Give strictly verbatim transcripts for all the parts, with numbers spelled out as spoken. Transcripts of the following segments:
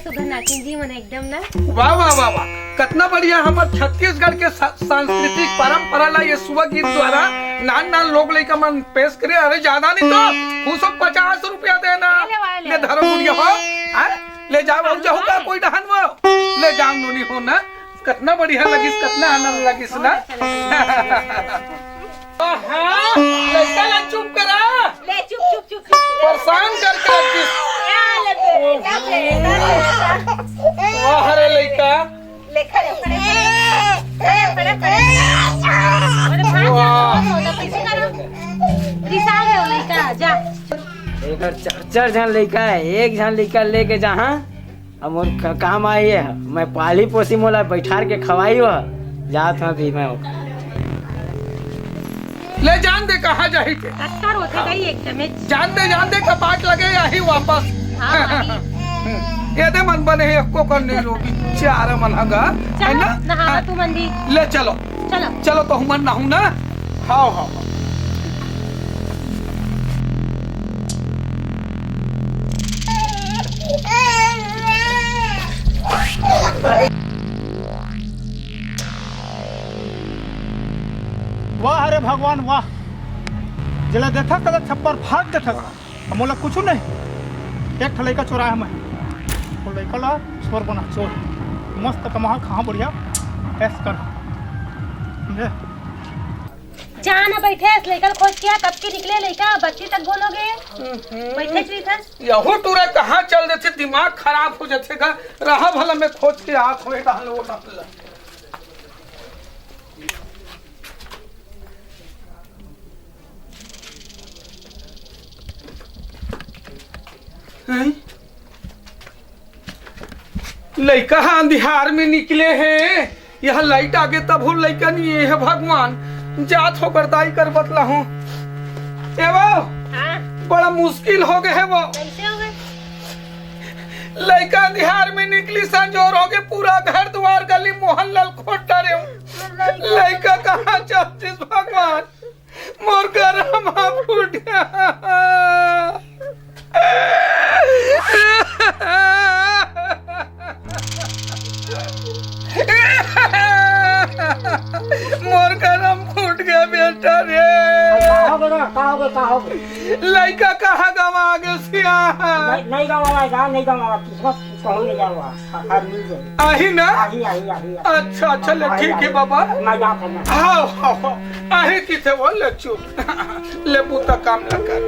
तो नाचिन जी मन एकदम ना। वाह, वाह, वाह, वाह। कतना बढ़िया हमर छत्तीसगढ़ के सा-, सांस्कृतिक परंपरा ला ये सुआ गीत द्वारा नान नान लोग लइका मन पेश करे। अरे, ज्यादा नहीं तो, खुश हो, पचास रुपया देना। ले ले, ले। ले धरो गुड़िया हो। आय, ले जाओ, अब जाहू का कोई डहन वो। ले जाओ नोनी हो ना। कतना बढ़िया लगिस, कतना आनंद लगिस ना। बहुत अच्छा लगा। हाँ, लइका ला चुप करा। ले, चुप, चुप, चुप, चुप। परेशान करके रख दिस। या, ले बे, ले बे, ले बे। वाह रे लइका। ले, खड़े, खड़े, खड़े। खड़े, खड़े, खड़े। अरे, भाग जा, वाह। भाग जा, पीछे करो। रिसा गए हो लइका, जा। एकर चार, चार झन लइका हे, एक झन लइका लेके जहाँ अब मोर क-, काम आही हे, मैं पाली पोसी मोला बैठार के खवाही हो, जात हूँ अभी मैं ओकर। ले जान दे कहाँ जाही के। टक्कर होथे गई एकदमे। जान दे, जान दे, कपाट लगे आही वापस। हाँ, आही। ये दे मन बने हे, एको कर नहीं लोगी, चार मन हगा, चलो, है ना? नहावा हाँ। तू मन भी। ले चलो। चलो। चलो तो हमन नहू ना। हाव, हाव, हाव। वाह रे भगवान, वाह। जेला देखा कदा छप्पर फाड़ देथस। अब मोला कुछु नहीं, एक ठो लइका चोराए हवं मैं। वो लइका ला चोर बना, चोर। मस्त कमा, खा, बढ़िया ऐश कर। समझे? जा ना बैठे, लइका ल खोज के आ, कब के निकले लइका, बत्ती तक बोलोगे। हम्म। बैठे चली था। यहू टूरा कहाँ चल देथे, दिमाग खराब हो जाथे गा। रहा भला, मैं खोज के आत होए, डाल वो डाल। हैं? लइका ह अंधियार में निकले हे, यह लाइट आगे तब हो लइका नहीं हे, भगवान, जात हो कर दाई कर बतला हूँ। ए वो, हाँ। बड़ा मुश्किल हो गए हे वो। कैसे हो गए? लइका अंधियार में निकली, संजोर हो गए, पूरा घर दुआर गली मोहल्ला ल खोट डारे हूँ। लइका कहाँ चल दिस भगवान? मोर करम ह फूट गया। मोर करम फूट गया बेटा रे। का हो गया, का हो गया, का हो गया? लइका कहाँ गवा गे सिया? नहीं, नहीं गवा, नहीं गवा, किस्मत कहूँ नहीं जावा। हाँ, हाँ, मिल जाई। आही ना? आही, आही, आही, आही। अच्छा, अच्छा, ले, आही, ठीक हे आही। बाबा। मैं जात हूँ, मैं। हाँ, हाँ, हाँ। आही किथे वो, ले चुप। ले बूता काम ना कर।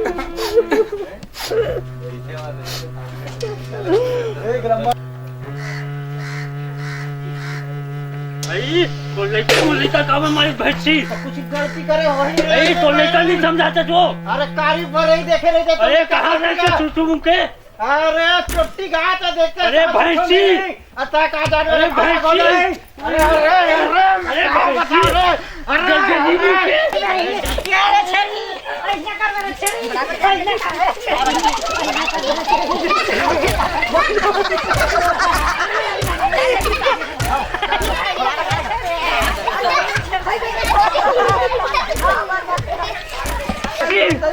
भाई, तो लइका, वो लइका का में मारी भैंसी। कुछ गलती करे होही रे। भाई, तो लइका नहीं समझाते तू। अरे, कारी पर ही देखे रहे थे, तो अरे, कहाँ रहे थे तू, तू मुँह के? अरे चोट्टी गाय तो देखते अरे साथ भैंसी। नहीं। अरे भैंसी। अरे, अरे, अरे, अरे, अरे, भैंसी। अरे, जल्दी अरे, नहीं अरे, अरे, अरे, छेरी, ऐसा कर मेरे छेरी, ऐसा कर।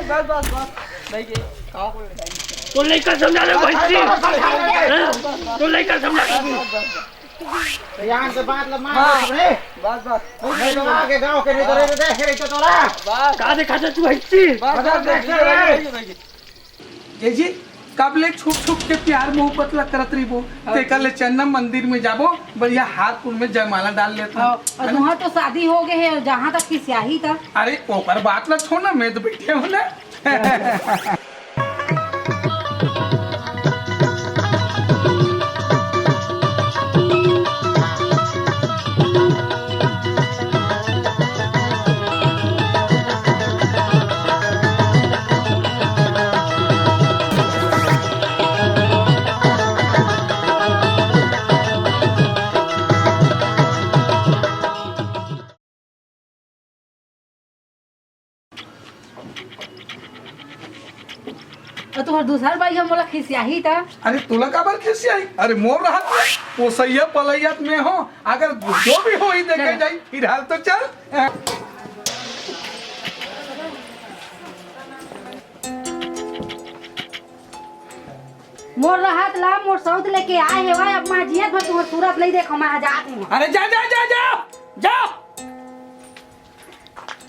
बस, बस, बस। नहीं, ये कहाँ बोल रहे हैं? तो लइका समझा ले भैंसी। हाँ? तो लइका समझा ले। तो यहाँ से बात ला मान हाँ। ले रे। बस, बस। नहीं तो आगे गाँव के नहीं तो रे, देख रही तो तोरा। बस। का देखा था तू भैंसी? बस, बस, बस, देख बस, ले। बस, बस। जय जी, कब ले छुप छुप के प्यार मोहब्बत ला करत रहिबो। हाँ। तेकर ले चंदन मंदिर में जाबो, बढ़िया हाथ में जयमाला डाल लेता। हाँ, और है ना? तुहार तो शादी हो गए है, जहाँ तक की स्याही था। अरे, ओकर बात ला छोड़ ना, मैं तो बैठे हूँ ना। अउ तुहर दूसर बाई ह मोला खिसियाही त। अरे तोला काबर खिसियाही? अरे मोर रहत में पोसैया पलैया त में हो, अगर जो भी होही देखे चल। जाही। फिलहाल तो चल। मोर रहत ला मोर सौत लेके आए हेवय, अब मैं जियत हूँ, तुहर सूरत नहीं देखो, मैं जात हूँ। अरे जा, जा, जा, जा, जा।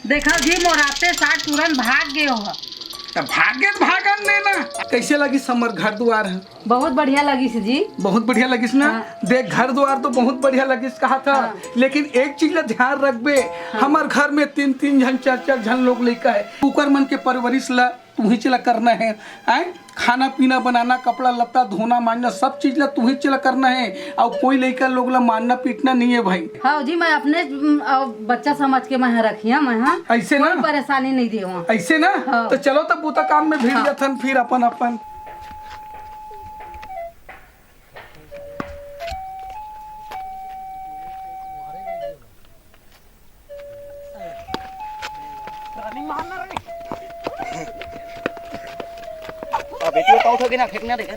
देखा जी, मोर आते साथ तुरंत भाग गए हो। त भाग गए त भागन देना। कैसे लगिस हमर घर दुआर ह? बहुत बढ़िया लगिस जी। बहुत बढ़िया लगिस ना? हाँ। देख, घर दुआर तो बहुत बढ़िया लगिस, कहा था, हाँ। लेकिन एक चीज ला ध्यान रखबे, हाँ। हमर घर में तीन तीन झन, चार चार झन लोग लइका है, उकर मन के परवरिश ला तुही चला करना है, आय? खाना पीना बनाना, कपड़ा लत्ता धोना मांजना, सब चीज ला तुही चला करना है। अउ कोई लइका लोग ला मारना पीटना नहीं है भाई। हाँ जी, मैं अपने, उम, अ, बच्चा समझ के मैं ह रखिया, मैं ह ऐसे कोई ना? परेशानी नहीं देवा। ऐसे ना? हाँ। तो चलो तब बूता काम में भिड़ हाँ। जाथन फिर अपन अपन। अबे तू तो उठोगे ना, फेंकना रे। रे।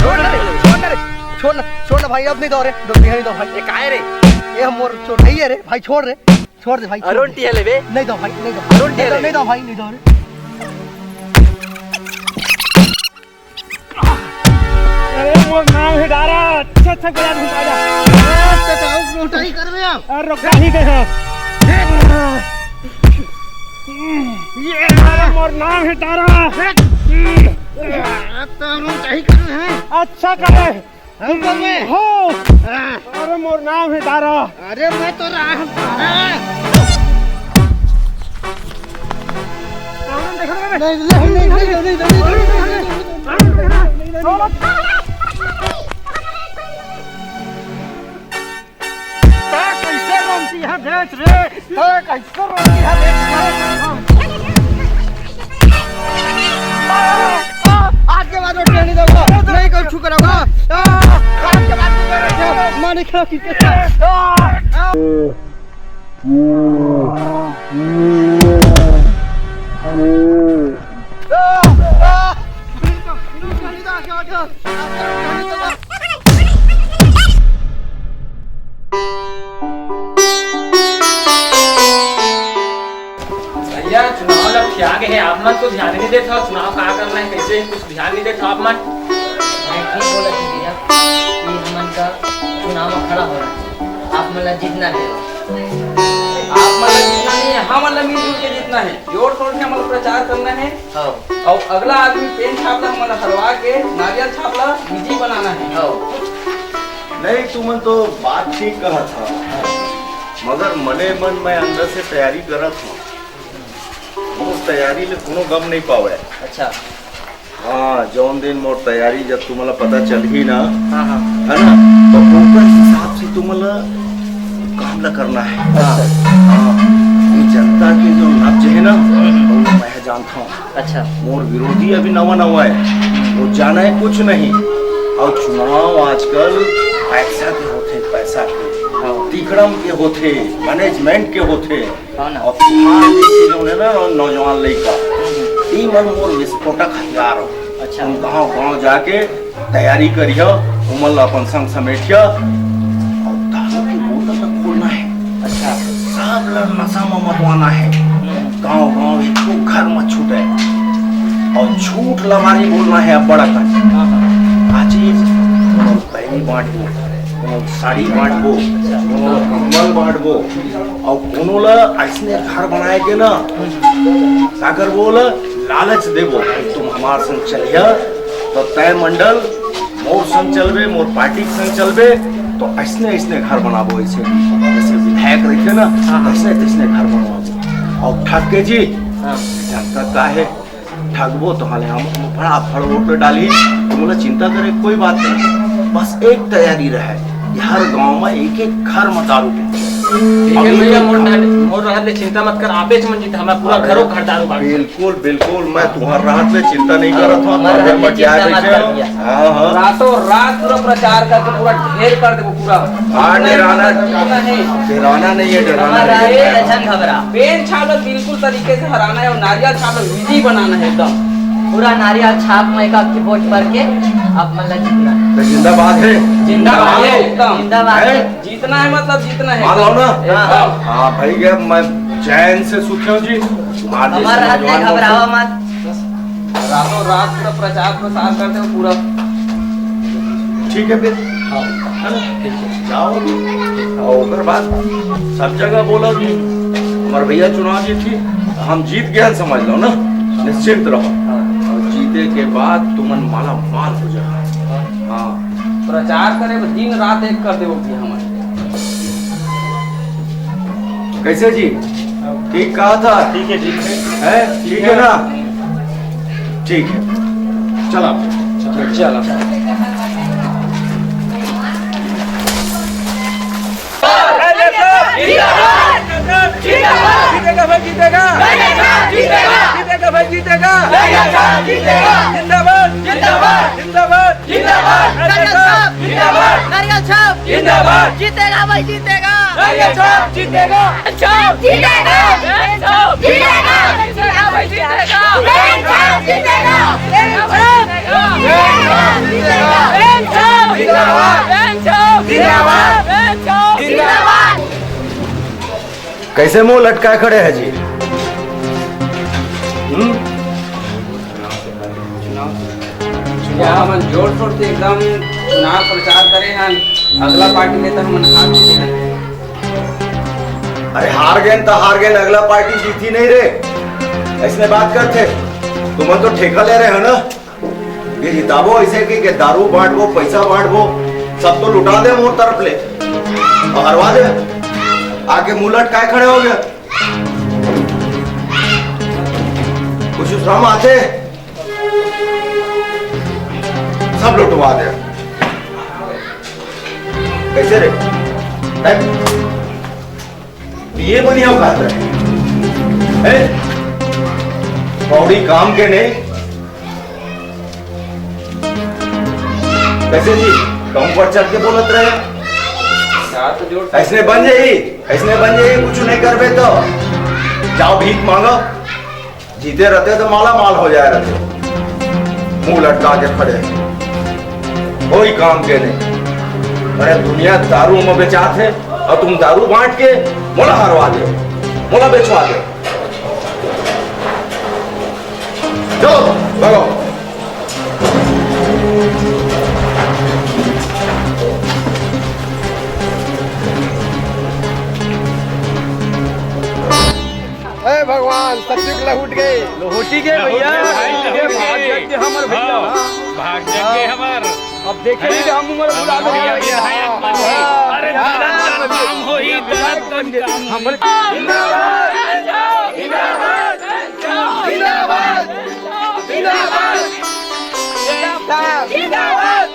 छोड़ ना रे, छोड़ ना रे, छोड़ ना, छोड़ ना भाई, अब नहीं दो रे, दो, नहीं दो भाई। ये काय रे? ये हम मोर छोड़ नहीं है रे भाई, छोड़ रे, छोड़ दे भाई, छोड़ अरुण दे। टिया ले बे। नहीं दो भाई, नहीं दो। अरुण टिया ले। नहीं दो भाई, नहीं दो रे। अरे मोर नाम है डारा, अच्छा अच्छा गला घुसा जा। तो, तो, तो, उठाई कर में आप। अरे रुक, कहीं गए हो? ये अरे मोर नाम है डारा। आप तो हम कहीं कर रहे हैं। अच्छा करे। हम कर रहे हैं। हो। अरे मोर नाम है डारा। अरे मैं तो रहा हूँ। नहीं, नहीं, नहीं। तैं कइसे रोंगटी हा बेच रे? तैं कइसे रोंगटी हा बेच रे? आज के बाद रोंगटी हा नहीं दूंगा, नहीं कर छू करूंगा। आज के बाद नहीं करूंगा। माँ ने खिला की कैसे? भैया, चुनाव लग के आगे है, आप मन तो ध्यान नहीं देत हो, चुनाव का करना है, कैसे कुछ ध्यान नहीं देत हो आप मन। मैं ठीक बोलत हूँ भैया, कि हमन का चुनाव में खड़ा होना है, आप मन ला जीतना है। आप मन ला जीतना नहीं है, हमन ला मिलजुल के जीतना है। जोर शोर से हमन ला प्रचार करना है। हाँ। अउ अगला आदमी पेन छाप ला हमन ला हरवा के नारियल छाप ला विजयी बनाना है। हाँ। नहीं, तुमन तो बात ठीक कहत हा, मगर मने मन मैं अंदर से तैयारी करत हूँ। मोर तैयारी ले कोनो गम नहीं पावे। अच्छा। हाँ, जौन दिन मोर तैयारी जब तुमन ला पता चलही ना, हाँ, हाँ। है ना, तो ओकर हिसाब से तुमन ला काम ला करना है। हाँ। हाँ, ये जनता के जो नब्ज है ना, हम्म। वो मैं जानता हूँ। अच्छा। मोर विरोधी अभी नवा नवा है, वो जाना है कुछ नहीं। और चुनाव आजकल पैसा के होथे, पैसा के। हाँ। तिकड़म के होथे, management के होथे। हाँ ना। और तूफान जैसे जो है ना, नौजवान लइका, हम्म। ई मन मोर विस्फोटक हथियार हो। अच्छा। हम गांव गांव जाके तैयारी करिहा, उमन ला अपन संग समेटिहा, और दारू के बोतल तक खोलना है। अच्छा। सब ला नशा में मतवाना है। हम्म। गांव गांव एको घर मत छूटे, और झूठ लबारी बोलना है अब बड़ा कन। हाँ, हाँ। का चीज? और पैनी बांट दो। साड़ी बांटबो, कोनो ल कंबल बांटबो, अउ कोनो ल अइसने घर बनाए के ना, अगर वो ल लालच देबो कि तुम हमार संग चलिया, तो तय मंडल मोर संग चलबे, मोर पार्टी के संग चलबे, तो अइसने अइसने घर बनाबो, अइसे जइसे विधायक रहिथे ना, हाँ, हाँ। अइसने तइसने घर बनवाबो। अउ ठग के जी, हाँ। जानता का हे, ठगबो तो हाले हम फड़ाफड़ वोट डालही, तुमला चिंता करे कोई बात नहीं, बस एक तैयारी रहे, हर गांव में एक एक घर में दारू पी। ठीक है भैया, मोर रहत ले चिंता मत कर, आपेच मन जीत, हमारा पूरा घरो घर दारू बांट। बिल्कुल, बिल्कुल, मैं तुम्हार रहत ले चिंता नहीं करत हूँ, हमार रहत ले चिंता मत कर भैया। हाँ, हाँ। रातों रात पूरा प्रचार करके पूरा ढेर कर देबो पूरा। हाँ, डराना, डराना नहीं है, डराना नहीं है। पेन छाप लो, बिल्कुल तरीके से हराना है और नारियल छाप लो, विजयी बनाना है एकदम। पूरा नारियल छाप में एक आपकी वोट भर के आप मतलब जीतना। तो जिंदाबाद है। जिंदाबाद है एकदम। जिंदाबाद है। जीतना है, मतलब जीतना है। मान लो ना। एकदम। हाँ भाई, ये मैं चैन से सुखियो जी। हमार हाथ में घबरावा मत। रातों रात पूरा प्रचार प्रसार कर देबो पूरा। ठीक है फिर। हाँ। है ना? ठीक है। जाओ। और ओकर बाद सब जगह बोला कि हमार भैया चुनाव जीतही, हम जीत गए समझ लो ना, निश्चिंत रहो। हाँ। और जीते के बाद तुमन माला माल हो जाओ। हाँ। प्रचार करे बर दिन रात एक कर देबो कि हमन। कैसे जी? ठीक कहा था? ठीक है, ठीक है। है? ठीक है ना? ठीक है। चला। चला। जीतेगा भाई, जीतेगा। जीतेगा भाई, जीतेगा। जिंदाबाद, जिंदाबाद। जिंदाबाद! नारियल छाप! जिंदाबाद! नारियल छाप! जिंदाबाद! जीतेगा भाई, जीतेगा! नारियल छाप! जीतेगा! छाप! जीतेगा! छाप! जीतेगा! जीतेगा भाई, जीतेगा! छाप! जीतेगा! छाप! जीतेगा! छाप! जिंदाबाद! जिंदाबाद! छाप! जिंदाबाद! कैसे मुंह लटकाए खड़े हैं जी? हम्म? चुनाव, चुनाव हमन जोर शोर से एकदम चुनाव प्रचार करे हन। अगला पार्टी में तो हमन हार चुके हन। अरे हार गए तो हार गए, अगला पार्टी जीती नहीं रे, ऐसने बात करते। तुमन तो ठेका ले रहे हो ना, ये जिताबो ऐसे कि, कि दारू बांटबो, पैसा बांटबो, सब तो लुटा दे मोर तरफ ले, और हरवा दे। आके मुंह लटकाए खड़े हो गए। कुछ शर्म आथे, सब लुटवा दे। कैसे रे? हैं? ये बढ़िया बात है। हैं? पौड़ी काम के नहीं। कैसे जी? कहूँ पर चढ़ के बोलत रहे। ऐसने बन जाई, ऐसने बन जाई, कुछ नहीं करबे तो। जाओ भीख मांगो। जीते रहते तो माला माल हो जाए रहते। मुंह लटका के खड़े। कोई काम के नहीं। अरे दुनिया दारू में बेचात है और तुम दारू बांट के मोला हरवा दे, मोला बेचवा दे। चलो, भागो। हे भगवान, सत्युग लहुट गए। लहुटी के भैया, लहुट गए भाई, लहुटी के, लहुट गए। भाग जग के हमर भैया। हाँ, भाग जग के हमर। अब देखे नहीं हम उम्र बुला लो। विधायक बन गए। हाँ, अरे, हाँ, दरद दरद काम होई, दरद दरद काम होई। जिंदाबाद। जिंदाबाद। जिंदाबाद। जिंदाबाद। जिंदाबाद। जिंदाबाद।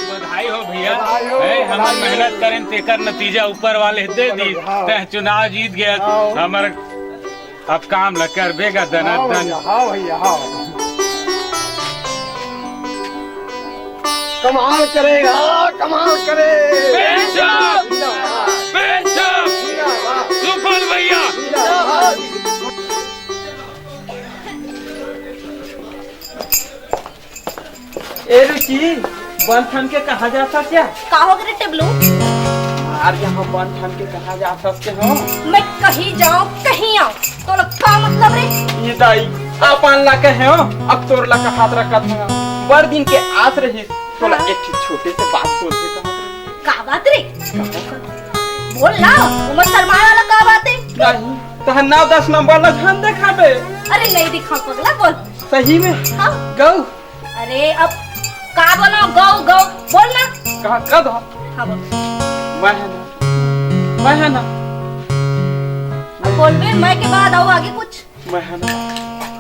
बधाई हो भैया। बधाई हो, हैं, हम बधाई हो। मेहनत करें, तेकर नतीजा ऊपर वाले दे दी। हाँ। तैं चुनाव जीत गया, हाँ। हमर अब काम ल करबे गा दना हाँ दन। भैया, हाँ भैया, हाँ। कमाल करेगा, कमाल करे। पेंशन! जिंदाबाद। पेंशन! जिंदाबाद। सुफल भैया! जिंदाबाद। ए रुचि, बन ठन के कहाँ जाथस या? का हो गे रे टेबलू? यार, यहाँ बन ठन के कहाँ जाथस के हो? मैं कहीं जाऊँ, कहीं आऊँ, तोला का मतलब रे? ये दाई, अपन ला कहे हो, अब तोर ला कहात रखत हो। बड़ दिन के आस रहिस, तोला हाँ। एक ठो छोटे से बात बोल के कहत रहिस। का बात रे? बोल ना, उमर शर्माए वाला का बात है? नहीं, तहन नौ दस नंबर ला झन देखाबे। अरे नहीं दिखा पगला, बोल। सही में? हाँ। गऊ। अरे अब का बोला, गऊ गऊ बोल ना। कहा कद हो? हाँ बोल। मैं है ना, मैं है ना। अब बोलबे मैं के बाद आओ आगे कुछ। मैं है ना,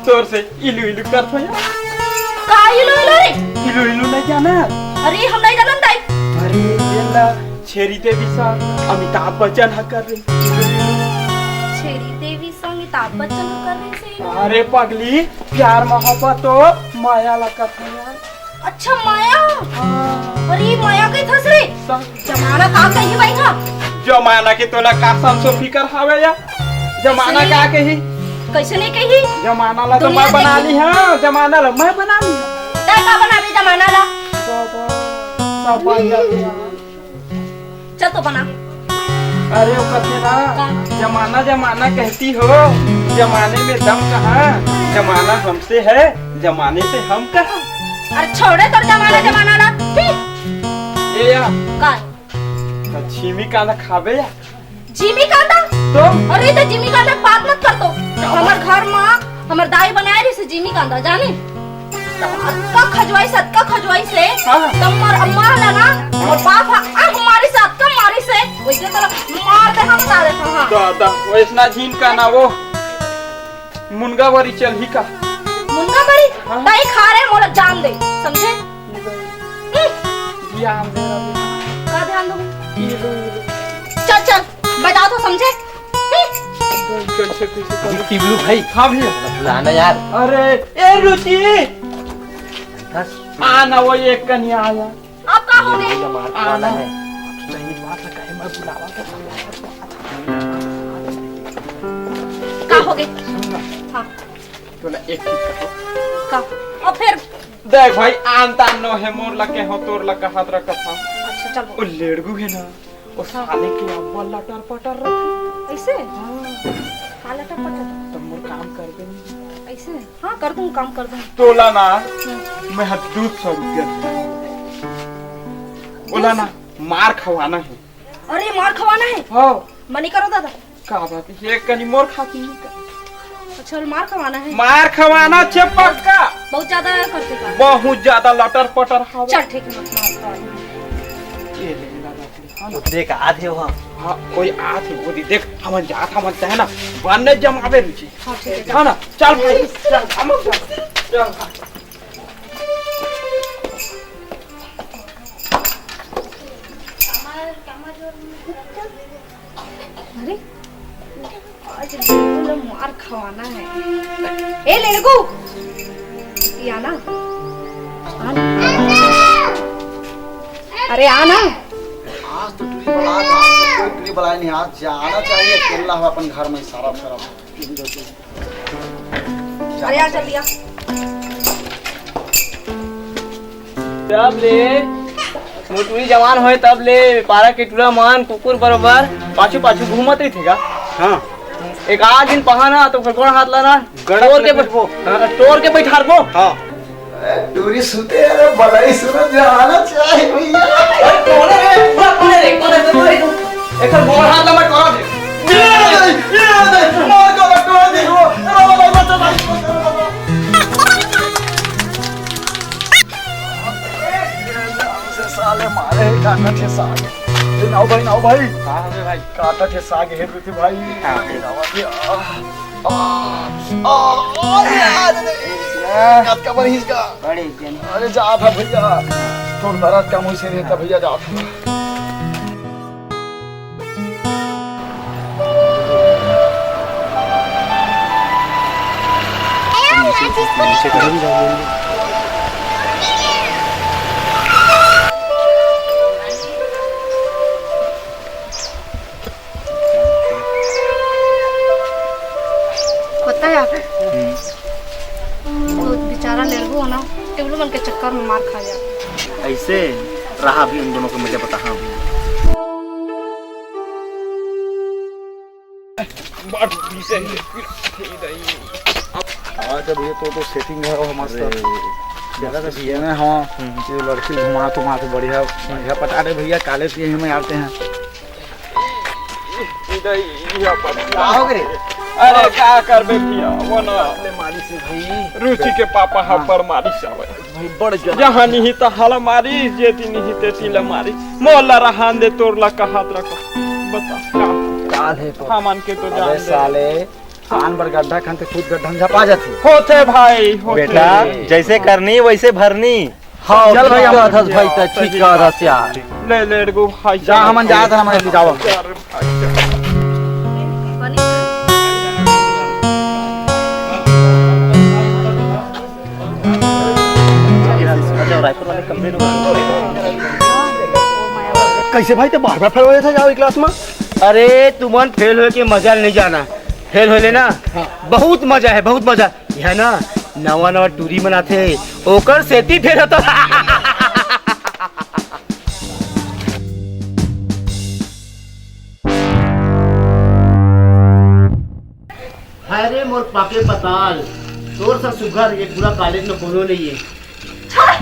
तोर से इलू इलू कर थो यार। का इलू इलू रे? इलू इलू नहीं जाना? अरे हम नहीं जानन दाई। अरे जेला छेरी देवी सा अमिताभ बच्चन ह कर रही। छेरी देवी सा अमिताभ बच्चन ह कर रही से? अरे पगली, प्यार मोहब्बत तो माया ला कथे यार। अच्छा माया। हाँ। अरे माया के थस रे। सा- जमाना का कही भाई था? जमाना के तोला का संसो फिकर हावे या? जमाना कैसे का नहीं? कही? कैसे नहीं कही? जमाना ला तो दुनिया मैं बना देखी। ली हाँ, जमाना ला मैं बना ली हाँ। तै का बनाबे जमाना ला? सब, सब बन जाते हैं। चल तो बना। अरे वो कथे ना, का? जमाना जमाना कहती हो, जमाने में दम कहाँ, जमाना हमसे है, जमाने से हम कहाँ। अरे छोड़े तोर जमाना जमाना ला। हम्म। ए या, का? त झीमी कांदा खाबे या? झीमी कांदा? तो? अरे त झीमी कांदा के बात मत कर तो। हमर घर मा हमर दाई बनाए रहिस हे झीमी कांदा, जाने? अतका खजवाइस, अतका खजवाइस। हाँ। त हमर अम्मा ला ना, हमर बाप ह, आ हमारे से अतका मारिस हे, वैसे तो मार दे, हम बता देता, हाँ। दादा, वैसना झीन का ना वो। मुनगा बरी चलही का? मुनगा बरी? हाँ। दाई खा रहे, मोला जान दे, समझे? हम्म। ध्यान दे रहा। का ध्यान दूँ? ये लो, ये लो। चल, चल, बजाओ तो, समझे? हम्म। कैसे, कैसे अभी करूँ? टिबलू भाई। हाँ भैया। बुलाना यार। अरे, ए रुचि। बस। आ ना, वो एक कन्या आया। अब का हो गे? ये मार आ वाला ना। है। अब सही बात है, कहे मैं बुलावा के का हो गे? सुन ना। हाँ। तोला एक चीज कहो। का? अब फिर? देख भाई, आन तान नो हे, मोर लगे हो, तोर लगा हाथ रखत हो। अच्छा, चल बोल। ओ लेड़गू हे ना, ओ हाँ। साले के अब्बल लटर पटर रखे। ऐसे? हाँ। का लटर पटर? तो मोर काम कर दे। ऐसे? हाँ, कर दूँ, काम कर दूँ। तोला ना, हम्म। मैं हा दू सौ रुपया दूँ। बोला ना, मार खवाना है। अरे, मार खवाना है? हाँ। मनी करो दादा। का बात है? एक कनी मोर खाती नहीं का? अच्छा, मार खवाना है? मार खवाना छे पक्का। बहुत ज्यादा करते का? बहुत ज्यादा लटर पटर हवे। चल, ठीक है, मत मार खवाना। ये ले, ले, ले, ले, हाँ ना? वो देख, आत हे वहाँ। हाँ, कोई आत हे, वो दे-, देख, हमन जात, हमन तहना, बनने जमावे रुचि। हाँ, ठीक है, हाँ ना? चल भाई, चल, हम लोग चल, चल। अरे, आज लेड़गू ला मार खवाना है। ए लेड़गू, ये आना। आना। अरे आना। आज तो टूरी बला, आज तो कोई टूरी बला नहीं, आज जाना चाहिए, अकेला हो अपन घर में सारा सारा। अरे यार, जल्दी आ। तब ले, मोर टूरी जवान होय, तब ले, पारा के टूरा मन, कुकुर बरोबर, पाछू पाछू घूमत रहिथे गा। हाँ। एक आध दिन पहा ना, तो फिर गोड़ हाथ ला ना, गड़ा टोर के के बैठबो। हाँ, टोर के बैठारबो। हाँ। ए, टूरी सुते हे, बलाई सुनो, जाना चाहे भैया। अरे, कौन है रे? पूरा कौन है रे? कौन है? कौन है तू? एक तो मोर हाथ लमट करो दे। ये नहीं, ये नहीं, मार को बटोर दे वो। रो, रो, रो, रो, रो, रो। साले मारे, काटा थे साग। ए, नाव भाई, नाव भाई। हाँ, हाँ, भाई। काटा थे साग, हे रुचि भाई। हाँ, भाई। नाव भाई, आ। आ, आ, अरे यार, अरे, अरे, कतका बन हिसका। बड़े जन। अरे, जात हे भैया। तोर दरद कम होइसे रे, त भैया जात हे। पता है आप, हम्म। वो बेचारा लड़को है ना, टेबल मन के चक्कर में मार खा जाए। ऐसे रहा भी उन दोनों को, मैं बताहा भी। हाँ, जब ये तो, तो सेटिंग है, वो मस्त है। अरे, जगह तो सही है ना, हाँ। हम्म। ये लड़की घुमा तुमा तो बढ़िया, बढ़िया पटा दे भैया, कॉलेज के हम आते हैं। का हो गए? अरे, का करबे भैया, वो ना। ले मालिश है भाई। रुचि के पापा हा हाँ। पर मालिश आवे। भाई, बड़ जन। जहाँ निहित हाला मारिस, जेती निहित तेती ला मारिस। मोला रहन दे, तोर ला कहत रखो। बता, का? काल है तो। हमन के तो अबे जान दे। साले, आन बर गड्ढा खन ते खुद गड्ढा में झपा जाथे। होथे भाई, होथे। बेटा, जैसे करनी, वैसे भरनी। हाँ, चल भाई, ठीक हम कहत हस भाई, तै ठीक कहत हस यार। ले, ले, एडगो भाई, जा, हमन जात हन, हमन ले जावत। कैसे भाई, ते बार बार फेल हो जाता जाओ क्लास में? अरे, तुमन फेल होए के मजा नहीं जाना, फेल होले ना, हाँ। बहुत मजा है, बहुत मजा। यहाँ ना नवा नवा टूरी मन आथे, ओकर सेती फेल होता। हाय रे मोर पाके पताल, तोर सा सुघर ये पूरा कॉलेज में कोनो नहीं है। छोड़!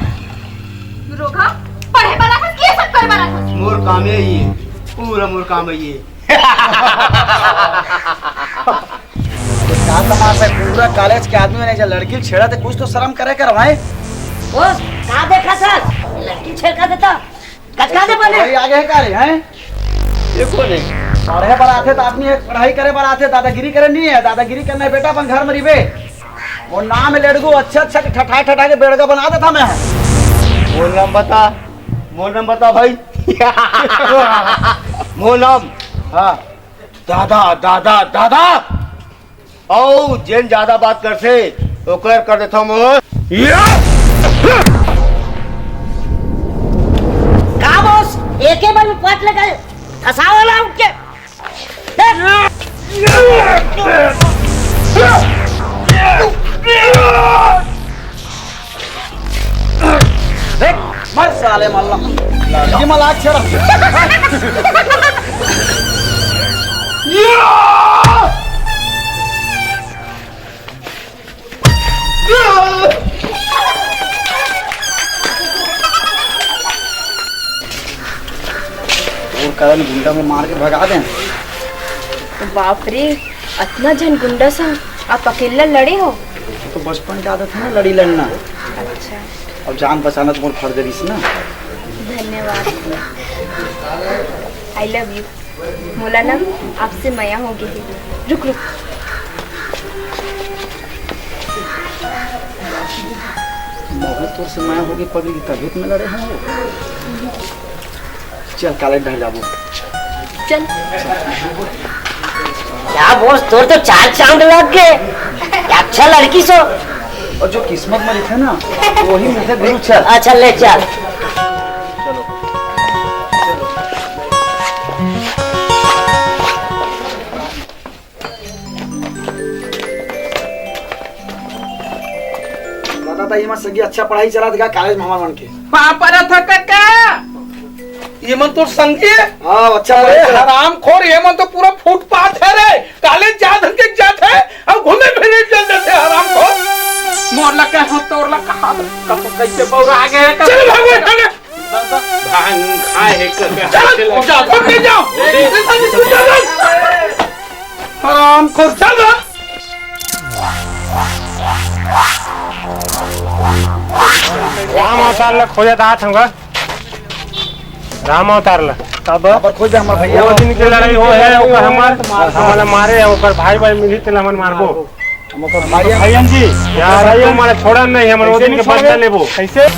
रोगहा, पढ़े वाला था, ये सब करे वाला था। मोर काम है ये, पूरा मोर काम है ये। का तमाशा है, पूरा कॉलेज के आदमी ने जो लड़की छेड़ा थे, कुछ तो शर्म करे कर भाई। ओ, का देखा सर? लड़की छेड़ का देता? कचका दे बने। भाई आगे है का रे, हैं? ये कौन है? पढ़े बर आथे त आदमी है, पढ़ाई करे बर आथे, दादागिरी करे नहीं है। दादागिरी करना है बेटा, अपन घर में रिबे। वो नाम है लेड़गू, अच्छा अच्छा के ठठाए ठठाए के बेड़गा बना देता मैं। मोर नाम बता, मोर नाम बता भाई। मोर नाम, हाँ। दादा, दादा, दादा। अउ जेन ज्यादा बात करथे, ओकर कर देथव मोर। का बॉस, एके बार में पट लगे, फंसावला उठ के। देख, मर साले मल्ला। ये मलाक छेड़ा। और कारण गुंडा में मार के भगा दें। बाप रे, अतना झन गुंडा संग आप अकेला लड़े हो? तो बचपन के आदत है ना लड़ी लड़ना। अच्छा। अब जान बचाना तो मोर फर्ज रहिस ना। धन्यवाद। I love you। मोला ना आपसे मया हो गे हे। रुक, रुक। मोला तोर से मया हो गे पगली, तभी तो मैं लड़े हंव। चल, कॉलेज ढाल जाबो। चल। का बॉस, तोर तो चार चांद लग गे। अच्छा लड़की सो। और जो किस्मत में लिखे ना, वही मिलथे गुरु। चल। अच्छा, ले चल। चलो। दादा, त एमा सगी अच्छा पढ़ाई चलत गा कॉलेज में हमर मन के। पाँव परत हंव कका। ये मन तोर संगी? हाँ, अच्छा अरे पढ़ाई चलत। हरामखोर, ये मन तो पूरा फुटपाथ है रे। कॉलेज जात हन के जात है, अब घूमे फिरे चल देथे हरामखोर। मोर ला कहो, तोर ला कहा, कब कैसे बौरा आ गए, कब चल भागो, चल। भांग खाए हे कका। चल, चल, जाओ, तुम नहीं जाओ। ए, ए, ए, ए, ए, हरामखोर, चल रे। राम अवतार ला खोजत आत हंव गा। राम अवतार ला। काबर? काबर खोज हमर भैया? वो दिन के लड़ाई हो है, ओकर हमर, हमला मारे है, ओकर भाई भाई मिली तेला हमन मारबो। हम ओकर भाई हैं। भैया जी, यार, भाई तुम हैं। हमारा छोड़ा नहीं, हम वो कैसे दिन नहीं के बदला छोड़े? लेबो। कैसे? कैसे?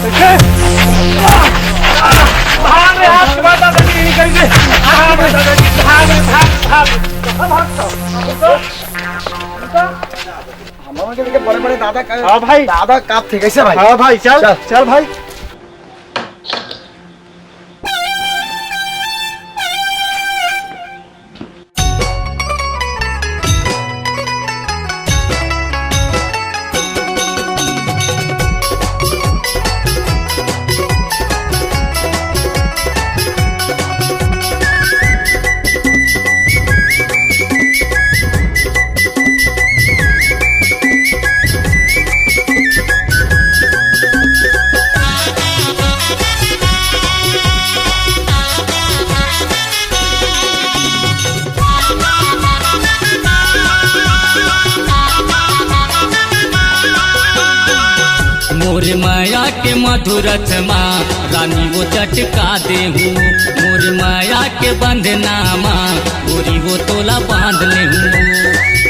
भाग रे, हाथ के बाद दादागिरी निकल गई। भाग रे दादागिरी, भाग रे, भाग, भाग। हम लोगों के देखे बड़े-बड़े दादा का, हाँ भाई। दादा काप थे, कैसे भाई? हाँ भाई, चल, चल। चल भाई। मोर मया के मधुरस मा रानी वो चटका देहूँ, मोर मया के बंधना मा गोरी वो तोला बांध लेहूँ।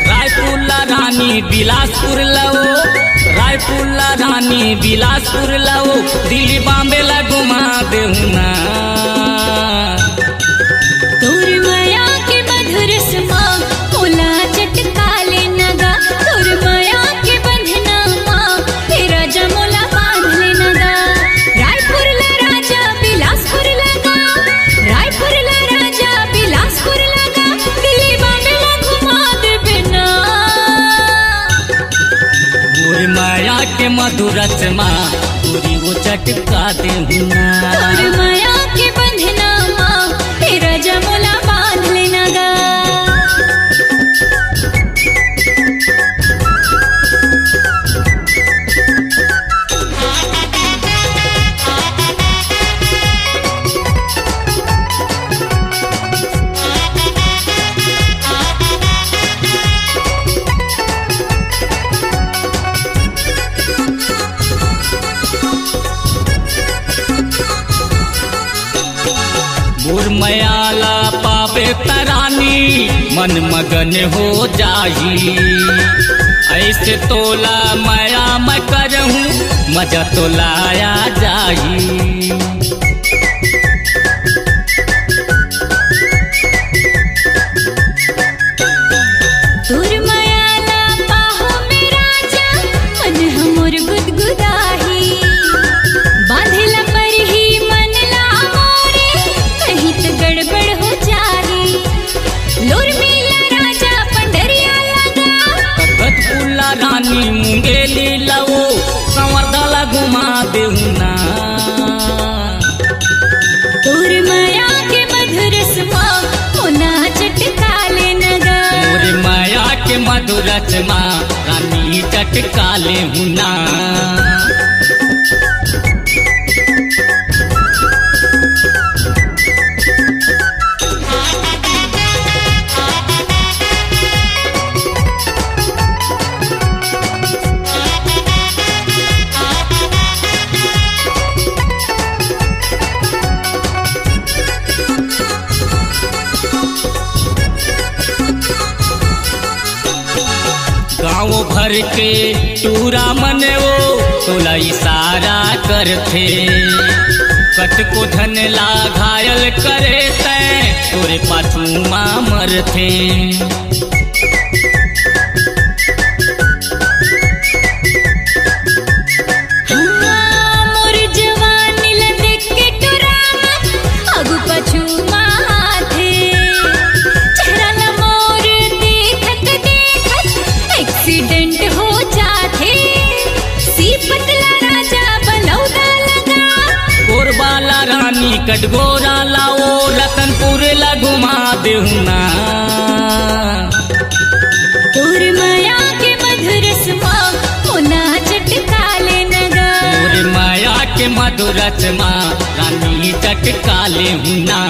रायपुर ला रानी बिलासपुर ला वो, रायपुर ला रानी बिलासपुर ला वो, दिल्ली बॉम्बे ला घुमा देहूँ ना। तोर मया के मधुरस मा मोला चटका लेना गा, तोर मया के बंधना मा हे राजा मोला बांध लेना गा। रायपुर ला राजा बिलासपुर ला गा, रायपुर ला राजा बिलासपुर ला गा, दिल्ली बॉम्बे ला घुमा देबे ना। मोर मया के मधुरस मा गोरी वो चटका देहूँ ना। तोर मया के बंधना मा हे राजा मोला बांध लेना गा। मोर मया ला पाबे त रानी मन मगन हो जाही। ऐसे तोला मया मैं करहूँ, मजा तोला आ जाही। तोर मया ला पाहूं मैं राजा, मन हमर गुदगुदाही। बांधे ला परही मन ला मोरे, नहीं त गड़बड़ हो जाही। लोर मेला राजा पंडरिया लगा। भगतपुर ला रानी मुंगेली ला वो, संवरदा ला घुमा देहूँ ना। तोर मया के मधुरस मा मोला चटका लेना गा। मोर मया के मधुरस मा रानी चटका लेहूँ ना। गांव भर के टूरा मन वो तोला इशारा करथे। कतको झन ला घायल करे तैं, तोरे पाछू मा मरथे। हाँ, मोर जवानी ला देख के टुरा मन आगू पाछू मा आथे। चेहरा ला मोर देखत देखत accident हो जाथे। सीपत ला राजा बलौदा लगा। कोरबा ला रानी कटघोरा ला वो रतनपुर ला घुमा देहूँ ना। तोर मया के मधुरस मा मोला चटका लेना गा। मोर मया के मधुरस मा रानी चटका लेहूँ ना।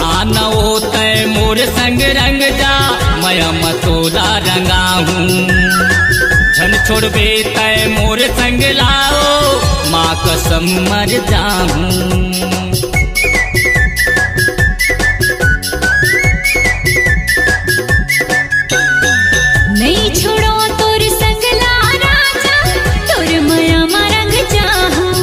आना ओ तैं मोर संग रंग जा, मैं अम्मा तोला रंगाहूँ। झन छोड़बे तैं मोर संग ला ओ, माँ कसम मर जाहूँ। नइ छोड़ों तोर संग ला राजा, तोर मया मा रंग जाहूँ।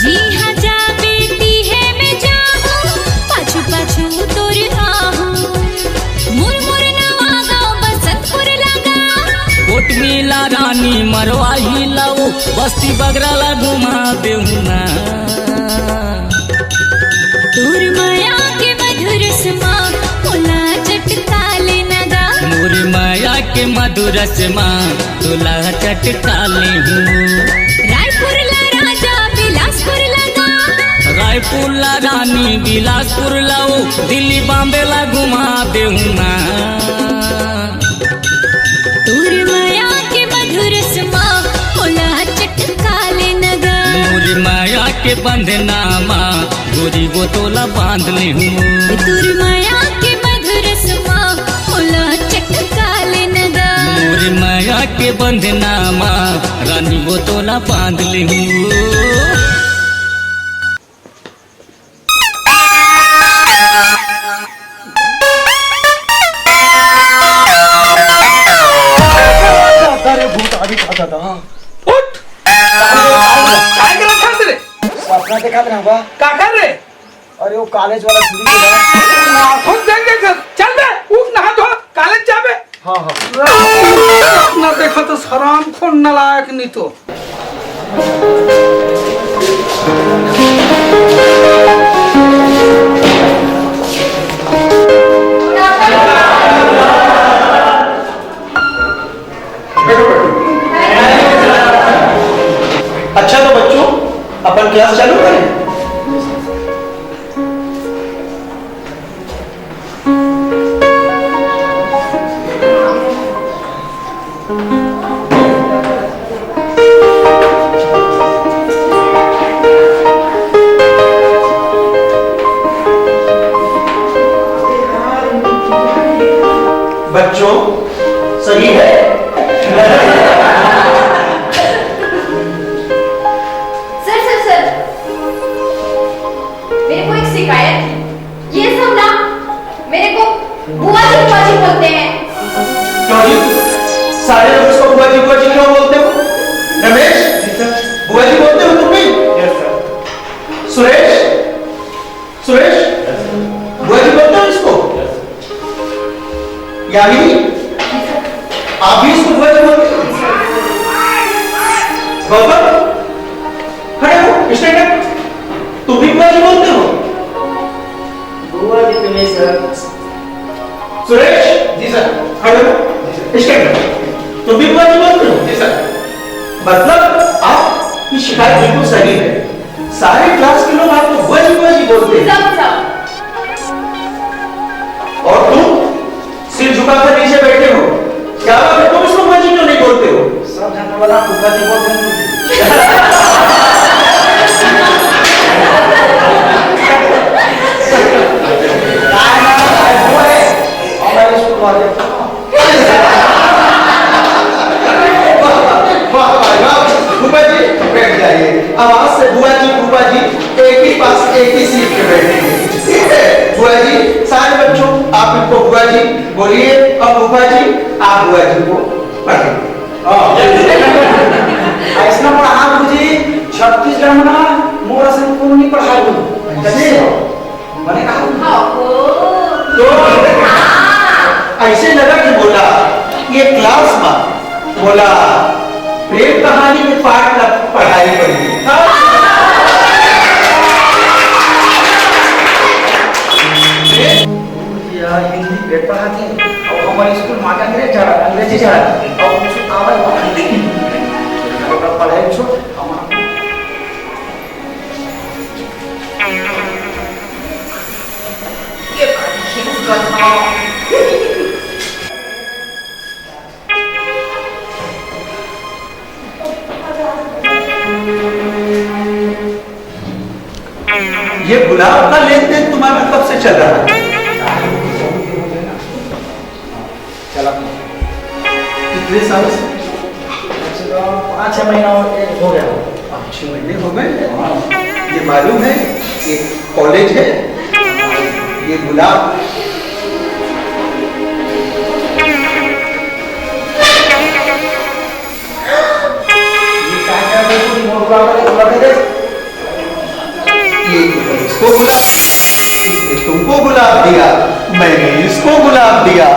जिहाँ जाबे तिहें मैं जाहूँ, पाछू पाछू तोर आहूँ। मोर मोर नवागाँव बसंतपुर लगा। कोटमी ला रानी मरवाही ला ओ, बस्ती बगरा ला घुमा देहूँ ना। तोर मया के मधुरस मा मोला चटका लेना गा। मोर मया के मधुरस मा तोला चटका लेहूँ। रायपुर ला राजा बिलासपुर लगा। बिलासपुर लाओ, दिल्ली बॉम्बे ला घुमा देहूँ ना। तोर मया के मधुरस मा, मोला चटका ले नगा। मोर मया के बंधना मा, गोरी वो तोला बांध लेहूँ। तोर मया के मधुरस मा, मोला चटका ले नगा। मोर मया के बंधना मा, रानी वो तोला बांध लेहूँ। अरे भूत आ भी खाता था। उठ। काय करत हस रे? सपना देखत रहा बा। का कर रे? अरे वो कॉलेज वाला छुरी के बा। खुद देख देख। चल बे, उठ नहा धो, कॉलेज जा बे। हाँ, हाँ। अपना देखा तो हराम खोर नलायक नहीं तो। अच्छा तो बच्चों, अपन क्लास चालू करें। बच्चों, सही है। सर, सर, सर, मेरे को एक शिकायत थी। ये सब ना मेरे को बुआ जी, बुआ जी बोलते हैं। क्यों जी? सारे लोग इसको बुआ जी, बुआ जी क्यों बोलते हो? रमेश, बुआ जी बोलते हो तुम भी? Yes sir. सुरेश, सुरेश, बुआ जी बोलते हो इसको? यामिनी, आप भी इसको बुआ जी बोलते हो? गौतम, खड़े हो, स्टैंड अप। तुम भी बुआ जी बोलते हो? बुआ जी तो नहीं सर। सुरेश, जी सर। खड़े हो, स्टैंड अप। तुम भी बुआ जी बोलते हो? जी सर। मतलब आपकी शिकायत बिल्कुल सही है। सारे क्लास के लोग आपको बुआ जी, बुआ जी बोलते हैं। सब, सब। और तुम सिर झुकाकर नीचे बैठे हो, क्या बात है, तुम इसको बुआ जी क्यों नहीं बोलते हो? सब जानने वाला फूफा जी बोलते हैं। हमारे स्कूल वाले। वाह, वाह, वाह, वाह। फूफा जी, बैठ जाइए। अब आज से बुआ जी, फूफा जी एक ही पास, एक ही सीट पे बैठेंगे। ठीक है? बुआ जी, सारे बच्चों, आप इनको बुआ जी बोलिए और फूफा जी, आप बुआ जी को पढ़ेंगे। हाँ। ऐसा पढ़ा गुरुजी, छत्तीसगढ़ में ना मोर असन कोनो नहीं पढ़ाए गुरु। कैसे? मैंने कहा, हाँ, वो। तो हाँ। ऐसे लगा कि बोला, ये क्लास में बोला, प्रेम कहानी के पाठ ला पढ़ाई पड़ी। या हिंदी पेपर आते हैं, और हमारे स्कूल में अंग्रेज जा रहा, अंग्रेजी जा रहा, और कुछ आवे वहाँ। पढ़ाई छोड़, हमारा ये गुलाब का लेन देन तुम्हारा कब से चल रहा है? चला। कितने साल से? अच्छा, पाँच छः महीना हो गया। पाँच छः महीने हो गए? हाँ। ये मालूम है, ये कॉलेज है, ये गुलाब। ये क्या, क्या बोल रही हो? गुलाब का, गुलाब का दे। ये तुमने इसको गुलाब दिया, इसने तुमको गुलाब दिया, मैंने इसको गुलाब दिया,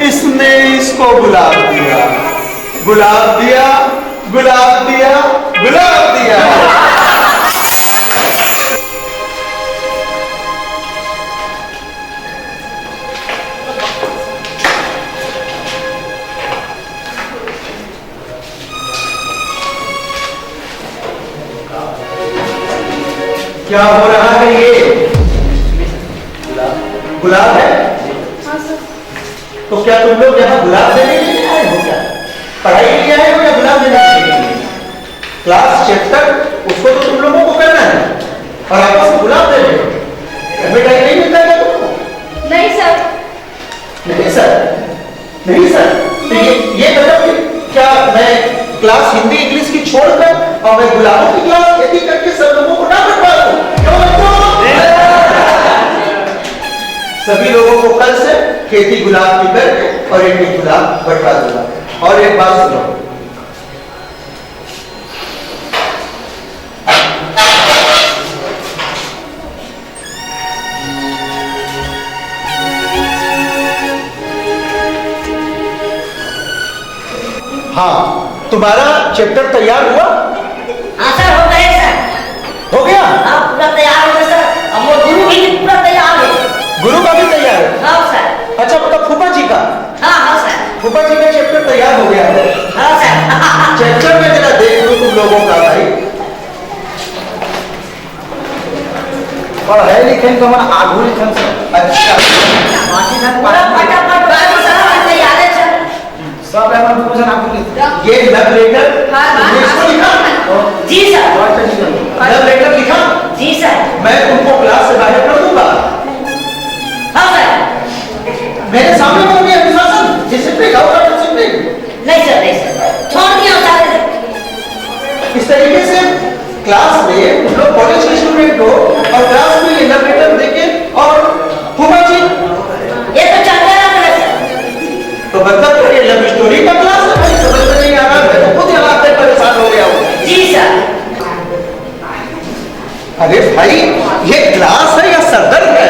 इसने इसको गुलाब दिया, गुलाब दिया, गुलाब दिया, गुलाब दिया। क्या हो रहा है ये? गुलाब है? तो क्या तुम लोग यहाँ गुलाब देने के लिए आए हो क्या? पढ़ाई के लिए आए हो या गुलाब देने के लिए? क्लास चैप्टर, उसको तो तुम लोगों को करना है, और आपस में गुलाब दे रहे हो। घर में टाइम नहीं मिलता क्या तुमको? नहीं सर। नहीं सर, नहीं सर। तो ये ये बताओ कि क्या मैं क्लास हिंदी इंग्लिश की छोड़कर और मैं गुलाबों की क्लास खेती करके सब लोगों को ना बंटवा दूं? क्यों बच्चों? सभी लोगों को कल से खेती गुलाब की करके और एक एक गुलाब बंटवा दूंगा। और एक बात सुनो, हाँ, तुम्हारा चैप्टर तैयार हुआ? हाँ सर, हो गए सर। हो गया? हाँ, पूरा तैयार हो गया सर। अब वो गुरु भी पूरा तैयार है। गुरु का भी तैयार है? हाँ सर। अच्छा, आपका फूफा जी का? हाँ हाँ सर। फूफा जी का चैप्टर तैयार हो गया है? हाँ सर। चैप्टर में जरा देख लूं तुम लोगों का भाई। पढ़े लिखे तो मन आगू लिखन सर। अच्छा। बाकी धन पूरा फटाफट बाजू सर, हमने याद है सर। सब एमन दू झन आगू लिख। ये लव लेटर हाँ, हाँ, तुमने इसको लिखा? जी सर। लव लेटर लिखा? जी सर। मैं तुमको क्लास से बाहर कर दूंगा। हाँ सर। मेरे सामने बोल दिया अनुशासन, डिसिप्लिन, हाउ अबाउट डिसिप्लिन? नहीं सर, नहीं सर, छोड़ दिया सर। इस तरीके से क्लास में तुम लोग कॉलेज के स्टूडेंट हो और क्लास में ये लव लेटर देके और फूफा जी, ये तो चलता रहता है सर। तो मतलब ये लव स्टोरी का क्लास है भाई, समझ में नहीं आ रहा, मैं तो खुद यहाँ आकर परेशान हो गया हूँ। जी सर। अरे भाई, ये क्लास है या सरदर्द है?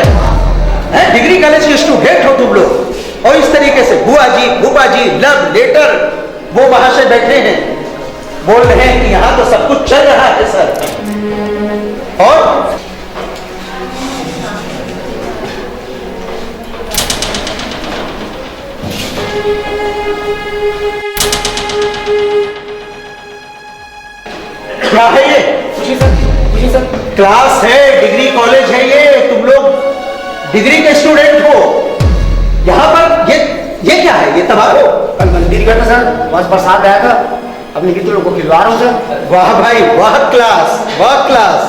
हैं, डिग्री कॉलेज के स्टूडेंट हो तुम लोग और इस तरीके से बुआ जी, फूफा जी, लव लेटर, वो महाशय बैठे हैं, बोल रहे हैं कि यहाँ तो सब कुछ चल रहा है सर। और क्या है ये? कुछ नहीं सर, कुछ नहीं सर। क्लास है, डिग्री कॉलेज है ये, तुम लोग डिग्री के स्टूडेंट हो। यहाँ पर ये ये क्या है? ये तंबाकू? कल मंदिर गया था सर, वहाँ से प्रसाद आया था, अब निकित लोग को खिलवा रहा हूँ सर। वाह भाई, वाह क्लास, वाह क्लास।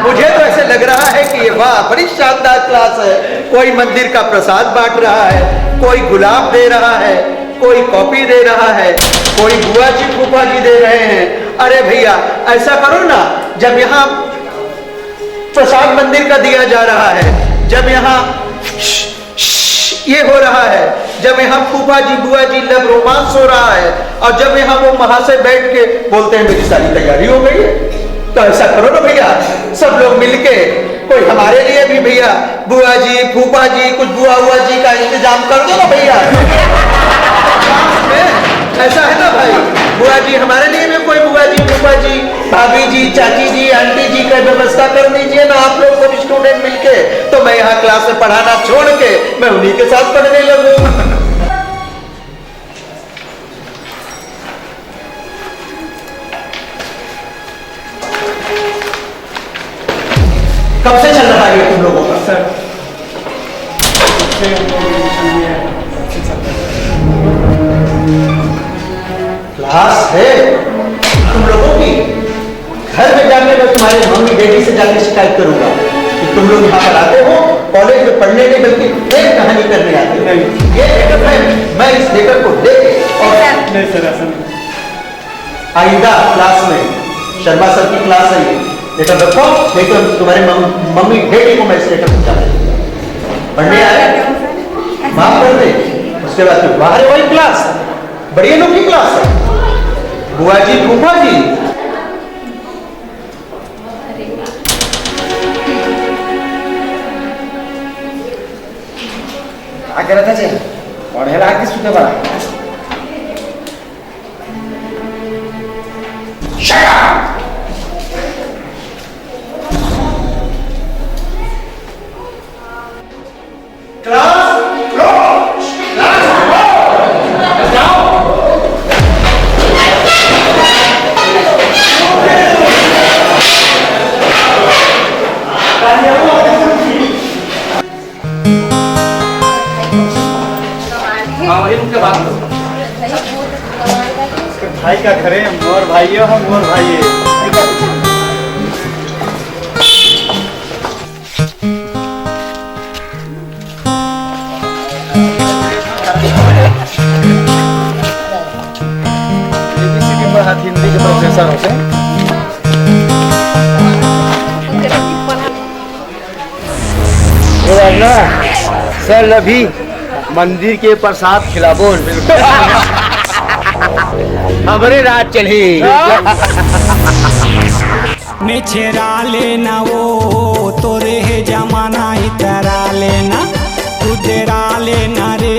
मुझे तो ऐसे लग रहा है कि ये वाह, बड़ी शानदार क्लास है। कोई मंदिर का प्रसाद बांट रहा है, कोई गुलाब दे रहा है, कोई कॉपी दे रहा है, कोई बुआ जी फूफा जी दे रहे हैं। अरे भैया, ऐसा करो ना, जब यहाँ प्रसाद मंदिर का दिया जा रहा है, जब यहाँ ये हो रहा है, जब यहाँ फूफा जी बुआ जी लव रोमांस हो रहा है और जब यहाँ वो महाशय बैठ के बोलते हैं मेरी सारी तैयारी हो गई है, तो ऐसा करो ना भैया, सब लोग मिलके कोई हमारे लिए भी भैया बुआ जी फूफा जी कुछ बुआ हुआ जी का इंतजाम कर दो ना भैया। ऐसा है ना भाई, बुआ जी हमारे लिए भी कोई बुआ जी फूफा जी भाभी जी चाची जी आंटी जी का व्यवस्था कर दीजिए ना आप लोग सब स्टूडेंट मिलके। तो मैं यहाँ क्लास में पढ़ाना छोड़ के मैं उन्हीं के साथ पढ़ने लगूँ। कब से चल रहा है ये तुम लोगों का? सर, जब से हम लोग एडमिशन लिए हैं, तब से चल रहा है। क्लास है तुम लोगों की? घर में जाके मैं तुम्हारे मम्मी डैडी से जाके शिकायत करूंगा कि तुम लोग यहाँ पर आते हो, कॉलेज में पढ़ने नहीं बल्कि प्रेम कहानी करने आते हो। नहीं। ये लेटर है, मैं इस लेटर को लेके और नहीं सर, ऐसा नहीं। आइंदा क्लास में शर्मा सर की क्लास है ये, लेटर रखो, नहीं तो तुम्हारे मम-, मम्मी डैडी को मैं इस लेटर पहुंचा दूंगा। पढ़ने आए, माफ कर दे। उसके बाद फिर बाहर वही क्लास, बड़ी अनोखी क्लास है। बुआ जी, फूफा जी। का करत हे? पढ़े ला कि सुते बड़ा? Shut up! Class, close! Class, close! जाओ। का करे, मोर भाई हो, हम मोर भाई है। एबीसीडी पढ़ात हिंदी के प्रोफेसर होते। ए रंगा, चल अभी मंदिर के प्रसाद खिलाबो। हमरे राज चलही। मेछेरा लेना वो तोरे हे जमाना इतरा लेना, कुदेरा लेना रे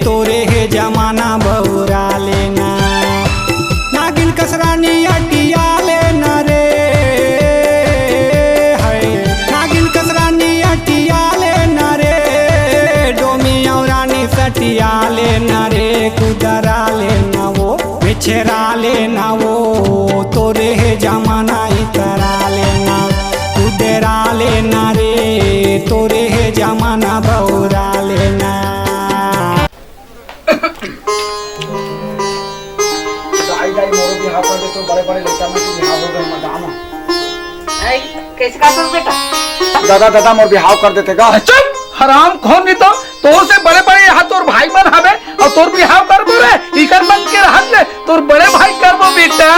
तोरे हे जमाना बौरा लेना। नागिन कसरानी अटिया लेना रे, है नागिन कसरानी अटिया लेना रे, डोमी औरानी सटिया लेना रे, कुदरा लेना वो बिछेरा लेना वो तोरे हे जमाना इतरा लेना, कुदेरा लेना रे तोरे हे जमाना बौरा लेना। दाई, दाई, मोरो बिहाव कर दे तो बड़े-बड़े लइका मन के बिहाव हो गए, मजा आना। आई, कैसे का करूँ बेटा? दादा, दादा, मोर बिहाव कर देते का? चुप, हराम खोर, नहीं तो तोर से बड़े-बड़े यहाँ तोर भाई मन हवे और तोर बिहाव करबो रे, इकर मन के रहत ले, तोर बड़े भाई करबो बेटा।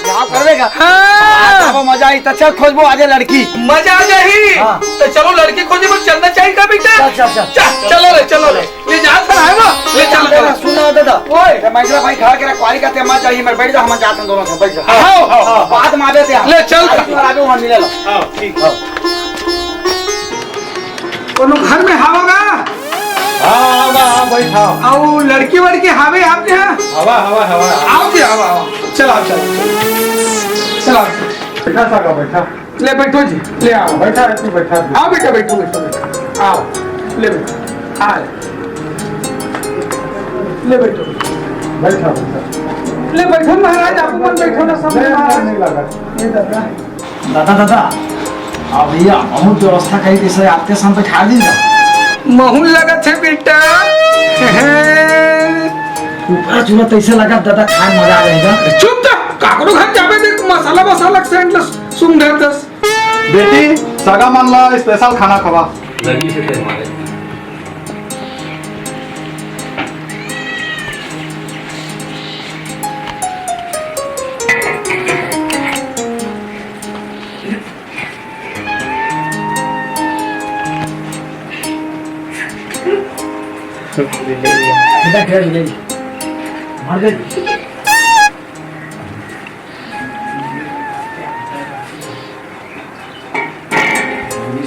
बिहाव करबे का? हाँ। आज अब मजा आई, तो चल खोजबो आजे लड़की। मजा आ जाही। हाँ। तो चलो लड़की खोजे बर चलना चाहिए का बेटा? चल, चल, चल। चल, चलो रे, चलो रे। ले जा, सर, है वो? ले चल, चल। सुन ना, दादा। ओए। ते मंगला भाई घर के रखवाली का ते मत जाइए, मैं बैठ जा, हम जाते हैं दोनों से, बैठ जा। हाँ, हाँ, हाँ। बाद में आवे ते हम। ले चल। आज तुम्हारा आवे, वहाँ मिले लो। हाँ, ठीक। हाँ। कोनो घर में हवा बा? हाँ, हवा, हाँ, बैठा। आओ, लड़की वड़की हवे आपके यहाँ? हवा, हवा, हवा। आओ जी, हवा, हवा। चल, आओ, चल, चल। चल, आओ। बैठा, सागा, बैठा। ले बैठो जी, ले आओ। बैठा है, तू बैठा दे। आओ बेटा, बैठो, बैठो, बैठो। आओ, ले बैठो। आ ले। ले बैठो। बैठा, बैठा। ले बैठो महाराज, आप मन बैठो ना, सब नहीं, महाराज। नहीं लगा। ये दादा। दादा, दादा, अब भैया, बहुत व्यवस्था करी, तैसे आपके साथ बैठा दी ना। महूँ लगत है बेटा। ऊपर चूल्हा तैसे लगा, दादा, खाए मजा आ जाएगा। चुप तो, काकरो घर जाबे देख, मसाला वसाला सेंट लस, सुंदर दस। बेटी, सगा मन ला स्पेशल खाना खवा।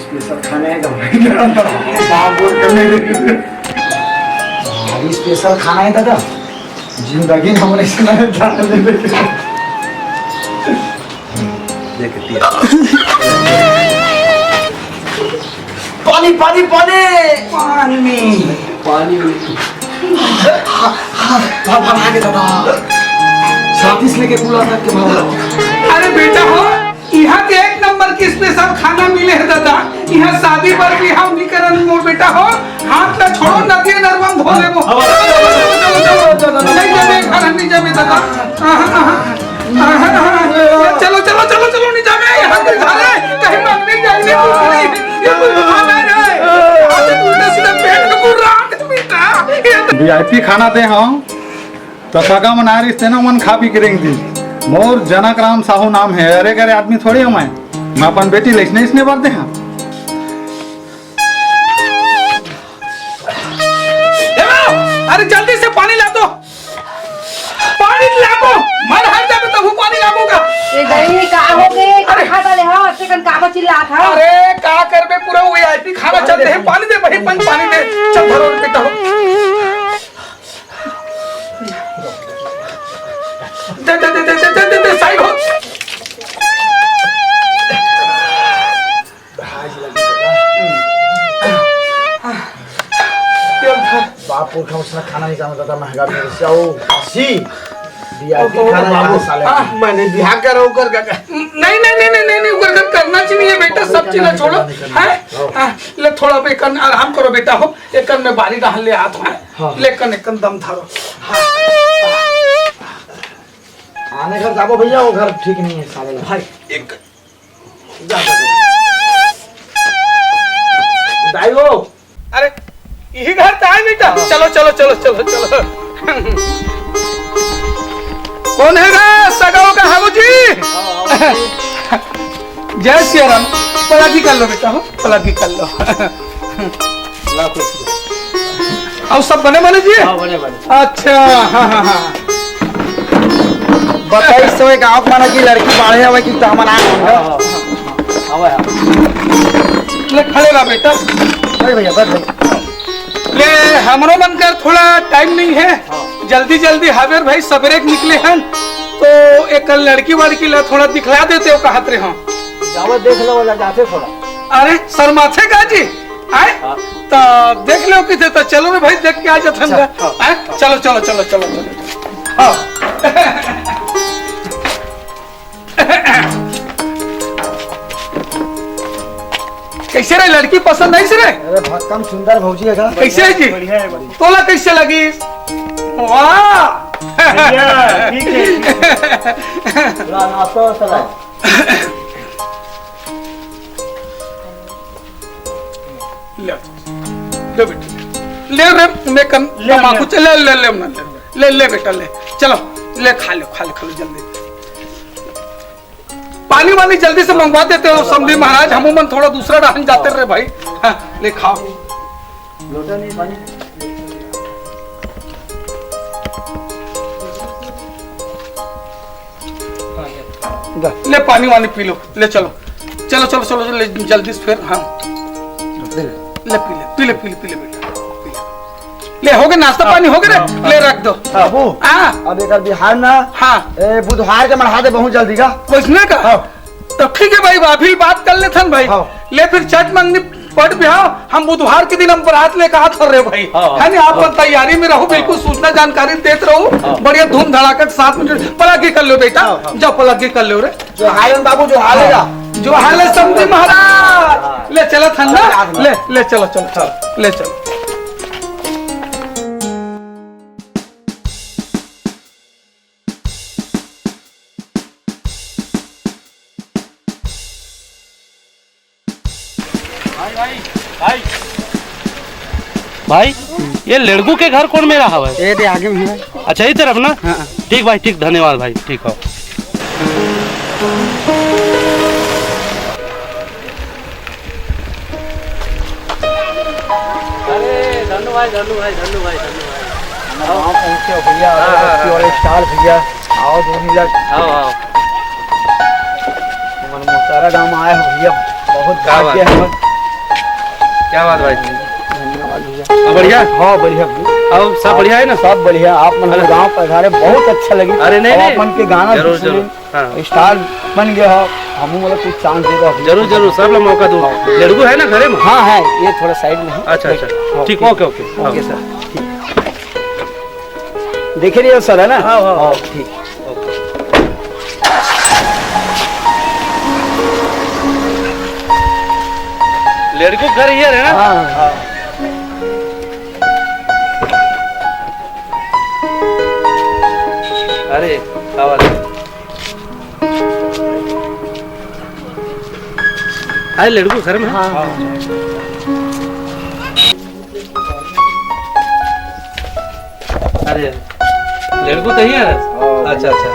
स्पेशल खाने आएगा भाई। बाप बोल कर नहीं दे। भाई, स्पेशल खाना है दादा। जिंदगी में हमने सुना है, जाने दे। देख, पिया। पानी, पानी, पानी। पानी। पानी। हाँ, हाँ, हाँ, हाँ, हाँ, आगे दादा। छातीस लेके पूरा तक के भाग। अरे बेटा हो, यहाँ के एक नंबर के स्पेशल खाना मिले है दादा। यहाँ शादी बर बिहाव नहीं करन मोर बेटा हो। हाथ ला छोड़ो, नदिया नरवा में धो लेबो। हवा। चलो, चलो, चलो, चलो, चलो, चलो। नहीं जाबे, घर नहीं जाबे दादा। आहा, आहा, आहा, आहा। चलो, चलो, चलो, चलो, नहीं जाबे, यहाँ के घर है, कहीं मांगने जाएंगे, कुछ नहीं। ये कुछ खाना है। आज उल्टा सीधा पेट में पूरा रात बेटा। ये तो वीआईपी खाना दे हम। त सगा मन आए रहिस तेनो मन खा पी के रेंग दिस। मोर जनक राम साहू नाम हे, अरे गरे आदमी थोड़ी हंव मैं। मैं अपन बेटी ला इसने इसने बर दे हंव। ए माँ, अरे जल्दी से पानी ला तो। पानी ला तो। मर हर जाबे तभू पानी लाबो का। ए गई का हो गे? अरे। कहाँ डाले हव? अतेकन काबर चिल्लात हव? अरे का करबे, पूरा वीआईपी खाना चल रहे, पानी दे भाई, पानी, पानी दे। चल धरो बेटा हो। दे, दे, दे, साइड हो। बाप पुरखा उसने खाना नहीं खाना था, महंगा मेरे से, ओ, सी। वीआईपी खाना बाबू, साले। आ, मैंने बिहाव करा ओकर का। नहीं, नहीं, नहीं, ओकर का करना चाहिए बेटा, सब चीज छोड़ो। हैं? हाँ, ले थोड़ा पे कन आराम करो बेटा हो, एक कन में बारी रहन ले आत हूँ। हाँ। ले कन एक कन दम धरो। हाँ। आने घर जाबो भैया, वो घर ठीक नहीं है साले का। भाई, एक जा, जा, जा। दाई हो। अरे, यही घर तो है बेटा। चलो, चलो, चलो, चलो, चलो। कौन है गा? सगाओ का हाबू जी? जय सिया राम। पलागी कर लो बेटा, हो, पलागी कर लो। ला खुश रहो। और सब बने बने जी? हाँ, बने बने। अच्छा, हाँ, हाँ, हाँ। बताई सोए गाँव के माना कि लड़की बाढ़े हवे कि तो हमन आए होंगे। हाँ, हाँ, हाँ, हाँ। आवे, हाँ। ले खड़े रह बेटा। अरे भैया, बस भैया। ले हमरो मन कर थोड़ा टाइम नहीं है। हाँ। जल्दी जल्दी हवेर भाई सबेरे के निकले हन। तो एक लड़की वड़की ला थोड़ा दिखला देते हो कहत रहे हो। जाओ देख लो वाला जाते थोड़ा। अरे शर्माथे का जी? आए? हाँ। तो देख लो किसे तो चलो रे भाई देख के आ जाते हम। अच्छा, हाँ। आए? चलो, चलो, चलो, चलो, चलो। हाँ। कैसे रे लड़की पसंद आई से रे? अरे भक्कम सुंदर भौजी है का? कैसे है जी? बढ़िया है, बढ़िया। तोला कैसे लगी? वाह! बढ़िया, ठीक है, ठीक है। पूरा नाश्ता वास्ता लाओ। ले, ले बेटा। ले रे, मैं कम, ले, कमा ले। कुछ, ले, ले, ले, ले, ले, ले बेटा, ले। चलो, ले खा लो, खा लो, खा लो जल्दी। पानी वानी जल्दी से मंगवा देते हो, समधी महाराज, हम मन थोड़ा दूसरा डहन जाते रहे भाई। हाँ, ले खाओ। लोटा नहीं पानी। ले पानी वानी पी लो, ले चलो, चलो, चलो, चलो, ले जल्दी से फिर, हाँ, ले पी ले, पी ले, पी ले, पी ले बेटा, पी ले। ले, हो गए नाश्ता पानी हो गए रे? हाँ, हाँ। ले रख दो। हाँ। बाबू, हाँ। अब एक बिहार ना, हाँ। ए, बुधवार के मढ़ा दे बहुत जल्दी का। वैसने का? हाँ। तो ठीक है भाई, अभी बात कर लेथन भाई। हाँ। ले फिर चट मंगनी पट बिहाव, हम बुधवार के दिन हम बारात लेके आत हन रे भाई। हाँ, हाँ। है नी, आप हाँ। तैयारी में रहो, बिल्कुल हाँ। सूचना जानकारी देत रहो। हाँ। बढ़िया धूम धड़ाका के साथ में पलागी कर लो बेटा, हाँ, हाँ। जाओ पलागी कर लो रे। जो हाल है बाबू, जो हाल है। जो हाल है समधी महाराज। हाँ। ले चलो ठंडा, हाँ। ले, ले चलो, चलो, चलो, ले चलो। भाई, भाई, भाई। भाई, ये लेड़गू के घर कौन मेर हवय? ए दे आगे में है। अच्छा, ये तरफ ना? हाँ। ठीक भाई, ठीक, धन्यवाद भाई, ठीक हो। अरे, धन्नू भाई, धन्नू भाई, धन्नू भाई, धन्नू भाई। हमारे गाँव पहुँचे हो भैया, हाँ, हाँ, अगरबत्ती हाँ। वाले स्टार भैया, आओ दो मिनट। आओ, आओ। हमारे मोहतारा गाँव में आए हो भैया, बहुत क्या बात भाग्य है। है हमारे। क्या बात भाई? धन्यवाद भैया। हाँ, बढ़िया? हाँ, बढ़िया भैया। आओ, सब बढ़िया है ना? सब बढ़िया। आप मन अरे। गाँव पधारे, बहुत अच्छा लगी। अरे, नहीं, और नहीं। अपन के गाना जरूर, सुने। जरूर। हाँ। स्टार बन गया हो, हमू मतलब कुछ चांस दे दो। जरूर, जरूर, सब ला मौका दो। हाँ। लड़कू है ना घरे में? हाँ, है, ये थोड़ा साइड में है। अच्छा, अच्छा। हाँ, ठीक, ठीक। ओके, ओके। ओके, हाँ। सर, ठीक। देखे रहिए सर, है ना? हाँ, हाँ, हाँ। हाँ, ठीक। ओके। लड़कू घर ये है ना? हाँ। हाँ। अरे, का बात है? हाय, लड़कू घर में? हाँ, हाँ। अरे, लड़कू तो ही है? हाँ। अच्छा, अच्छा।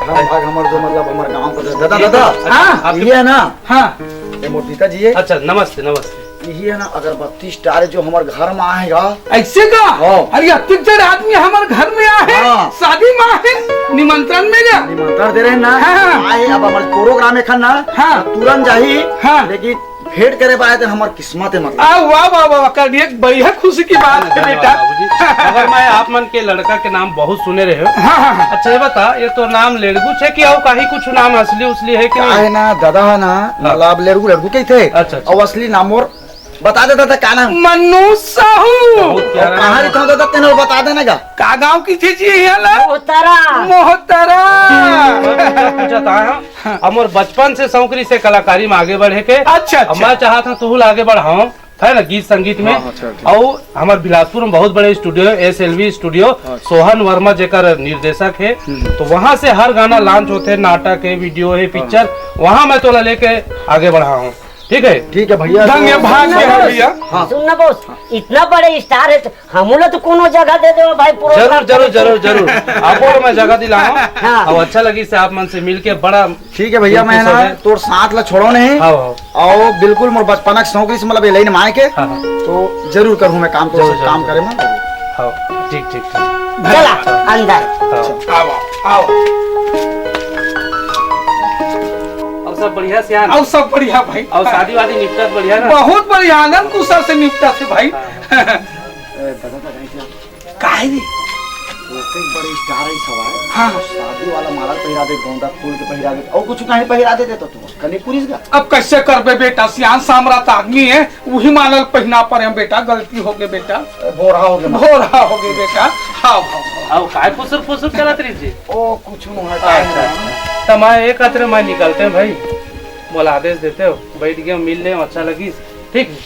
धन भाग हमर जो, मतलब, हमर गांव का दादा, दादा, हाँ। आप ये है ना? हाँ। ये मोर पिताजी है। अच्छा, नमस्ते, नमस्ते। यही है ना अगरबत्ती स्टार जो हमर घर में आएगा। ऐसे का? हाँ। अरे, अतिक जड़ आदमी हमर घर में आहे, हाँ। शादी में आहे, निमंत्रण में जा। निमंत्रण दे रहे हैं ना। हाँ। आए, अब हमर प्रोग्राम है ना, हाँ। तुरंत जाही, हाँ। लेकिन भेंट करे पाए तो हमर किस्मत है, मतलब। आ, वाह, वाह, वाह, वाह, कर एक बढ़िया खुशी की बात है, धन्यवाद बेटा। बाबूजी। मगर मैं आप मन के लड़का के नाम बहुत सुने रहे हो। हाँ, हाँ, हाँ। अच्छा, ये बता, ये तो नाम लेड़गू छे कि और कहीं कुछ नाम असली उसली है कि नहीं? का है ना, दादा है ना, हाँ। मतलब, लेड़गू, लड़गू के थे। अच्छा, अच्छा। और असली नाम और बता देता था, का नाम? मन्नू साहू। बहुत प्यारा और कहाँ नाम। रहता हूँ दादा, तेने बता देना का? का गाँव की थी जी, ये ला? मोहतरा। मोहतरा। पूछा था, हाँ? हाँ। हम और बचपन से सौकरी से कलाकारी में आगे बढ़े के। अच्छा, अच्छा। अब मैं चाहत हूँ, तू आगे बढ़ाओ। है ना, गीत संगीत में। हाँ, हाँ, चल, ठीक। और हमारे बिलासपुर में बहुत बड़े स्टूडियो है, एस एल वी स्टूडियो, हाँ। सोहन वर्मा जेकर निर्देशक है। हम्म। तो वहाँ से हर गाना लॉन्च होते हैं, नाटक है, वीडियो है, हाँ। पिक्चर, वहाँ मैं तोला लेके आगे बढ़ा हूँ। ठीक है, ठीक है भैया, धन्य तो भाग्य है भैया। हाँ। सुन ना बॉस, इतना बड़े स्टार है तो हमू ला तो कोनो जगह दे दो भाई, प्रोग्राम जरूर, जरूर, करे। जरूर, जरूर। आपको मैं जगह दिलाऊं। हाँ। और अच्छा लगी से आप मन से मिलके बड़ा ठीक है भैया, बिल्कुल मैं ना सर। तोर साथ ला छोड़ो नहीं। हाँ, हाँ। और बिल्कुल मोर बचपना के शौक इस मतलब ये लाइन में आए के। हाँ, हाँ। तो जरूर करूँ मैं काम, तो जरूर, काम जरूर। करे मैं। हाँ, ठीक, ठीक, ठीक। चला, अंदर। हाँ। आओ, आओ। और सब बढ़िया सियान? और सब बढ़िया भाई। और शादी वादी निपटत बढ़िया ना? बहुत बढ़िया, आनंद कुशल से निपटत हे भाई। हाँ, हाँ। ए, दादा, दादा, काहे रे? वो कई बड़े स्टार है सवाल। हाँ। शादी वाला माला पहिरा दे, गोंदा फूल के पहिरा दे, और कुछ नहीं पहिरा दे, दे तो तू कने पुलिस का। अब कैसे करबे बेटा, सियान सामरात आदमी है, वही माला पहिना पड़े हम बेटा, गलती हो गई बेटा। ए, भोरा हो गया। भोरा हो गई बेटा। हाँ, हाँ, हाँ। अब काय फुसुर फुसुर करत रही जी? ओ, कुछ नहीं है। अच्छा, अच्छा। तो मैं एक अतरे मैं निकलते हैं भाई, मोला आदेश देते हो, बैठ गया, मिल ले, अच्छा लगी। ठीक है।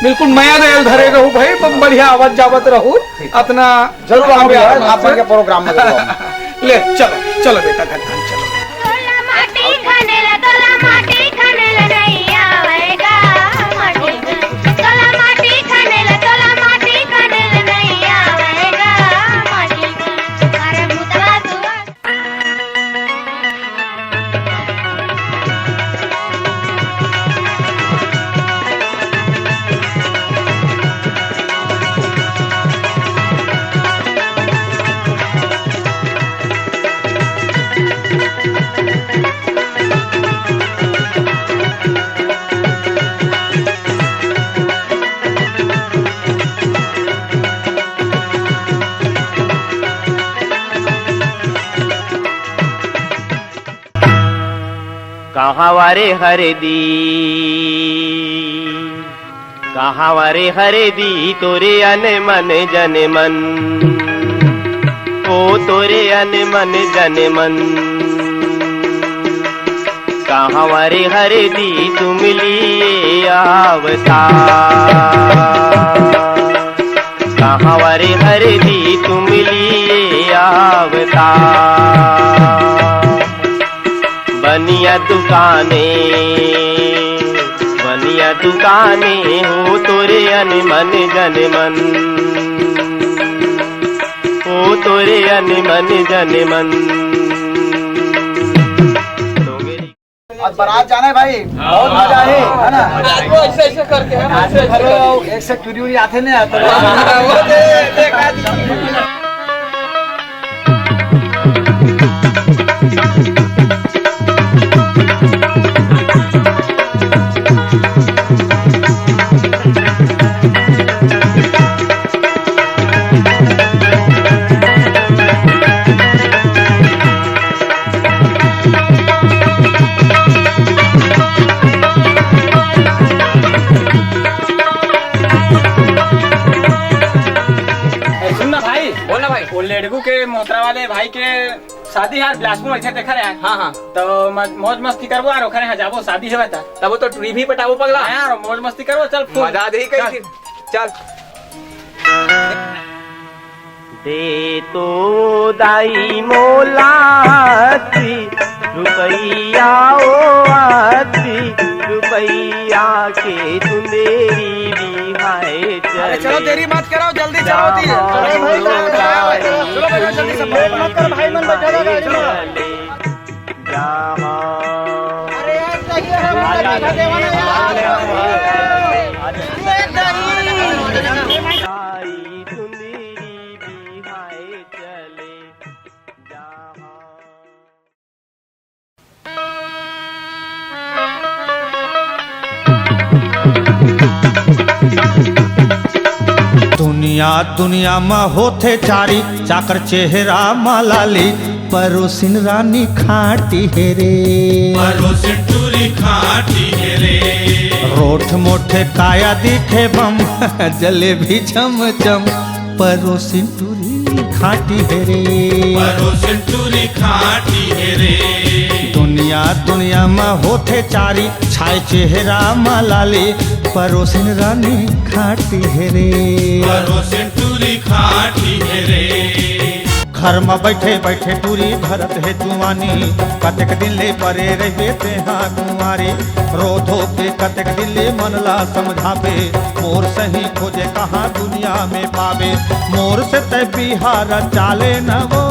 बिल्कुल मया दयल धरे रहू भाई, ब-, बढ़िया आवत जावत रहू। ठीक। अतना जरूर आऊंगा यार, आप लोग के प्रोग्राम में जरूर आऊंगा। ले, चलो, चलो बेटा, घर, घर चलो। तोला माटी खनेला, तोला माटी खनेला नहीं आवेगा माटी में। तोला माटी खनेला, तोला माटी खनेला नहीं आवेगा माटी में। अरे भूतवा दुआ कहाँ वारे हरदी, कहाँ वारे हरदी तोरे अन मन जन मन, ओ तोरे अन मन जन मन। कहाँ वारे हरदी तुम लिए आवता, कहाँ वारे हरदी तुम लिए आवता। बनिया दुकाने, बनिया दुकाने हो तोरे अन मन जन मन, हो तोरे अन मन जन मन। आज बारात जाना है भाई, बहुत मजा है, है ना? आज वो ऐसे ऐसे करके हम आज ऐसे ऐसे हेलो, करेंगे। एक से टूरी उरी आते ना, तो वो दे, देखा दी। ए, सुन ना भाई। बोल ना भाई। वो लेडगू के मोहतरा वाले भाई के शादी यार बिलासपुर में, अच्छा देखा रे यार। हाँ, हाँ। तो म-, मौज मस्ती करबो यार, ओखरे यहाँ जाबो, शादी हेवय ता। तब वो तो टुरी भी पटाबो पगला। हाँ यार, मौज मस्ती करबो, चल फुल। मजा दे ही कहीं चल। चल। दे तो दाई मोला अस्सी रुपैया, ओ अस्सी रुपैया के चुंदेरी बिहाए अरे चलो, चले। देरी मत करो, जल्दी चलो, दी। अरे भाई, चलो, बैठो, जल्दी से, मत, मत कर, भाई मन, बैठो, गाड़ी में। अरे यार, सही है, हम लोग का देवाना यार। अरे नहीं। दुनिया दुनिया म होथे चारी, चाकर चेहरा म लाली, परोसिन रानी खाटी हे रे। परोसिन टूरी खाटी हे रे। रोठ मोठे काया दिखे बम, जलेबी चमचम, परोसिन टूरी खाटी हे रे। परोसिन टूरी खाटी हे रे। दुनिया या दुनिया म होथे चारी, छाय चेहरा म लाली, परोसिन रानी खाटी हे रे। परोसिन टूरी खाटी हे रे। घर म बइठे बइठे टूरी धरत हे जुवानी, कतेक दिन ले परे रहिबे तेहा कुंवारी। रो धो के कतेक दिन ले मन ला समझाबे, मोर सही खोजे कहाँ दुनिया में पाबे, मोर से तै बिहार चाले न वो।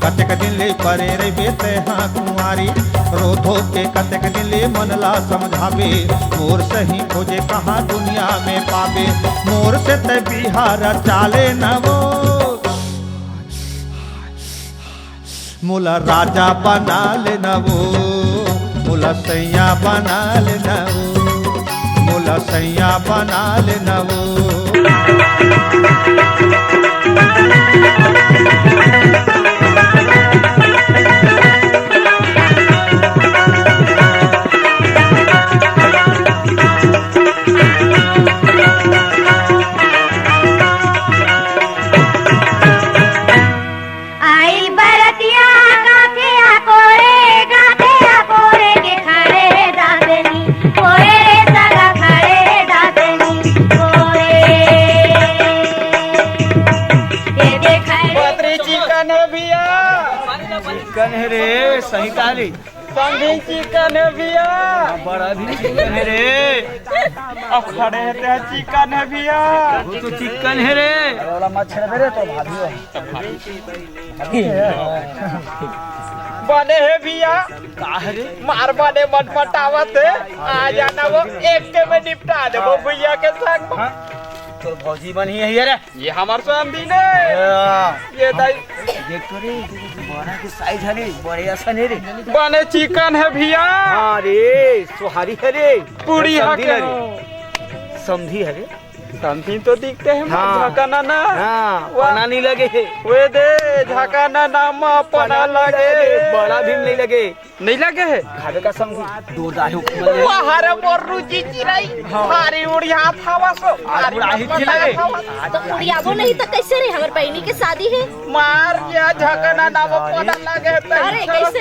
कतेक दिन ले परे रहिबे तेहा कुंवारी, रो धो के कतेक दिन ले मन ला समझाबे, मोर सही खोजे कहाँ दुनिया में पाबे, मोर से तै बिहार चाले न वो। मोला राजा बना ले न वो, मोला सैया बना ले न वो, मोला सैया बना ले न वो। आई बरतिया गाथे आ कोरे, गाथे आ कोरे के खड़े दादनी, कोरे रे सगा खड़े दादनी, कोरे। ये देख रे। पतरी चिकन हे भैया। चिकन हे रे, सही ताली। संगी चिकन हे भैया। बड़ा भी चिकन हे रे। अब खड़े हे ते चिकन हे भैया। वो तो चिकन हे रे। अरे वाला मत छेड़बे रे, तो भाभी हो। बने हे भैया। का हे रे? मार बने मटमटावत हे। आ जाना वो एक के में निपटा देबो भैया के संग। हाँ? तोर भौजी बनी हे ये रे। ये हमर समधी ने। हाँ। ये दाई। देख तो रे, बड़ा के साइज हे रे, बड़े असन हे रे। बने चिकन हे भैया। हाँ रे, सोहारी हे रे। पूरी समधी हके हे रे। हो। समधी हे रे। समधी तो दिखते हे, हाँ। झकना ना। हाँ, वाह। पना नहीं लगे हे। वे दे, झकना ना मा पना पना नहीं लगे। लगे, बड़ा भी नहीं लगे। नहीं लगे हे? खावे का समधी, दो दारू खा ले। वाह रे मोर रुचि चिरई, हाँ। भारी उड़िया थावा सो, आज भारी उड़ाही मत चिल्ला रे। बतावा। तो उड़ियाबो नहीं तो कैसे रे, हमर बहिनी के शादी हे। मार के झकना ना वो पना लगे हे, अरे, कैसे?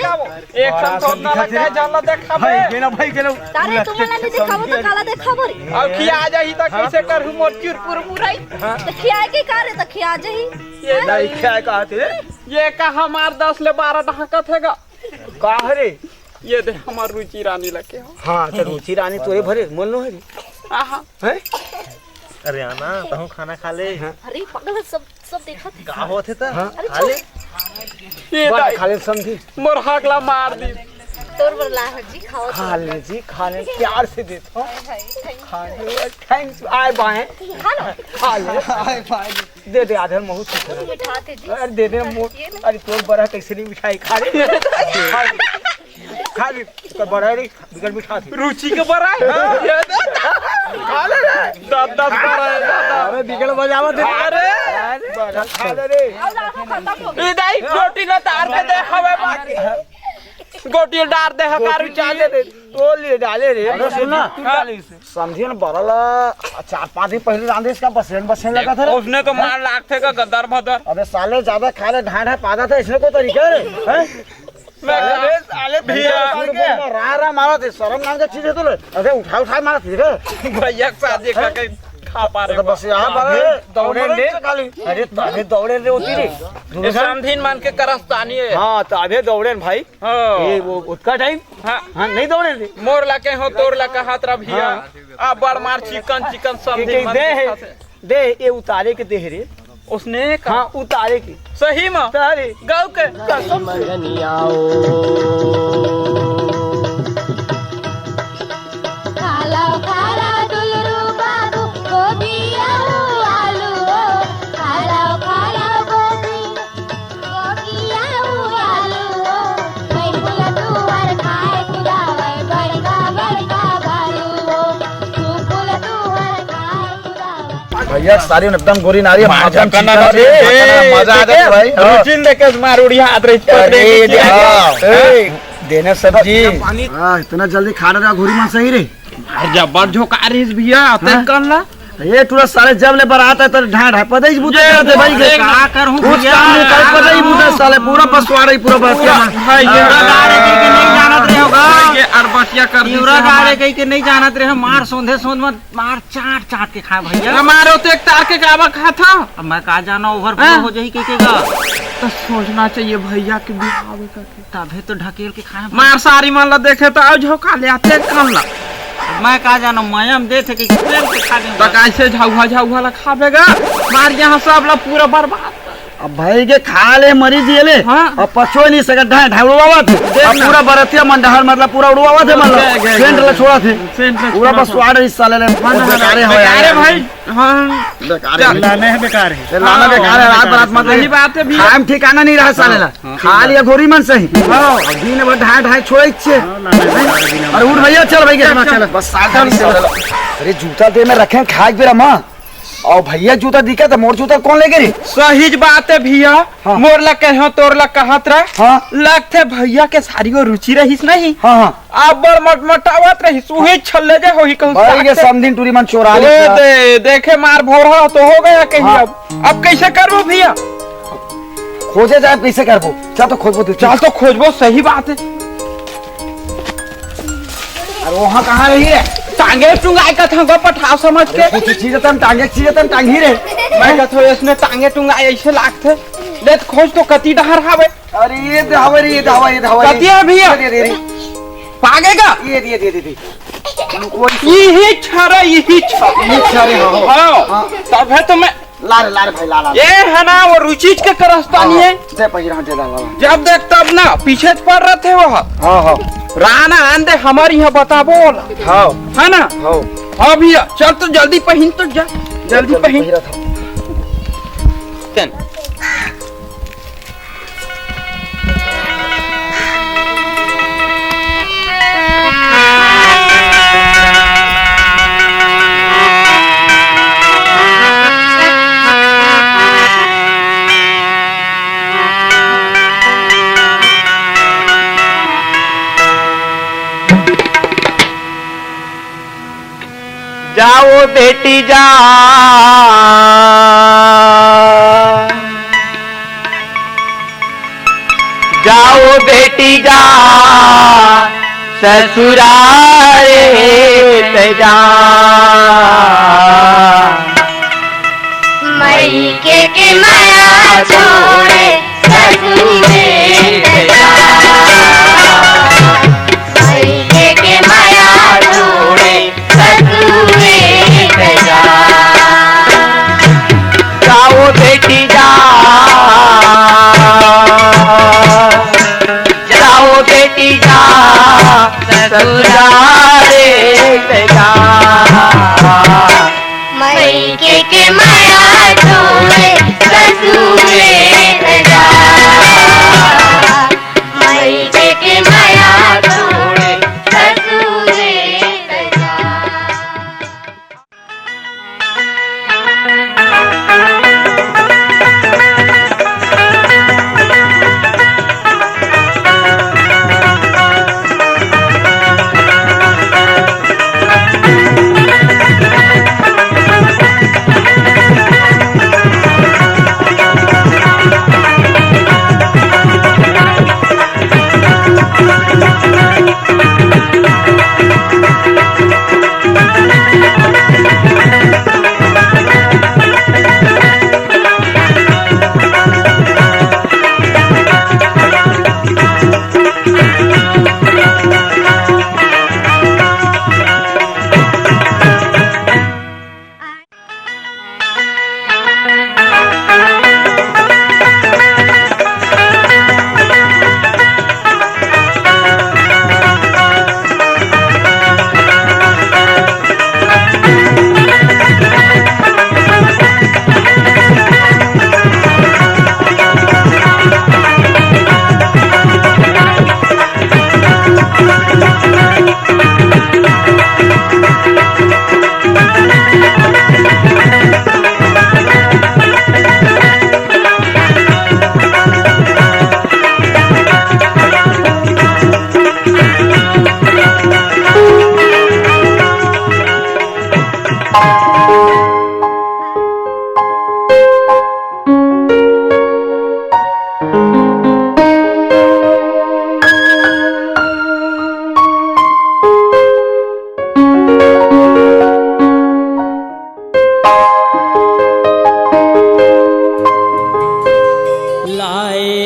एक ठन थोड़ा लगा जाला देखाबे। भाई, गेलो, भाई, गेलो। तारे तुम ना नहीं देखाबो तो काला देखाबो रे। अब खिया जाही त कैसे करहु मोर चुरपुर मुरई? तो खिया के का रे, तो खिया जाही। ये नहीं खिया का आते रे? ये का हमार दस ले बारह ढाकत हे गा? का हरे? ये दे हमार रुचि रानी लगे हो। हाँ, तो रुचि रानी तोरे भरे, मोल नो हरे। आहा। हैं? अरे आना, तहूँ खाना खा ले। हाँ। अरे पागल, सब, सब देखत हे। का होत हे त? हाँ। अरे खा ले। ये बड़ा दाई, खा ले समधी। मोर हक ला मार दी। तोर बर ला हक जी, खाओ खा तो। ले जी, खा ले, प्यार से देता हूँ। हाय, हाय, thank you। खा ले, thank you। आए बाएं। खा लो। खा ले। आए बाएं। दे दे, आधर महू ठीक है। मिठाते जी। अरे दे दे, मो-, ये ले। अरे तोर बड़ा कैसे नहीं मिठाई खा ले। खा ले। खा ले। तो बड़ा रे, बिगड़ मिठा थी। रुचि के बड़ा है। हाँ। खा ले रे। दस दस बड़ा है, दस दस। अरे बिगड़ बजावा दे। अरे। बड़ा खा ले रे। ए दाई, गोटी न तार के दे हवे बाकी। गोटी डार दे हकार गोटी डाल दे रे। तो ले डाले रे। अरे सुन ना। तू डाले इसे। समझिए ना, बड़ा ला, चार पाँच दिन पहले रांधे इसका बसेन बसेन लगा था रे। उसने तो मार लागथे का गदर भदर। अबे साले ज्यादा खा ले, ढाई ढाई पादा था, इसमें कोई तरीका है? हैं? मैं अरे साले भैया। साले भैया। रा रा मारा थे, शर्म नाम का चीज है तो ले। अबे उठा उठा मारा थे रे। भैया के साथ ये करके खा पा रहे तो बस हो। यहाँ पर है, दौड़े दौड़े ले। से खाली। अरे तो अबे दौड़े ले होती रे। ये समधिन मन के करस्तानी है। हाँ, तो अबे दौड़े न भाई। हाँ। ये वो उतका टाइम। हाँ। हाँ, नहीं दौड़े ले। मोर लके हो, तोर लका हाथ रा भैया। हाँ। आ बड़ मार चिकन चिकन समधिन के मन दे के है। खाते। दे, ये उतारे के दे रे। उसने का? हाँ, उतारे के। सही में? तारे। गौ के? कसम से। मगनिया ओ। खाला, खाला, दुलरू बाबू, गोभी अउ आलू ओ। खाला, खाला, गोभी, गोभी अउ आलू ओ। मैं फूल तुहर खाए खुदावै, बड़का, बड़का बालू ओ। तू फूल तुहर खाए खुदावै। भैया, सारी एकदम गोरी नारी, मार एकदम झपकन चिकन ना रे। रे, मजा आ जाता भाई। हाँ। रुचिन देखे मार उड़िया हाथ रही, अरे, पकड़े दे, की हाँ। चीज। ए, देना सब्जी। हाँ, इतना जल्दी खा रहा घोरी मन सही रे। मार जबर झोंका रहीस भैया, हाँ? तें कर ला। ये टूरा साले जब ले बरात है तो ढांढ है, पता ही बूता ये करते भाई के। का करूं कुछ भैया? काम नहीं कर, पता ही बूता साले, पूरा बसवाड़ा ही पूरा बस पूरा, गया। हाँ, ये पूरा गाड़ी के, के नहीं जानत रहे होगा। ये अरबसिया कर दी पूरा से गाड़ी हमार। के, के नहीं जानत रहे, मार सोंधे सोंध मत, मार चाट चाट के खाए भैया। हमारे होते एक तार के काबा खा था। अब मैं का जाना, ओवर हाँ? हो जाही के, के गा। तो सोचना चाहिए भैया कि बिहाव करके। तभे तो ढकेल के खाए। मार सारी मन ला देखे तो आओ झोंका ले आते कान ला। मैं का जानो, मयम दे थे कि खेल के खा देंगे। तो कैसे झाउहा झाउहा ला खाबे गा? मार यहाँ सब ला पूरा बर्बाद। अब भाई के खा ले, मरीज ये ले। हाँ। अब पछो नहीं सकत, ढाई ढाई उड़वावा थे। देख अब ना। पूरा बरतिया मन डहर मतलब पूरा उड़वावा थे, मतलब गए, गए, सेंट गए, ला गए। छोड़ा थे। सेंट ला पूरा छोड़ा बस था। स्वाद इस साले ले। हाँ, हाँ, बेकारे हाँ, हो बेकारे यार। भाई। हाँ। बेकार है। लाना है, बेकार है। ये लाना हाँ, बेकार है, रात बेकार बरात है। मत सही बात है भैया। खाए में ठिकाना नहीं रहा साले ला। हाँ। खा लिया घोरी मन सही। हाँ। और दिन भर ढाई ढाई छोड़े इच्छे। हाँ, लाना है, बेकार है, बिना और उठ भैया, चल भाई, चल, चल, चल। बस साथ में चल। अरे जूता दे में रखे हैं, खाए बेरा माँ। और भैया जूता दिखा तो मोर जूता कौन लेके रे? सही बात है भैया। हाँ। मोर ला कहो, तोर ला कहत रह। हाँ। लगथे भैया के सारी वो रुचि रहीस नहीं। हाँ, हाँ। अब्बड़ मटमटावत रहिस, उही छल्ले जे होही कहूँ भाई के साथे। समधिन टूरी मन चोरा ले ओए पूरा। दे, देखे मार भोरहा तो हो गया कहीं हाँ। अब। अब कैसे करबो भैया? खोजे जाए, कैसे करबो? चल तो खोजबो तू। चल तो खोजबो, सही बात है। अरे वहाँ कहाँ रही रे? टांगे टुंगाए का था, पठाव समझ के। कुछ चीज तन टांगे, चीज तन टांगी रे। मैं कहत हूँ, इसने टांगे टुंगाए ऐसे लागथे। देख खोज तो कती डहर हावे। अरे ये दे हवा रे, ये दे हवा, ये दे हवा, ये। कतिया भैया? ये दे, दे, दे। पागेगा? ये दे, दे, दे, दे। कोई यही छा रे, यही छा। ये छा रे, हाँ, हाँ। हाँ। हाँ। तब है तो मैं ला रे, ला रे भाई, ला, ला। ये है ना, वो रुचिज के करस्तानी हाँ, है। दे पहिरा, दे, ला, ला, ला। जब देख तब ना, पीछे तो पड़ रहे थे वो। हाँ, हाँ। राना आन दे हमारे यहाँ बताबो वाला। हाँ। है ना? हाँ। हाँ भैया, चल तो जल्दी पहिन तो जा। जल्दी चल, पहिन। पहिरा था। चल। जाओ बेटी जा, जाओ बेटी जा, ससुरारे ते जा। मइके के मया छोड़े ससुरे ते जा। मइके के मया छोड़े ससुरे ते जा। जाओ बेटी जा, जाओ बेटी जा, ससुरारे ते जा। मइके के मया छोड़े ससुरे ते जा।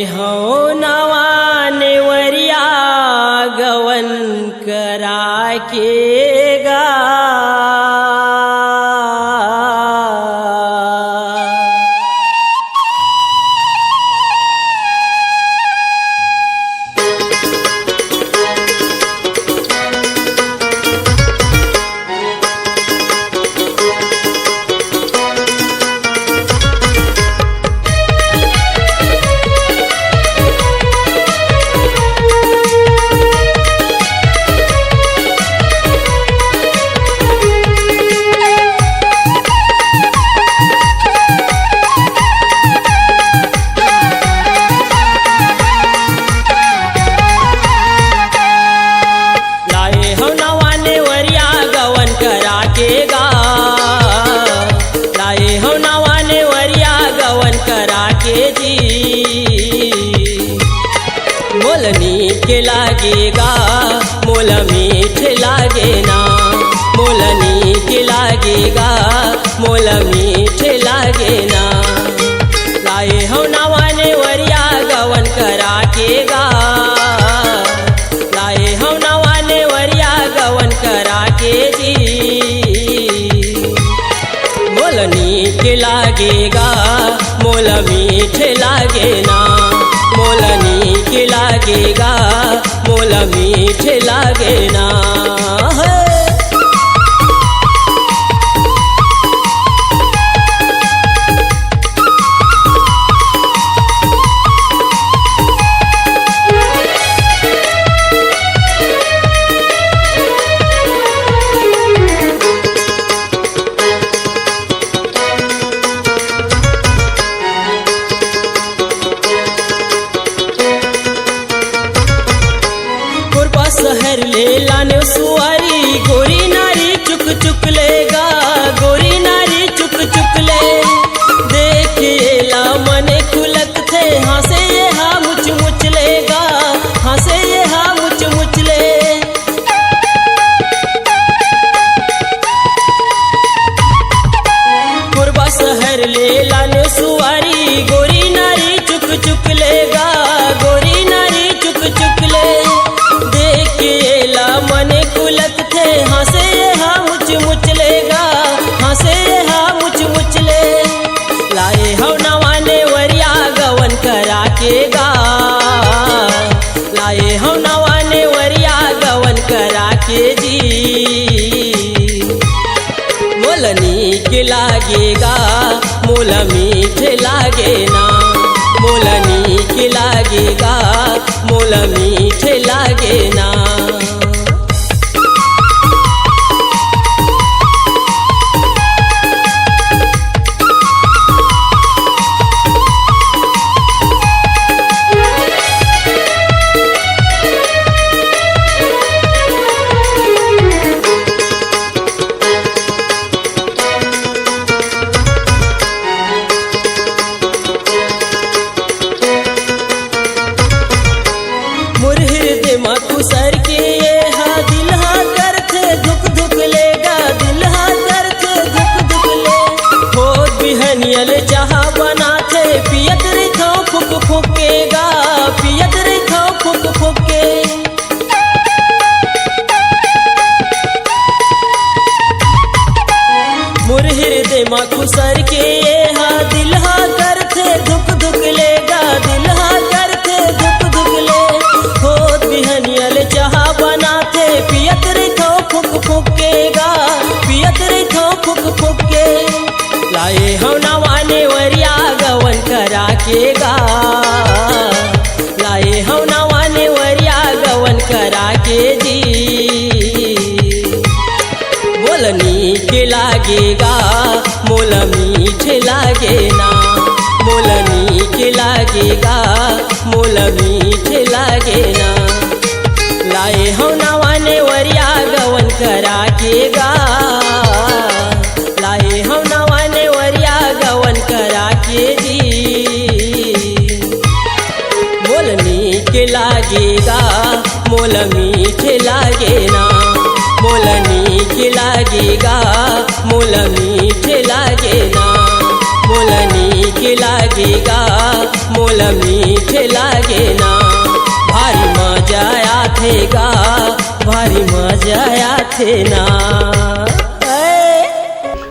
हव नवा नेवरिया गवन करा के गा। लाए हव नवा नेवरिया गवन करा के गा, लाए हव नवा नेवरिया गवन करा के जी। मोला नीक लागे गा, मोला मीठ लागे ना, मोला नीक लागे गा, मोला मीठ लागे ना। लाए हव नवा नेवरिया गवन करा के गा, लाए हव नवा नेवरिया गवन करा के जी। मोला नीक लागे गा, मोला मीठ लागे ना, मोला नीक लागे गा, मोला मीठ लागे ना। हे। कोरबा शहर ले लाने सुवारी, गोरी नारी चुक चुक लेगा, गोरी नारी चुक चुक ले। देख एला मने खुलक थे, हाँसे ये हा मुच मुच लेगा, हाँसे ये हा मुच मुच ले। कोरबा शहर ले लाने सुवारी, गोरी नारी चुक चुक लेगा, गोरी नारी चुक चुक ले। देख एला मने खुलक थे, हाँसे ये हा मुच मुच लेगा, हाँसे ये हा मुच मुच ले। लाए हव नवा नेवरिया गवन करा के गा, लाए हव नवा नेवरिया गवन करा के जी। मोला नीक लागे गा, मोला मीठ लागे ना, मोला नीक लागे गा, मोला मीठ लागे ना। मोर हृदय म खुसर के ये हा दिल हा करथे धुक धुक लेगा, दिल हा करथे धुक धुक ले। होत बिहनिया ले चाहा बनाथे, पियत रहिथव फुक फुक के गा, पियत रहिथव फुक फुक के। मोर हृदय म खुसर के ये हा दिल हा करथे धुक धुक लेगा, दिल हा करथे धुक धुक ले। होत बिहनिया ले चाहा बनाथे, पियत रहिथव फुक फुक के गा, पियत रहिथव फुक फुक के। लाए हव नवा नेवरिया गवन करा के गा, लाए हव नवा नेवरिया गवन करा के जी। मोला नीक लागे गा, मोला मीठ लागे ना, मोला नीक लागे गा, मोला मीठ लागे ना। लाए हव नवा नेवरिया गवन करा के गा, लाए हव नवा नेवरिया गवन करा के जी। मोला नीक लागे गा, मोला मीठ लागे ना, मोला नीक लागे गा, मोला मीठ लागे ना। मोला नीक लागे गा, मोला मीठ लागे ना, भारी मजा आथे गा, भारी मजा आथे ना। ए।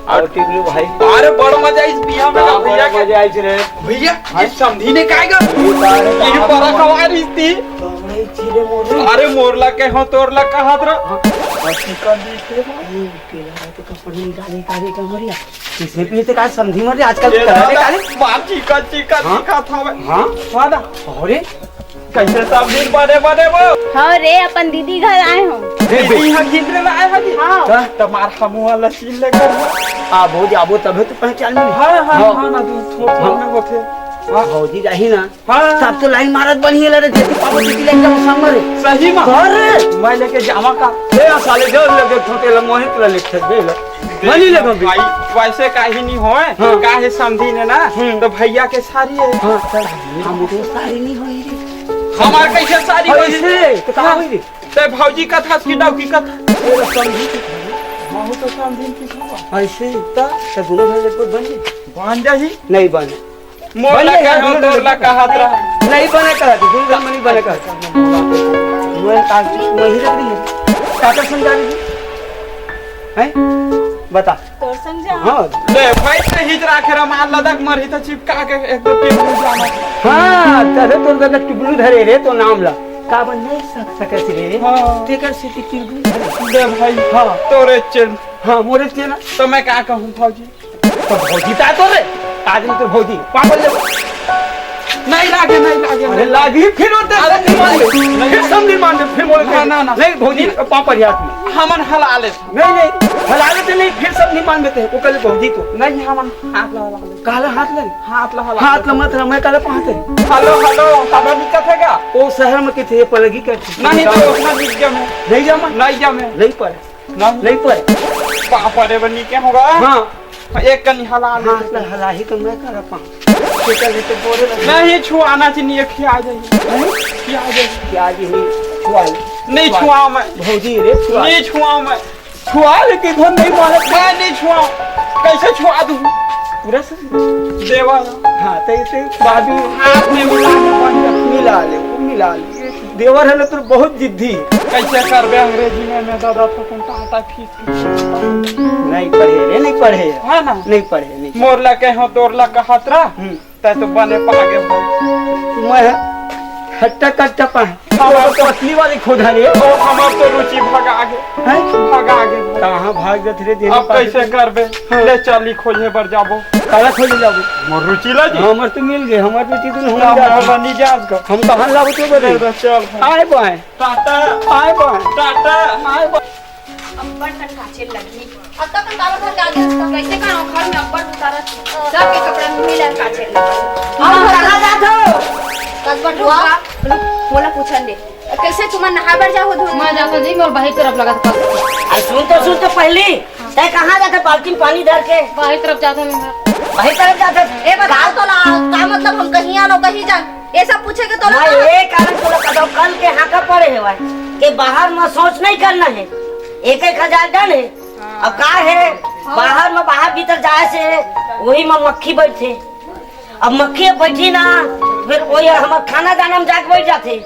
अउ टिकलू भाई, अरे बड़ मजा आइस बिहा में ना भैया के। मजा आइस रे। भैया, हाँ? ये समधी ने काय गा? ये बारे यही बड़ा खवा रही थी। अरे मोर ला के हो, तोर ला कहात रहा। हाँ, और चिकन भी थे। ये केला तो कपड़े निकाले, निकाले का मरिया। किसने पीते का समधी मर रही आजकल ये के दादा, काले? बाप चिकन, चिकन हाँ? चिकन था बे। हाँ? हाँ ना। अरे, कैसे सब दिन बने बने वो? हाँ रे, अपन दीदी घर आए हो। दीदी यहाँ घिंदरे में आए हो जी? हाँ। हाँ, तुम्हार हमू वाला सीन लेकर। आबो जाबो तबे तो पहचान में। हाँ, हाँ, हाँ। हाँ ना, तू थोड़ा हाँ। में होते। हाँ। भौजी जाही ना। हाँ। तब तो लाइन मारत बनिए ला रे, जेती पापा जी लेके जाओ संग रे। सही में? अरे। मैं लेके जावा का? ए, आ साले जो लगे छोटे ला मोहित ला लेके दे ला। बनी ले भाभी। भाई, वैसे काही नहीं होए। हाँ। काहे समधी ने ना, हम्म। तो भैया के सारी है। हाँ, सर, हम तो सारी नहीं होई रे। हमार कैसे सारी होई? कैसे? तो कहाँ होई रे? ते भौजी कथा की डौकी कथा। तेरा समधी की खबर। महू तो समधी की खबर। ऐसे? तो, तो दोनों भाई एक बार बन जाए। बन जाही। नहीं बने। मोर बन ला जाए, कहे हो, दोनों तोर ला भाई। कहत रहा। नहीं बने कहत, दोनों भाई नहीं बने कहत। मैं काकी, मैं ही रख रही है। काका समझा रही है? हैं? बता। तोर संग जा। हाँ। ले भाई, ते हिच राखे रा, मार लदक मरही त चिपका के एक दो टिकलू जाना। हाँ, तबे तोर ददक टिकलू धरे रे, तो नाम ला। का बन नहीं सक-, सकत रे। हाँ। तेकर से टिकलू धरे। ले भाई, हाँ। तोरे चेन। हाँ, मोरे चेन। तो मैं का कहूँ भौजी? तो भौजी ता तो रे। आदमी तो भौजी। पापड़ ले। नहीं लागे, नहीं लागे, अरे नहीं। लागी, फिर वो दे अरे नहीं मांगे। नहीं। फिर समधी मांगे, फिर बोले ना, ना, ना। नहीं, भौजी, पापड़ याद नहीं। हमन हला ले। नहीं, नहीं, हलाले तो नहीं, फिर समधी मान लेते हैं, वो कल भौजी को। नहीं, हमन हाथ ला, ला, ला। काला हाथ ले? हाथ ला, ला, हाथ ला। ला मत ला, मैं काला पाते। हेलो, हेलो, हेलो, दिक्कत है क्या? वो शहर में किथे पलगी कर। नहीं, तो उसमें दिख गया मैं। नहीं जामा? नहीं जामे। नहीं पड़े। नहीं। नहीं पड़े। पापा रे बनी क्या होगा? हाँ। एक कनी हला ले। हाथ ला हला ही तो मैं काला पा। चल, चल, चल, बोले लगे। नहीं छुआना चाहिए, खिया जाइए। नहीं? खिया जाइए। खिया जाइए, छुआ ले। नहीं छुआ। छुआ मैं। भौजी रे, छुआ। नहीं छुआ मैं। छुआ ले, कि धन नहीं मानत। मैं नहीं छुआ। कैसे छुआ दूँ? पूरा से देवा। हाँ, तो इसे बाजू हाथ में मिला के बन जा। मिला ले, वो मिला ले। देवर है ना, तू बहुत जिद्दी। कैसे करबे अंग्रेजी में, मैं दादा तो कौन कहता फीस। नहीं पढ़े रे, नहीं पढ़े। हाँ ना? नहीं पढ़े, नहीं। मोर ला कहो, तोर ला कहत रहा। हम्म। तै तो बने पागे हो। मैं हट्टा कट्टा पा। हमार तो पतली वाली खोदा रे। ओ, हमार तो रुचि भगा आगे। हैं? भगा आगे। कहाँ भाग जात रे, देने अब पागे? कैसे करबे? हाँ। ले चली खोजे बर जाबो। काला खोजे जाबो? मोर रुचि ला जी। हाँ, हमर तो मिल गए, हमर रुचि तो हम तो जात हमार हन। बनी जात का। हम कहाँ लाबो तो बने? चल, चल। आए बाय। टाटा। आए बाय। टाटा। आए बाय। अब्बड़ कन काचेर लगही। अतका कन काबर घर के आगे हस? कैसे कन घर में अब्बड़ उतारत? सब के कपड़ा मिल काचेर लगही। हम कहाँ जात हो? कसबटुआ। रुक, मोला पूछन दे। कैसे तुमन नहाए बर जाहो धुन? मैं जात हो जी, मोर बाही तरफ लगत का। अरे सुन तो, सुन तो पहली। तै कहाँ जात है बाल्टी में पानी धर के? बाही तरफ जात हो मैं। बाही तरफ जात है? ए, बता तो ला, का मतलब हम कहीं आनो, कहीं जान? ये सब पूछे के तोला मैं का? ये कारण तोला बताओ, कल के हाँका पड़े है भाई, कि बाहर में शौच नहीं करना है, एक एक हजार डन है। हाँ। अब का है, हाँ। बाहर में बाहर भीतर जाए से वही में मक्खी बैठे। अब मक्खी बैठी ना, फिर वही हमार खाना दाना में जाके बैठ जाते,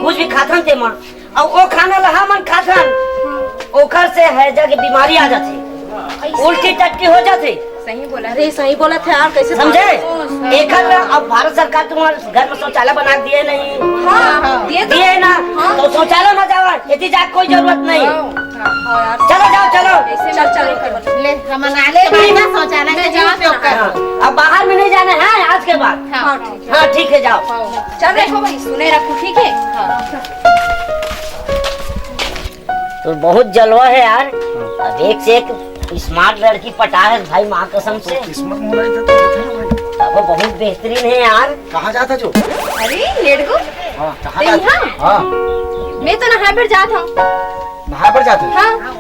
कुछ भी खाथन ते माँ। अब वो खाना ला हमन खाथन, ओकर से हैजा के बीमारी आ जाथे, उल्टी टट्टी हो जाथे। सही बोला रे, सही बोला थे यार, कैसे समझे? समझे? एकर में अब भारत सरकार तुम्हारे घर में शौचालय बना दिए नहीं? हाँ, दिए तो। दिए ना, हाँ। तो शौचालय में जावा, यदि जा कोई जरूरत नहीं। हाँ, हाँ, यार। चलो जाओ, चलो। ऐसे चल, मत चलो। करो। ले, हम आज के बाद ना शौचालय के लिए उपयोग करो। हाँ, अब बाहर में नहीं जाना है आज के बाद। हाँ, ठीक। हाँ, ठीक है, जाओ। हाँ, चल देखो भाई, सुने रखो, ठीक है? हाँ। तो बहुत जलवा है यार। हाँ। अब एक से एक स्मार्ट लड़की पटा है भाई, माँ कसम से। किस्मत में होना ही था तो होता ना भाई। अब वो बहुत बेहतरीन है यार। कहाँ जाता जो? अरे, लेड़गो। हाँ, कहाँ ते जाता? यहाँ? हाँ। मैं तो नहाए बर जात हूँ। नहाए बर जाते? हाँ।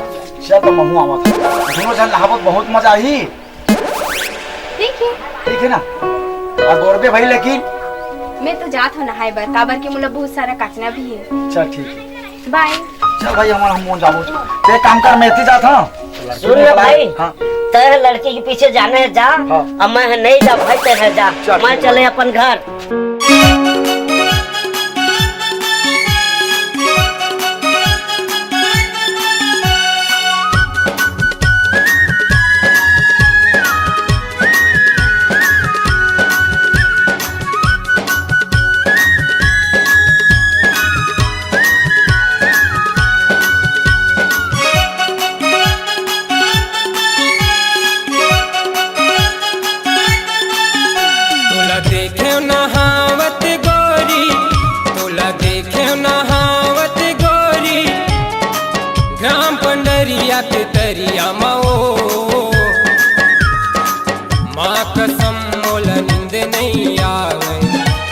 चल तो महू आवत हूँ। दोनों जन नहाबो तो बहुत मजा आई। ठीक है। ठीक है ना? और गोरबे भाई लेकिन? मैं तो जात हूँ नहाए बर, काबर के मोला बहुत सारा काचना भी है। चल ठीक है। बाय। चल भाई, हमार हम मोन जाबो। ते काम कर, मैं एती जात हंव। सुन ले भाई, हाँ। तैं लड़की के पीछे जाने हे जा, हाँ। अब मैं नहीं जा भाई, तैं जा। चल, मैं ठीक चले है। अपन घर। तोला देखे नहावत गोरी, तोला देखे नहावत गोरी, ग्राम पंडरिया के तरिया म ओ। माँ कसम मोला नींद नइ आवय,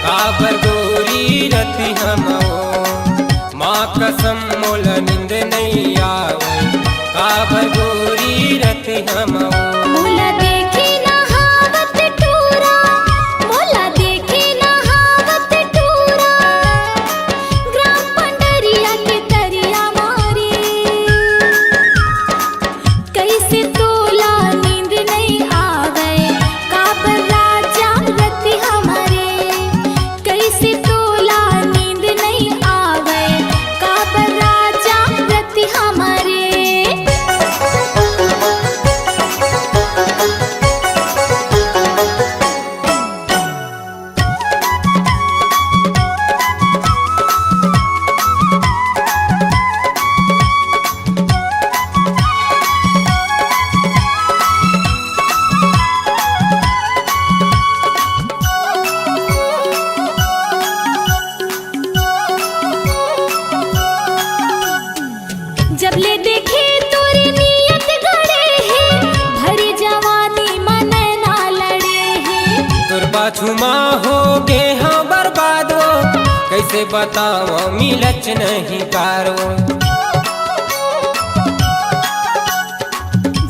काबर गोरी रतिहा म ओ। माँ कसम मोला नींद नइ आवय, काबर गोरी रतिहा म ओ। मोला देखे नहावत टूरा, मोला देखे नहावत टूरा, ग्राम पंडरिया के तरिया म रे। कइसे तोला नींद नइ आवय, काबर राजा रतिहा म रे। कइसे तोला नींद नइ आवय, काबर राजा रतिहा म रे। जब ले देखे तोर नियत गड़े हे, भरी जवानी म नैना लड़े हे। तोर पाछू मा हो गे हंव बर्बाद ओ, कइसे बतावंव मिलच नहीं पार ओ।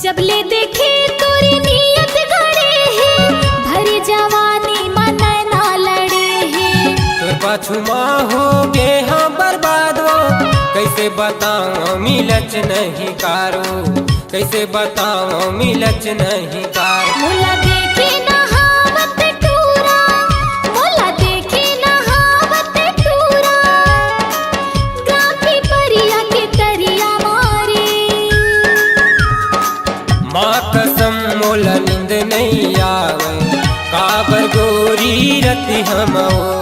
जब ले देखे तोर नियत गड़े हे, भरी जवानी म नैना लड़े हे। तोर पाछू मा हो गे हंव बर्बाद ओ, कइसे बतावंव मिलच नहीं पार ओ, कइसे बतावंव मिलच नहीं पार। मोला देखे नहावत टूरा, मोला देखे नहावत टूरा, ग्राम पिपरिया के तरिया म रे। माँ कसम मोला नींद नइ आवय, काबर गोरी रतिहा म ओ।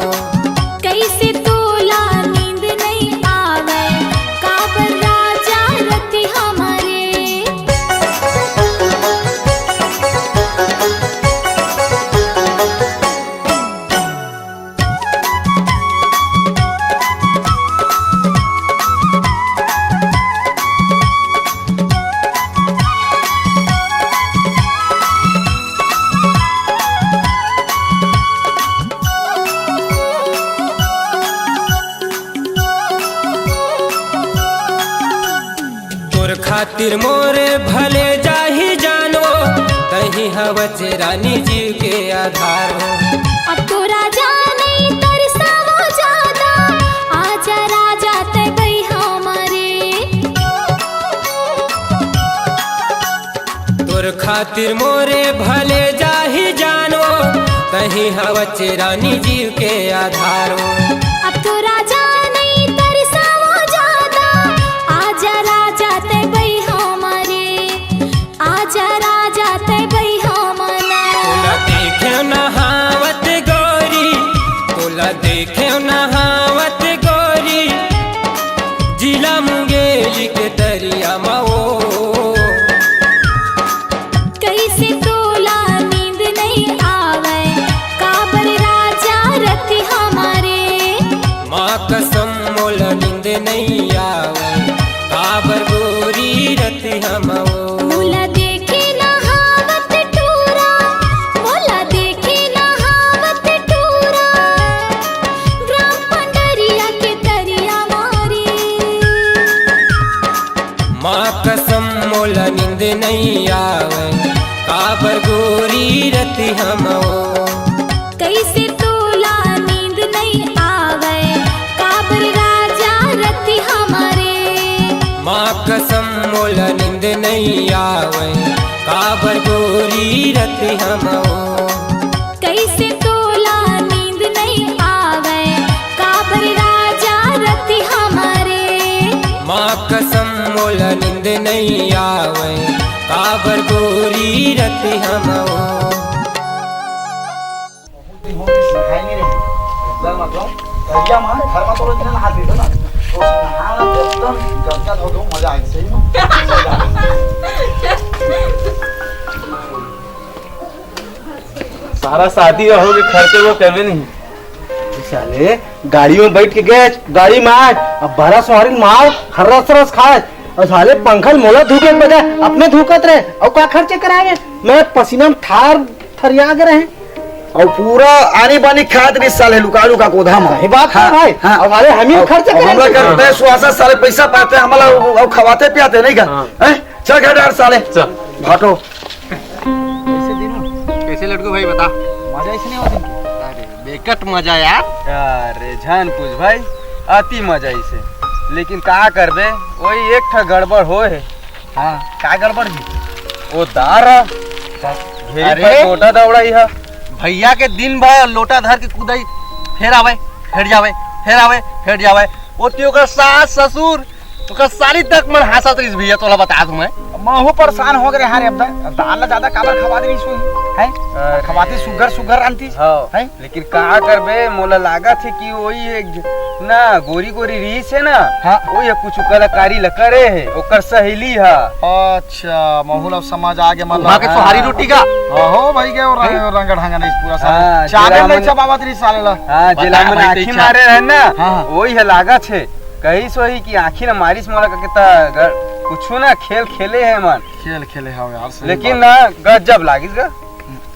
कइसे तोला नींद नइ आवय, काबर राजा रतिहा म रे। तोर खातिर मोरे भले जाही जान ओ, तहीं हवच रानी जीव के आधार ओ। अब तो राजा नइ तरसावो जादा, आजा राजा तैं बइहा म रे। तोर खातिर मोरे भले जाही जान ओ, तहीं हवच रानी जीव के आधार ओ। अब तो राजा नइ तरसावो जादा, आजा राजा तैं बइहा म रे, आजा राजा तैं बइहा म रे। तोला देखे नहावत गोरी, तोला देखे नहावत गोरी, जिला मुंगेली के तरिया म ओ। कइसे तोला नींद नइ आवय, काबर राजा रतिहा म रे। माँ कसम मोला नींद नइ आवय, काबर गोरी रतिहा म ओ। मोला देखे नहावत टूरा, मोला देखे नहावत टूरा, ग्राम पंडरिया के तरिया म रे। माँ कसम मोला नींद नइ आवय, काबर गोरी रतिहा म ओ। कइसे तोला नींद नइ आवय, काबर राजा रतिहा म रे। कसम मोला नींद नइ आवय, काबर गोरी रति हमो। कइसे तोला नींद नइ आवय, काबर राजा रति हमरे। माँ कसम मोला नींद नइ आवय, काबर गोरी रति हमो। बहुत दिन हो गए, नहाए नहीं रहे। एकदम मतलब, करिया मार, घर में तो रोज नहा लेते ना। तो नहाना तो एकदम गंदा धो दो, मजा आए, सही में। सारा शादी हो गए, खर्चे वो करवे नहीं। साले, गाड़ी में बैठ के गए, गाड़ी में आए, अब बारह सवारी मार, हर रस रस खाए, और साले पंखल मोला धूके बजाए, अपने धूकत रहे, और का खर्चे करावे? मैं पसीना में ठार थरिया के रहे। और पूरा आनी बानी खात नहीं साले, लुका लुका कोधा में। सही बात है हाँ, भाई। हाँ। और साले हम ही और खर्च और करेंगे। हमरा करते हैं सुहासा, साले पैसा पाते हैं, हमारा और, और खवाते पियाते नहीं का। हाँ। हैं? चल घर डाल साले। चल। भाटो। कैसे दिनू? कैसे लटकू भाई बता? मजा ऐसे नहीं होती। अरे बेकट मजा यार। अरे झन पूछ भाई, अति मजा इसे। लेकिन का करबे, वही एक ठा गड़बड़ होए है। हाँ, का गड़बड़ जी? वो दार ह। का? घेरी अरे! पर लोटा दौड़ाई ह। भैया के दिन भर लोटा धर के कूदाई, फेर आवे, फेर जावे, फेर आवे, फेर जावे। ओती ओकर सास ससुर, ओकर साली तक मन हंसत रहिस भैया, तोला बता दूं मैं। महू परेशान हो गए हाँ रे, अब दा-, दाल ला ज्यादा काबर खवा दे रही सोई, हैं? अरे। खवाती सुगर सुगर रांती, हाँ। हैं? लेकिन का करबे, मोला लागत हे कि वही एक ज-, ना, गोरी गोरी रहीस हे ना, हाँ। वही कुछ कलाकारी ल करे हे, ओकर सहेली हा। अच्छा, महू ल अब समझ आ गे, मतलब। वहाँ के सोहारी रोटी का? हाँ, हो भाई के, और रंग, हैं? रंग ढंग नहीं पूरा साला। हाँ, चाबे जेला नहीं मन चबावत रही साले ला। हाँ, जेला बता मन भाई, आँखी तेरा मारे रहे ना, हाँ, हाँ। वही हे लागत हे। कही सोही कि आँखी ल मारिस मोला कके त ग-, कुछु ना खेल खेले हे मन। खेल खेले हव यार, सही लेकिन बात। ना, गजब लागिस गा।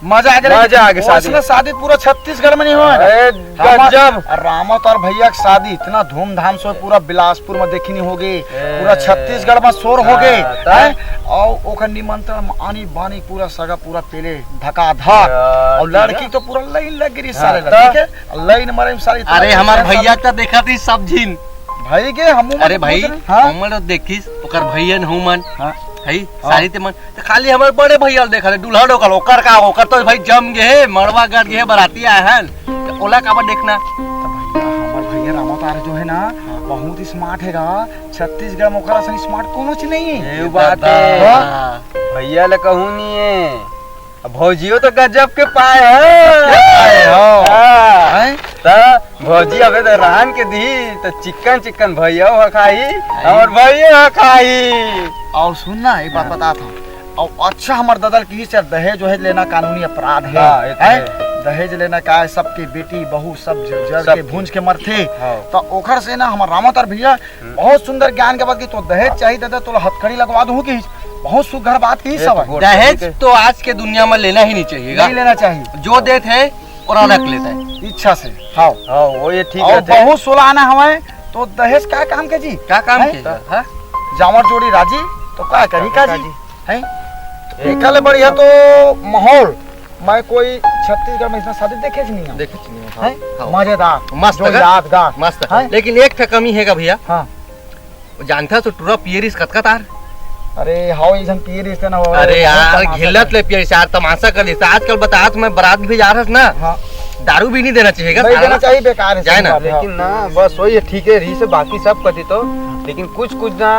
मजा आ गया, मजा आ गया शादी। शादी पूरा छत्तीसगढ़ में नहीं हुआ है। अरे, हमार-, गजब। रामत और भैया की शादी इतना धूमधाम से पूरा बिलासपुर में देखनी होगी, ए, पूरा छत्तीसगढ़ में शोर हो गए, हाँ, हैं? और ओकर निमंत्रण में आनी बानी पूरा सगा पूरा पेले धकाधक। और लड़की तो पूरा लाइन लग गई सारे हाँ, लड़की के, लाइन मारे में सारी अरे, हमार भैया तो देखा थी सब झिन। भाई के हम अरे भाई, हाँ? हमन तो देखिस, ओकर भैया न हमन, हाँ। है, हाँ। सारी ते मन, तो खाली हमर बड़े भैया ल देखा ले, दूल्हा डोकल, ओकर का, ओकर तो भाई जम गे हे, मड़वा गट गे हे, बराती आए हन, तो ओला काबर देखना? तो भैया, हमर भैया रामावतार जो है ना, हाँ। बहुत ही स्मार्ट है गा, छत्तीसगढ़ में ओकर असन स्मार्ट कोनो चीज नहीं है। ये बात है। हाँ। भैया ल कहूँ नहीं है। अब भौजियो तो गजब के पाए है। पाए हो। हाँ। हैं? त भौजी अबे तो रान के दी, तो चिकन चिकन भैया हो खाही, हैं? और भैया हो खाही। और सुन ना, एक बात हाँ। बता था, और अच्छा हमर ददल की से दहेज वहेज लेना कानूनी अपराध है, हाँ, ये तो हैं? है। दहेज लेना का है, सबके बेटी बहू सब ज-, जर के सबके। भूंज के मरथे। हाँ। तो ओखर से ना हमर रामत और भैया बहुत सुंदर ज्ञान के बात की, तो दहेज चाहिए दादा, तोला हथकड़ी लगवा दूं की, बहुत सुघर बात की सब है। दहेज तो आज के दुनिया में लेना ही नहीं चाहिए गा। नहीं लेना चाहिए। जो देत है, ओला रख लेता है। इच्छा से, हाँ। हाँ, वो ये ठीक और है। बहुत सोला आना हमारे, तो दहेज का काम के जी? क्या काम है? के? हाँ? जामर जोड़ी राजी, तो का करी का जी? हैं? एकर ले बढ़िया तो माहौल, मैं कोई छत्तीसगढ़ में इसना शादी देखे च नहीं है। देखे च नहीं है, हैं? हाँ। मजेदार, मस्त जो है। यादगार। मस्त है। हैं? लेकिन एक ठे कमी है का भैया? हाँ। जानता तो टूरा पियरिस कतका तार? अरे, हाउ, इसन पियरिस ते ना हो। अरे यार, तमाशा घेलत कर ले पियरिस यार, तमाशा कर लिस। आजकल बता, तुम्हें बारात भी जा रहा ना, हाँ। दारू भी नहीं देना चाहिए का नहीं साला? देना चाहिए, बेकार है, जाए सही ना। बात है। लेकिन ना, बस वही है, ठीक है, रही से बाकी सब कथी तो, लेकिन कुछ, कुछ ना,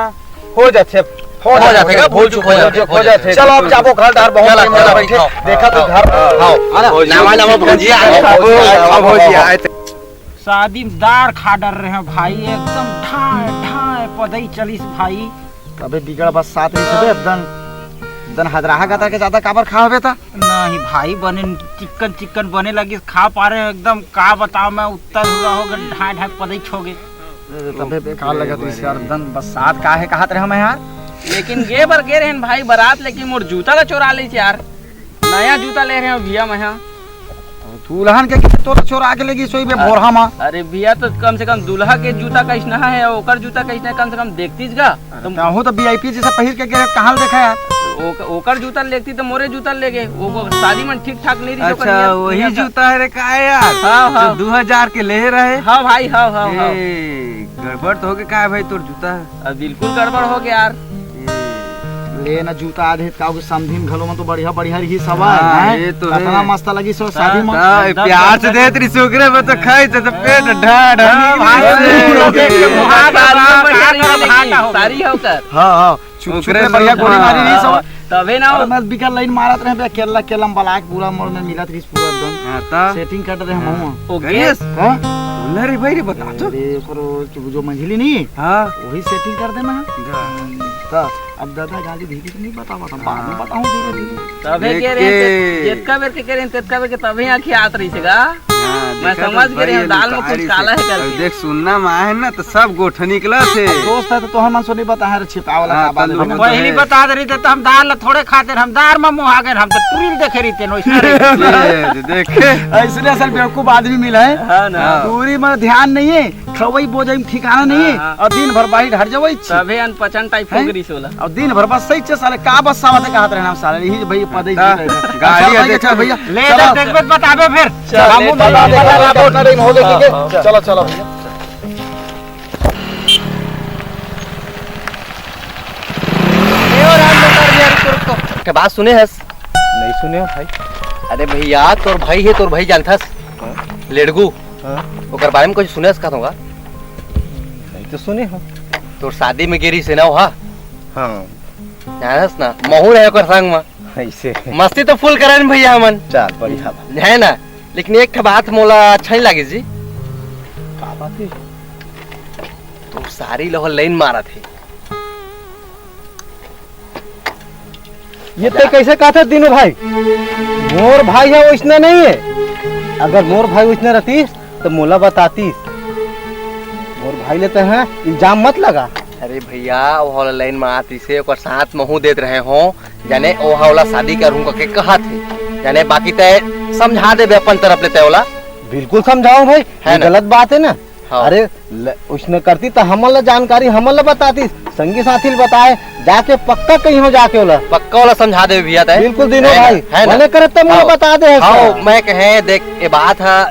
हो जाथे, हो हो जाथे, जाथे, भूल चूक हो जाथे, हो जाथे। चलो, अब जाबो घर डार, बहुत चला, दिन हो चला, बैठे। हाँ, देखा तो हाँ, घर। हाँ, है ना? हो जाथे। नवा, नवा भौजी आए, हाँ, भौजी आए, हाँ, भौजी आए। शादी में दार खा डर रहे हैं भाई, एकदम ढाए ढाए पदई चलिस भाई। अबे बिगड़ बस साथ नहीं सुबे, एकदम, एकदम हदराहा गदर के ज्यादा काबर खा होबे ता? नहीं भाई, बने चिकन चिकन बने लगी, खा पा रहे हैं एकदम, का बताओ मैं, उत्तर हुआ हो गए, ढाए ढाए पदई छो गए। अरे, तबे बेकार लगत रहिस यार, दन बरसात का है, कहत रहे हम यार। लेकिन गे बर गे रहन भाई बारात, लेकिन मोर जूता ला चोरा लेस यार। नया जूता ले रहे हो भैया मैं, हाँ। दुल्हन के किसे तोर चोरा के लेगी सोई बे भोरहा मा? अरे भैया, तो कम से कम दूल्हा के जूता कैसना है, ओकर जूता कैसना है, कम से कम देखतीस गा। अरे, तुम ताहू तो वीआईपी जैसा पहिर के गे, कहाँ देखा यार? ओक-, ओकर जूता लेगती त मोरे जूता लेगे। वो, वो शादी मन ठीक ठाक नहीं रही, ओकर अच्छा, नियत, वही नियत। जूता है रे का यार? हाँ, हाँ। जो दू हजार के ले रहे? हाँ भाई, हाँ, हाँ, हाँ। ए, गड़बड़ तो हो गया का भाई तोर जूता? अब बिल्कुल गड़बड़ हो गया यार। ए। ले ना जूता आधे का, समधिन घलो में तो बढ़िया, बढ़िया रही सवाल, हाँ, हैं? ये तो है। कतना मस्त लगी सो शादी में। हाँ, एकदम प्यार से जबरदस्त। देत रही ओकरे में तो खाई तो, तो पेट ढा ढा हाँ, भाई, निकले। हाँ, हाँ, हाँ, सारी हो कर। हाँ, हाँ। चुप, चुप ओकरे में बढ़िया लोग गोली मारी रही सब। हाँ। तबे ना अरे हो। मत बिकर लाइन मारत रहे बे, अकेला, अकेला में बलाक पूरा मोड़ में मिलत रही पूरा एकदम। हाँ, ता? सेटिंग कट रहे हम हाँ। हुआ। ओ करियस? गैस। हाँ? बोला रे भाई रे, बता तो। अरे, ओकरो जो, जो मंझली नहीं? हाँ। वही सेटिंग कर देना है। गा। ता, अब दादा गाली धीरे से नहीं बतावा था, बाद में हाँ। बताऊँ धीरे धीरे। तबे देख के रे, के। जितका बेर के करें, तितका बेर के तबे आँखी आत रही से गा। हाँ, मैं देखा समझ तो गए भाई, हम, दाल में कुछ काला है करके। देख, सुनना में आए ना, तो सब गोठ निकला थे। दोस्त है, तो तोहर मन सो नहीं बता है रे, छिपावला हाँ, का बात तो है, लोग हम तो पहली है। बता दे रही थे, तो हम दाल ला थोड़े खाते, हम दाल में मुँह आ गए, हम तो टुरिल देखे रही थे, नो, इसने रही। ये, ये देखे। ऐसने असल बेवकूफ आदमी मिला है। हाँ ना। हाँ। दूरी में ध्यान नहीं है, खवई बोझई में ठिकाना नहीं है, हाँ, हाँ। और दिन भर बाहर हट जावे छी। तबे अनपचन टाइप हैं? हो गई सोला। और दिन भर बस सही छे साले, का बस सावत कहत रहना साले, यही भाई पदे हाँ, जी रहे। गाड़ी चल है, भैया, देखो। चल भैया, ले चलो। ले, देख, देख, बताबे फिर। चल, हम ले, बता, ले, बता, ले, बता, बता, बता, हो गए, ठीक है? हाँ, हाँ। चलो, चलो भैया। के बात सुने हस? नहीं सुने हो भाई। अरे भैया, तोर भाई है, तोर भाई जानथस? हाँ। लेड़गू। हाँ। ओकर बारे में कुछ सुने हस का तोंगा? नहीं तो सुने हो। तोर शादी में गेरी से ना हो, हाँ? हाँ। जानस ना, महू रहे ओकर संग में। ऐसे। मस्ती तो फुल करे न भैया हमन। चल, बढ़िया बा। है ना? लेकिन एक ठे बात मोला अच्छा नहीं लागिस जी। का बात है? तोर सारी लोग लाइन मारत हे। ये ते कैसे कहत हे दीनू भाई? मोर भाई है, वैसने नहीं है। अगर मोर भाई वैसने रहतीस, तो मोला बतातीस। मोर भाई ले ते हैं, इल्जाम मत लगा। अरे भैया, वो वाला लाइन में आतीस हे, ओकर साथ में हूँ देत रहे हो, जाने ओहा ओला शादी करहूँ कके कहत हे, जाने बाकी तय समझा देबे अपन तरफ ले तय ओला। बिल्कुल समझाऊँ भाई, है ये ना? गलत बात है ना। हाँ। अरे, ल-, उसने करती तो हमन ला जानकारी, हमन ला बतातीस, संगी साथी ला बताए, जाके पक्का कहीं हो जाके ओला। पक्का ओला समझा देबे भैया तय। बिल्कुल दीनू है ना? भाई, है ना? मने करत तो मोला हाँ। बता दे है हाँ, सर। मैं कहे, देख, ये बात है,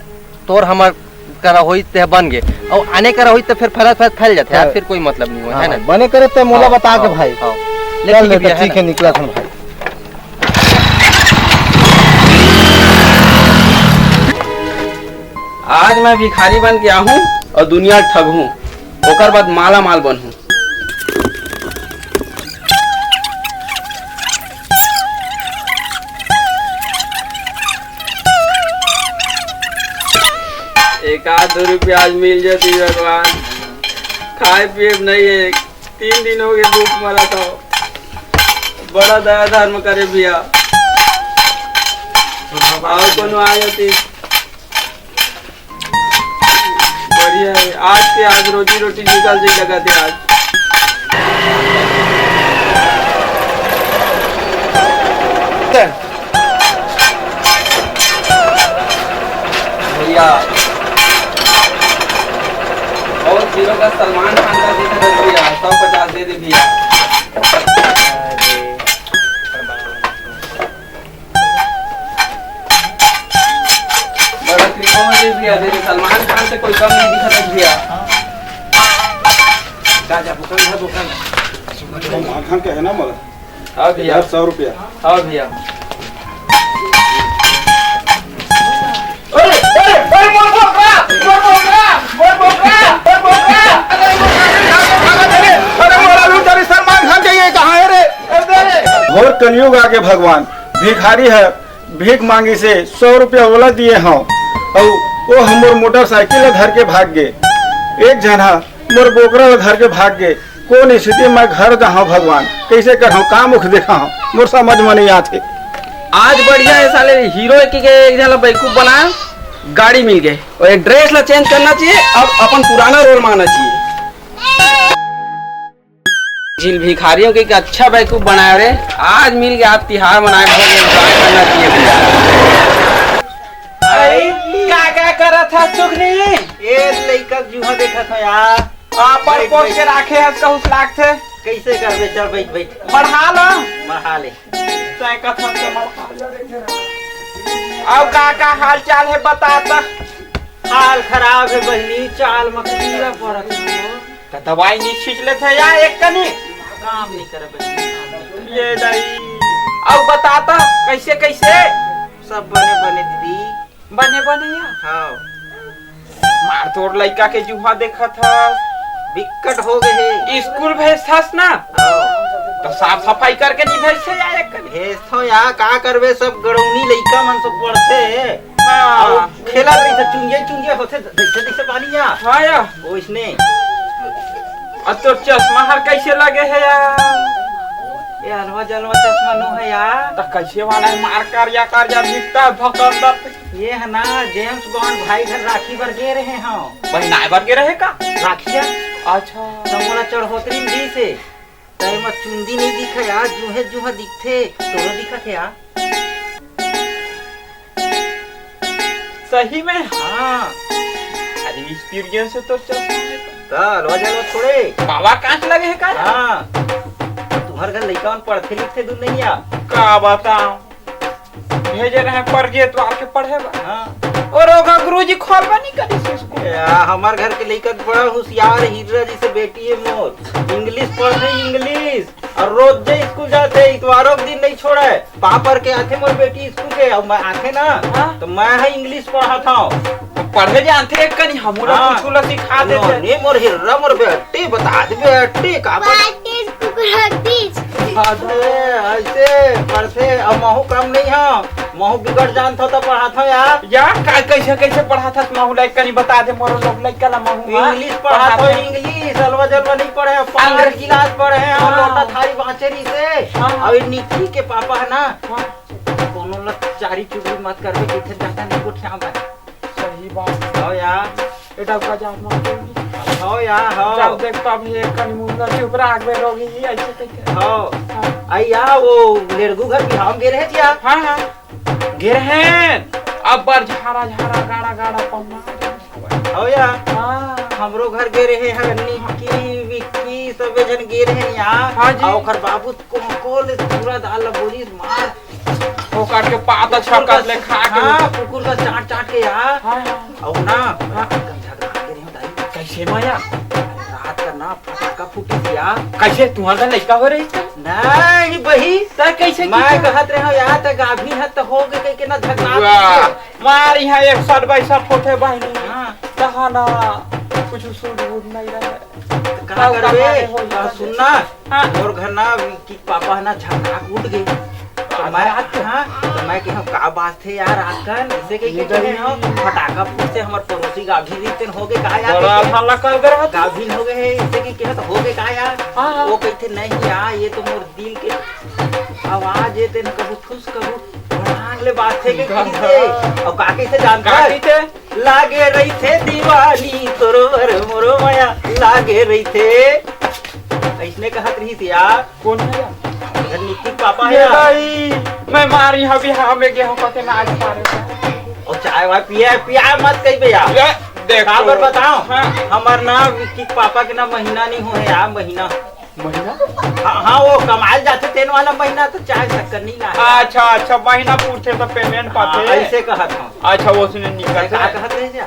तोर हमर करा होई ते बन गे, और आने करा होई तो फिर फैलत फैलत फैल जाते यार, हाँ। फिर कोई मतलब नहीं हो, हाँ, है ना? बने करे ते मोला हाँ, बता के हाँ, भाई। हाँ। ले चल ठीक है ले, भैया, तो है ठीक ना? है, निकला थन भाई। आज मैं भिखारी बन के आहूँ और दुनिया ठगहूँ, ओकर बाद माला माल बनहूँ। एक आध दो रुपया आज मिल जाती भगवान, खाए पिए नहीं है, तीन दिन हो गए भूख मरा था। बड़ा दया धर्म करे भैया, और कोनो आ जाती। बढ़िया है, आज के आज रोजी रोटी निकल जाए लगा थे आज। भैया, बहुत हीरो का सलमान खान का जैसा कर दिया, सौ पचास दे दे भैया। बड़ा क्रीमो में दे दिया, देखिए, सलमान खान से कोई कम नहीं दिखा था भैया। जा, जा, दुकान है, दुकान। सलमान खान का है ना मला? हाँ भैया। यार, सौ रुपया। हाँ भैया। अरे, अरे, अरे, मोर बोकरा, मोर बोकरा, मोर बोकरा, मोर बोकरा, अरे, मोर बोकरा, अरे, अरे, मोर अभी तेरे सलमान खान चाहिए, कहाँ है रे? अरे, अरे। घोर कलयुग आगे भगवान, भिखारी है, भीख मांगी से सौ रुपया ओला दिए हव, अउ वो हमर मोटरसाइकिल ला धर के भाग गे। एक झन हा मोर बोकरा ला धर के भाग गे। कोन स्थिति में घर जाहव भगवान, कैसे करहव, का मुख देखाहव, मोर समझ में नहीं आथे। आज बढ़िया है साले हीरो के, के एक झन ला बेवकूफ बना, गाड़ी मिल गए और एक ड्रेस ला चेंज करना चाहिए, अब अपन पुराना रोल में आना चाहिए। जिन भिखारियों के एक अच्छा बेवकूफ बनाए रे, आज मिल गया, आज तिहार मनाए, बहुत एंजॉय करना चाहिए भैया। अरे, का, का करत हस, सुगनी? ए, लइका जुहा देखत हव यार। आ, पर बैठ, पोस बैठ। के राखे हस, कहूस लागथे। कइसे करबे? चल, बइठ, बइठ। मढ़ा ला। मढ़ा ले। तैं कथन से मढ़ा ले। अउ का, का हाल चाल हे, बता त। हाल खराब हे बहिनी, चाल म कीरा पड़त हे। त दवाई नइ छींच लेथे या एक कनी? काम नइ करे बहिनी, काम नइ करे। ये दाई। अउ बता त, कइसे, कइसे? सब बने, बने दीदी। बने बने या? हाँ। मार तोर लइका के जुहा देखत हस। बिकट हो गे हे। स्कूल भेजथस ना? हाँ। त साफ सफाई करके नइ भेजथे या एक कनी? भेजथों या, का करबे, सब गड़ौनी लइका मन सब पढ़थे। हाँ। अउ खेलत रहिथे, चुंगे चुंगे होथे, जइसे तइसे पानी या। हाँ या। ओइसने। अउ तोर चश्मा हर कइसे लगे हे या? ए अलवा जलवा चश्मा नो हे या। त कइसे वाला हे, मार करिया करिया दिखता भकंदर। ये हे ना, जेम्स बॉन्ड भाई घर राखी बर गे रहे हंव। पहिनाय बर गे रहे का? राखी ह। अच्छा। त मोला चढ़ोतरी म दीस हे। त एमा चुंदी नइ दिखय यार, जुहे जुहा दिखथे। तोरो दिखत हे यार। सही में? हाँ। अरे, experience हे तोर चश्मा में तो। त अलवा जलवा थोड़े। बाबा कांच लगे हे का? हाँ। तुंहर घर लइका मन पढ़थे लिखथे धुन नइ या? का बतांव? भेजे रहे परगे एतवार के पढ़े बर। हाँ। अउ ओघर गुरुजी खोलबे नइ करिस स्कूल। या, हमर घर के लइका बड़ा हुसियार, हीरा जइसे बेटी हे मोर। English पढ़थे, English। अउ रोजे स्कूल जाथे, इतवारो के दिन नइ छोड़य। पा पर के आथे मोर बेटी स्कूल के, अउ मैं आथे ना, हाँ। त मैं ह English पढ़ाथंव। त पढ़े जानथे एक कनी, हमू ला हाँ। कुछू ला सिखा देथे। नोनी मोर हीरा, मोर बेटी, बता दे बेटी, का बता बात कुकुर हगदीस। अरे, अइसे पढ़थे, अब महूँ कम नइ हंव, महूँ बिगड़ जानथंव त पढ़ाथंव यार। यार, का, कइसे, कइसे पढ़ाथस महूँ ला, एक कनी बता दे, मोर लोग लइका ला महूँ, हाँ? English पढ़ाथंव, पढ़ाथंव। English, अलवा जलवा नइ पढ़े, पाँच अंग्रेजी। Class पढ़े हंव, हाँ। लोटा थारी बाँचे रहिसे। हाँ। अउ ए निक्की के पापा हे ना, हाँ। कोनो ला चारी चुगली मत करबे, कहिथे जादा नइ गोठियावय। सही बात हे। हव यार। ए डउका जात मार के। हव यार, हव। जब देख तब ये कनी मुंह ला चुप रख बे, रोगी ही अइसे कहिथे। हव। हाँ। अइ यार, वो लेड़गू घर बिहाव म गे रहे थे यार। हाँ, हाँ। गे रहेन। अब्बड़ झारा, झारा, गाड़ा, गाड़ा पम्मा। हव यार। हाँ। हमरो घर गे रहे हन, निक्की, विक्की, सबे झन गे रहे हन यार। हाँ जी। अउ ओखर बाबू कोन कोन ले पूरा दाल ला बोलिस, मार। ओकर के पात कुकुर छकत का, ले खा के। हाँ, कुकुर का चाट चाट के यार। हाँ, हाँ। अउ ना, हाँ। रात कन झगड़ा के रहे हंव दाई। कइसे म यार? रात कन ना फटाका फूटिस यार। कइसे? तुंहर घर लइका हो रहिस? नहीं बही। त कइसे मैं किहिस? कहत रहे हंव यार, त गाभिन ह त हो गे कहिके ना झगड़ा वाह। के। मार इहाँ एक सठ बाई सठ होथे बहिनी। हाँ। तहाँ ना कुछ सूझ बूझ नइ रहे। त का करबे? का सुन ना, हाँ। मोर घर ना विक्की के पापा ह ना झगड़ा उठ गे। त मैं, हाँ, त मैं कहेंव का बात हे यार, रात कन अइसे कहिके कहे हंव, फटाका फूटथे, हमर पड़ोसी गाभिन रहिस तेन हो गे का यार, बड़ा हल्ला कर दे रहा था। गाभिन हो गे हे, अइसे कहिके कहे त हो गे का यार? हाँ, हाँ। वो कहिथे नहीं यार, ये तो मोर दिल के आवाज हे, तेन कभू फुस कभू भड़ांग ले बाजथे के कहिथे। अउ का कहिथे जानथस? का कहिथे? लागे रहिथे दीवानी तोर बर मोर मया लागे रहिथे। अइसने कहत रहिस यार। कोन हे यार? इधर निक्की के पापा हे ये यार। भाई, मैं मार इहाँ बिहाव में गे हंव कहिके नाच पारे। अउ चाय वाय पिया, पिया मत कहिबे यार। ये देख का तो। बर बतांव? हाँ। हमर ना विक्की के पापा के ना महीना नइ होहे यार, महीना। महीना? हाँ, हाँ, वो कमाए ल जाथे तेन वाला महीना त चाय शक्कर नइ लाय। अच्छा, अच्छा, महीना पूरथे त payment हाँ, पाथे। अइसे कहत हंव। अच्छा, ओसने निकलथे। का कहत रहे जा?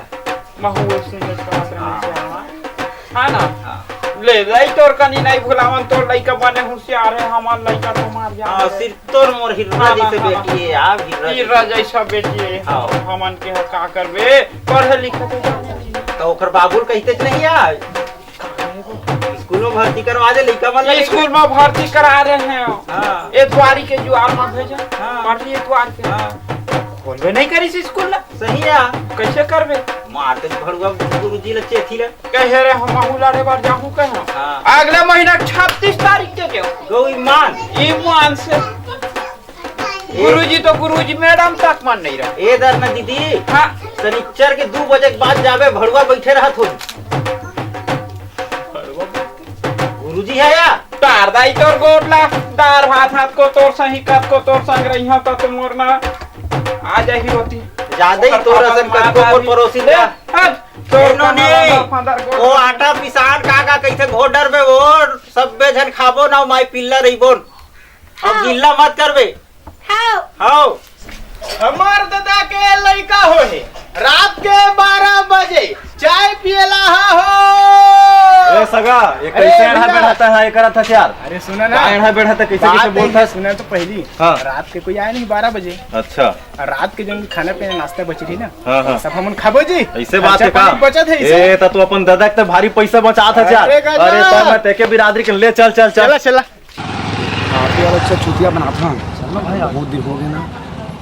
महूँ ओसने कहत रहे हाँ। जा। हाँ ना? हाँ। ले, लई तोर कनी नइ भुलावन, तोर लइका बने हुसियार हे, हमर लइका तो मार जाथे। हाँ, सिर्फ तोर मोर हीरा हाँ, जइसे हाँ, बेटी हे, हाँ। आप हीरा हीरा जइसे। जइसा बेटी हे, हाँ। हमन के ह का करबे, पढ़े लिखे तो जाने नहीं। त ओखर बाबू ल कहितेच नहीं यार। स्कूल में भर्ती करवा दे लइका मन ला। स्कूल में भर्ती करा रहे हैं। हाँ। एतवारी के जुआर में भेजे। हाँ। पढ़ लिए एतवार के। हाँ। खोलबे नहीं करिस स्कूल ला। सही है। कैसे करबे? मार दे भड़ुआ गुरुजी ला चेथी ला। कहे रे हम महू लड़े बर जाहू कहे। हाँ। अगले महीना छत्तीस तारीख के जाओ। गौ ईमान। ईमान से। ए- गुरुजी तो गुरुजी, मैडम तक मन नहीं रहा। ए दर ना दीदी। हाँ। शनिचर के दू बजे के बाद जाबे, भड़ुआ बैठे रहत होही। गुरुजी है या? तार दाई तोर गोड़ ला, दार भात हाथ को तोर सही कत को तोर संग रही हो तो तुम मोर ना आ जाही होती। ज्यादा ही तोर असन कत को मोर पड़ोसी ला। हट, तोर ए नोनी, कहाँ ला फादर गोड़ ओ ला। आटा पिसान का का कैसे घोर डरबे वो, सब्बे झन खा अबो ना माई पिल्ला रहिबोन। अब हाँ। गिल्ला मत करबे। हाँ। हाँ। हमार दादा के लइका हो हे, रात के बारह बजे चाय पियला हा हो। ए सगा, ये अरे कैसे एढ़ा भैया। बैठाता है, ये करत है यार? अरे सुना ना। का एढ़ा बैठाता, कैसे, कैसे बात बोलता है? सुना तो पहली। हाँ। रात के कोई आया नहीं बारह बजे। अच्छा। और रात के जो खाना पीना नाश्ता बच रही ना, हाँ, हाँ। सब हमन खाबो जी। ऐसे बात खर्चा है का? पानी बचत है इसे। ए, त तू अपन दादा के त भारी पैसा बचात है यार। अरे गजब। अरे त मैं तेके बिरादरी के ले चल, चल, चल। चला, चला। आप यार अच्छा चुतिया बनात हन। चलो भाई, बहुत दिन हो गए ना।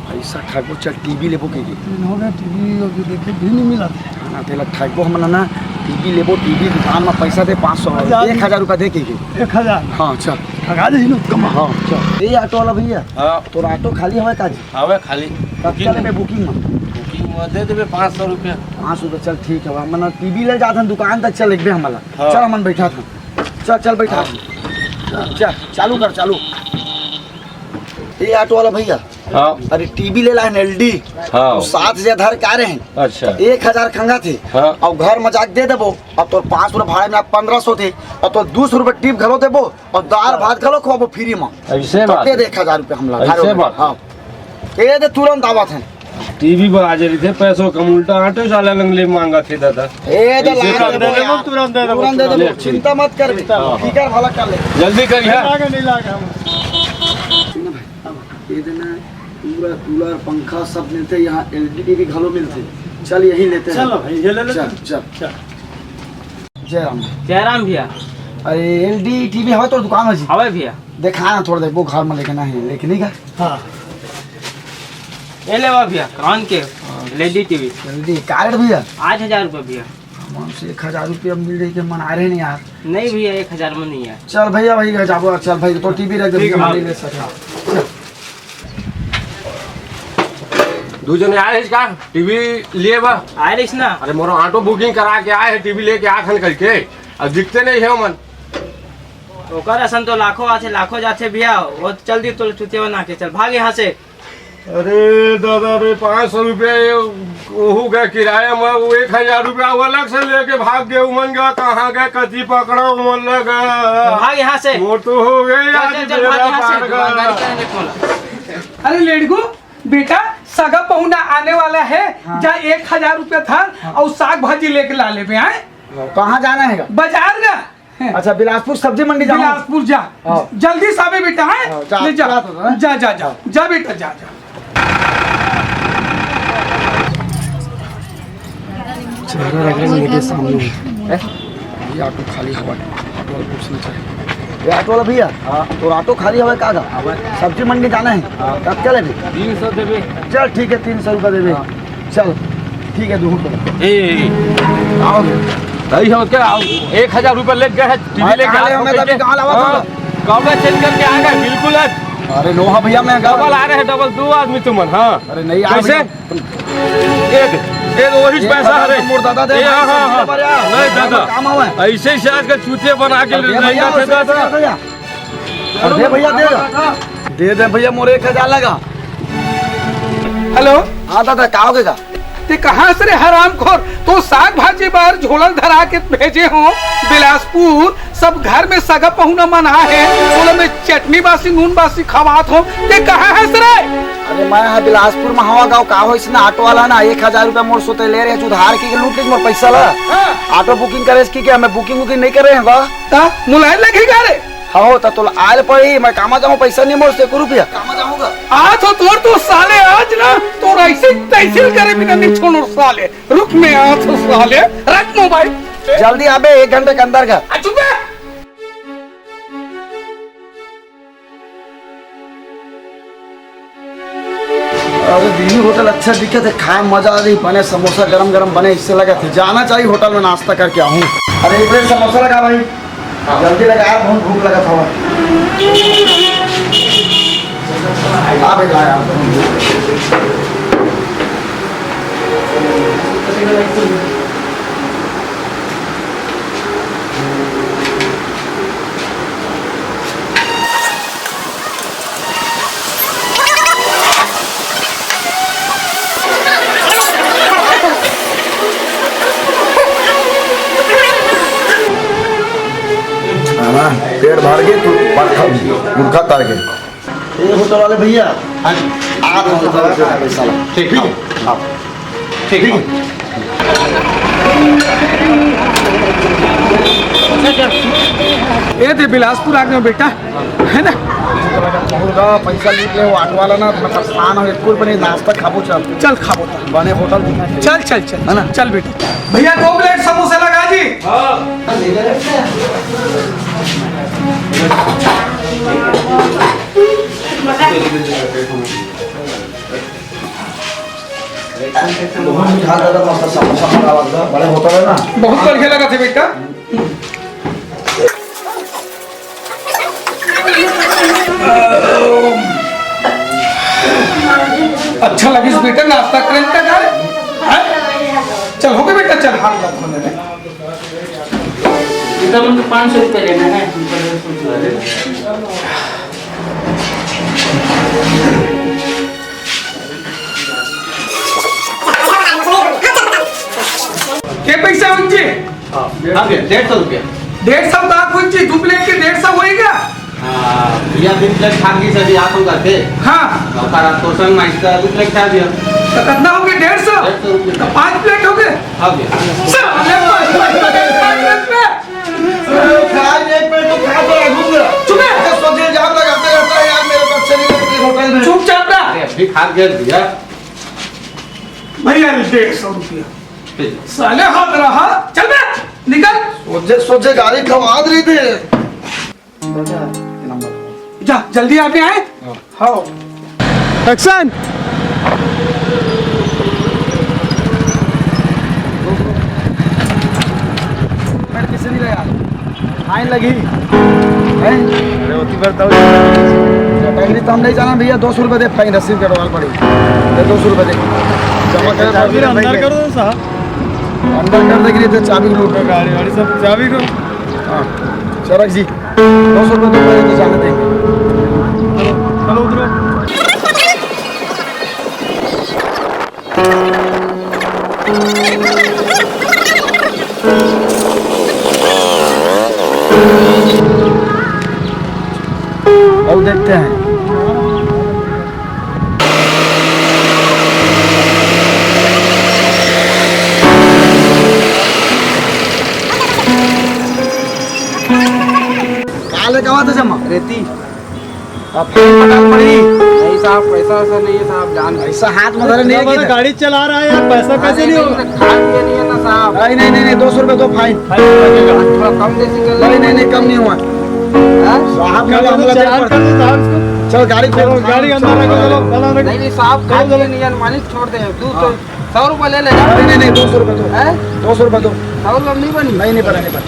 पैसा ठगबो, चल टीवी लेबो के। दिन हो गए, टीवी अभी देखे भी नहीं मिला। हाँ, तेला ठगबो हमन ना। टीवी लेबो, टीवी दुकान में पैसा दे पाँच सौ, हजार। एक हजार रुपया दे के। एक हजार। हाँ, चल। ठगा दे ही लोग कमा। हाँ, चल। ए ऑटो वाला भैया, हाँ। तोर ऑटो खाली हवे का जी? हवे खाली। कब बुकिंग चले में। बे बुकिंग में? बुकिंग में दे देबे पाँच सौ रुपया। पाँच सौ रुपया, चल ठीक है। हमन टीवी ले जात हन दुकान तक, चल एक बे हमला। हाँ। चल हमन बैठा था। चल, चल बैठा। हाँ। चल, चालू कर, चालू। ए ऑटो वाला भैया, हाँ। अरे टीवी ले ला है एलडी। हाँ। वो सात हजार धर के आ रहे हैं। अच्छा। एक हजार खंगा थे। हाँ। और घर में जाके दे देबो। अब तोर पाँच सौ रुपये भाड़ा में आप पन्द्रह सौ थे, अब तो दो सौ रुपये टिप घलो देबो और दाल भात घलो खवाबो फ्री में। ऐसे तो बात दे है। दे एक हजार रुपये हमला, ऐसे घर में। बात। हाँ। ये दे तुरंत आवत है। टीवी पर आ जाते थे, पैसों कम, उल्टा ऑटो चाला लंगले मांगा थे दादा। ए दे ऐसे लान कर दे दे। देबो यार, तुरंत दे देबो, तुरंत दे देबो, ले, ठीक। चिंता मत कर बे। हाँ, हाँ। फिकर भला कर ले। जल्दी कर यार। नहीं लागे, नहीं लागे हम। सुन ना भाई, ये देना पूरा कूलर, पंखा सब मिलते, यहाँ एलईडी टीवी घलो मिलते। चल यही लेते हैं। चलो भाई, ये ले ले चल, तुम। चल। चल। जय राम। जय राम भैया। अरे एलईडी टीवी हवे तोर दुकान में जी? हवे भैया। देखा ना थोड़ा, देखो घर में लेके ना है, लेके नहीं का? हाँ। ये लेवा भैया, Crown के एलईडी टीवी। एलईडी का रेट भैया? आठ हजार रुपये भैया। हमन से एक हजार रुपया मिल जाई के मन आ रहे नहीं यार। नहीं भैया, एक हजार में नहीं है। चल भैया, वही जाबो, चल भाई, तो टीवी रख दे ठीक भैया, है। हम ले सका। चल। दू जने आए रहिस का टीवी लिए बा? आए रहिस ना। अरे मोर ऑटो बुकिंग करा के आए हे, टीवी लेके आथन करके, अब दिखते नहीं है मन। ओकर असन तो लाखों आथे, लाखों जाथे भैया, वो चल दी तो चुतिया बना के चल भाग यहाँ से। अरे दादा रे, पाँच सौ रुपया ये ओहू का किराया में, वो एक हजार रुपया वो अलग से लेके भाग गए। उमन का कहाँ गए, कति पकड़ा उमन लगा। भाग यहाँ से। वो तो हो गए चल, आज चल, चल, भाग बेड़ा यहाँ से, पार का। दुकानदारी करेंगे कौन? अरे लेड़गू, बेटा, सगा पहुना आने वाला है, हाँ। जा एक हजार रुपया धर हाँ। और साग भाजी लेके ला लेबे, आए? कहाँ जाना है? बाजार ना। अच्छा, बिलासपुर सब्जी मंडी जाऊँ? बिलासपुर जा। हाँ। जल्दी से आबे बेटा, हैं? हाँ, जा, ले जा। जा तो, हाँ। जा, जा, जा। जा बेटा, जा, जा। चेहरा रख रहे मेरे सामने। हैं? ये ऑटो खाली हवा है। ऑटो वाला कुछ नहीं चाहिए। ये ऑटो वाला भैया, हाँ। तोर ऑटो खाली हवा है का गा? हवा है। सब्जी मंडी जाना है। हाँ। कब चले भी? तीन सौ देबे। चल ठीक है, तीन सौ रुपया देबे। हाँ। चल, ठीक है, दू रुपया। ए, ए, ए। आओ। सही हो क्या? आओ, एक हजार रुपया लेके गए हैं, टीवी हाँ, लेके कहाँ आ ले हमें गए तभी कहाँ लावा हाँ, था? कपड़ा चेंज करके आ गए, बिल्कुल आज। अरे नो हाँ भैया, मैं डबल आ रहे हैं, डबल, दो आदमी तुमन, हाँ। अरे नहीं यार कैसे? भैया। एक, एक वही एक पैसा हजार है। मोर दादा दे, ए, भाई, हाँ, हाँ, सब हाँ। बार यार। नहीं दादा, काम आवा है। ऐसे ही से आज का चूतिया बना के अरे ले भैया, जाते ऐसे दादा। कैसे भैया? अरे भैया, दे दे। दे दे भैया, मोर एक हजार लगा। हेलो। हाँ दादा, का हो गया? ते कहाँ से रे हरामखोर? तो साग भाजी बार झोलल धरा के भेजे हो बिलासपुर, सब घर में सगा पहुना मन आहे, ओला में चटनी बासी, नून बासी खवात हो, ते कहाँ हस रे? अरे मैं हा बिलासपुर में हवा गाँव, का होइस ना, ऑटो वाला ना एक हजार रुपया मोर सोते ले रहे, उधार की के लूट लीस मोर पैसा ला। हाँ। ऑटो बुकिंग करे की क्या, मैं बुकिंग वुकिंग नहीं कर रहे हैं बा। ता मुलायम लगेगा रे। हो, त तोला आयल पड़ी, मैं कामा जाऊँ, पैसा नहीं मोर से, एको रुपया। कामा जाऊँगा। आज हो तोर तो साले, आज ना, तोर ऐसे तैसे करे बिना नहीं छोड़ो साले। रुक, मैं आज हो साले, रख मोबाइल। जल्दी आबे, एक घंटे के अंदर का। आ, चुप है। अरे, दीदी होटल अच्छा दिखे थे, खाए में मजा आ गई, बने समोसा गरम गरम बने, इससे लगा थे जाना चाहिए होटल में नाश्ता करके आऊँ। अरे, एक प्लेट समोसा लगा भाई, जल्दी लगा यार, बहुत भूख लगा था। आ बेटा यार। पेट भर के तू परखा, गुटखा तार के। ए होटल वाले भैया, आज आठ सौ रुपया का पैसा ला। ठीक है। हाँ। ठीक है। ये दे बिलासपुर आ गए बेटा, है ना? मुर्गा पैसा लूट ले, वो ऑटो वाला ना, इतना परेशान हो, एक कोई बने नाश्ता खाबो चल। चल खाबो। बने होटल दिखा। चल, चल, चल, है ना? चल बेटा। भैया, दो प्लेट समोसे लगा जी। बहुत मीठा दादा, मस्त समोसा मंगावा था, बड़े होटल है ना। बहुत बढ़िया लगा थे बेटा। अच्छा लगिस बेटा, नाश्ता करें का जाए? हैं? चल, हो गया बेटा, चल, हाथ मत धोने दे। इधर उनको पाँच सौ रुपये लेना है, उनको डेढ़ सौ रुपये। के पैसा हुई जी? हाँ, भैया, डेढ़ सौ रुपया। डेढ़ सौ का कुछ जी, दो प्लेट के डेढ़ सौ होई क्या? हाँ, भैया, तीन प्लेट खा के सभी आप लोग आते। हाँ। और पर आप तो संग माइस्टर दो प्लेट खा दिया। तो कितना हो गया? डेढ़ सौ? डेढ़ सौ रुपये। तो पाँच प्लेट हो गए? हाँ भैया। साले पाँच प्लेट, पाँच प्लेट, पाँच प्लेट पे। अरे, खा एक प्लेट तो खा तो रखूंगा। चुप है। ऐसे सोचे जाम लगाते रहता है यार, मेरे को अच्छे नहीं लगते होटल में। चुपचाप रह। अरे, अभी खा गया भैया। भैया, डेढ़ सौ रुपया। ठीक। साले हाथ रहा, चल बे, निकल। सोचे, सोचे गाड़ी खवाद रही थे। जा, जल्दी आके आए। हाँ। हाँ। एक्शन। पेमेंट किसे नहीं लगा? फाइन लगी। हैं? अरे, होती बार तो। तो हम नहीं जाना भैया, दो सौ रुपये दे, फाइन रसीद कटवाल पड़ी। दे, दो सौ रुपये दे। जमा करे चाबी अंदर करो साहब। अंदर कर दे के लिए तो चाबी लूट। गाड़ी वाड़ी सब चाबी को। हाँ, चरक जी, दो सौ रुपये तो पहले तो जाने देंगे। चलो, चलो उतरो। और देखते हैं। का लेके आवा था जमा? रेती। अब फाइन पटाल पड़ी। नहीं साहब, पैसा वैसा नहीं है साहब, जान दे। ऐसा हाथ में धरे नहीं है किधर? गाड़ी चला रहा है यार, पैसा कैसे नहीं होगा? खाद ये नहीं है ना साहब। नहीं, नहीं, नहीं, नहीं, दो सौ रुपये दो फाइन। फाइन लगेगा। थोड़ा कम जैसे कर नहीं, नहीं, नहीं, कम नहीं हुआ। हाँ? साहब का मामला चालान कर दो साहब इसको। चल, गाड़ी खोल। चलो, गाड़ी अंदर रखो, चलो, चलो, रखो। नहीं, नहीं साहब, खाद ये नहीं है, मालिक छोड़ दे, दूर तो सौ रुपये ले लेना। नहीं, नहीं, नहीं, दो सौ रुपये दो। हैं? दो सौ रुपये दो। सौ रुपये नहीं बनी? नहीं, नहीं बना, नहीं बना।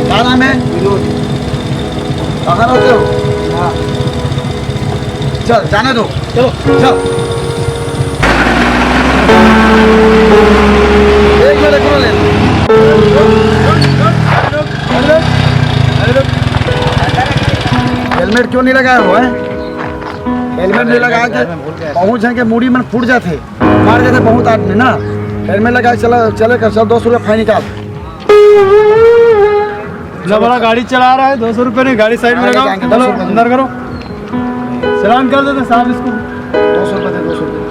क्या नाम है? विनोद। कहाँ रहते हो? हाँ। चल, जाने दो। चलो। चल। एक मिनट, एक मिनट। हेलमेट क्यों नहीं लगाया हुआ है? हेलमेट नहीं लगा के बहुत झन के मुड़ी मन फूट जाथे, मार जाथे बहुत आदमी ना। हेलमेट लगा के चला, चले कर, चल, दो सौ रुपये फाइन निकाल। इतना बड़ा गाड़ी चला रहा है, दो सौ रुपये नहीं, गाड़ी साइड में लगाओ, चलो अंदर करो, चलान कर देते साहब इसको। दो सौ रुपये दे, दो सौ रुपये।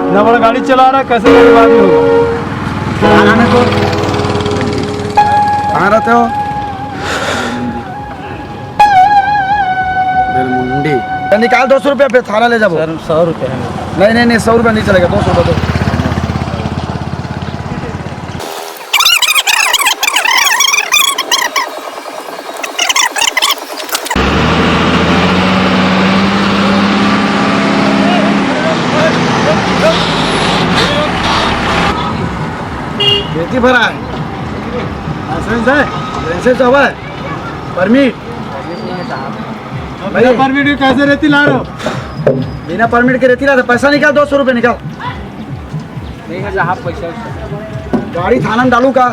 इतना बड़ा गाड़ी चला रहा है, कैसे गरीब आदमी होगा? कहाँ रहने को? कहाँ रहते हो? बेलमुंडी। तो निकाल दो सौ रुपया, फिर थाना ले जाबो। सर, सौ रुपया है। नहीं, नहीं, नहीं, सौ रुपया नहीं चलेगा, दो सौ रुपया दो। बेटी भरा है। लाइसेंस है? लाइसेंस तो हवा है। परमिट? बिना परमिट के कैसे रेती ला रहे हो? बिना परमिट के रेती ला रहे, पैसा निकाल, दो सौ रुपये निकाल। नहीं है साहब, पैसा। गाड़ी थाना में डालू का?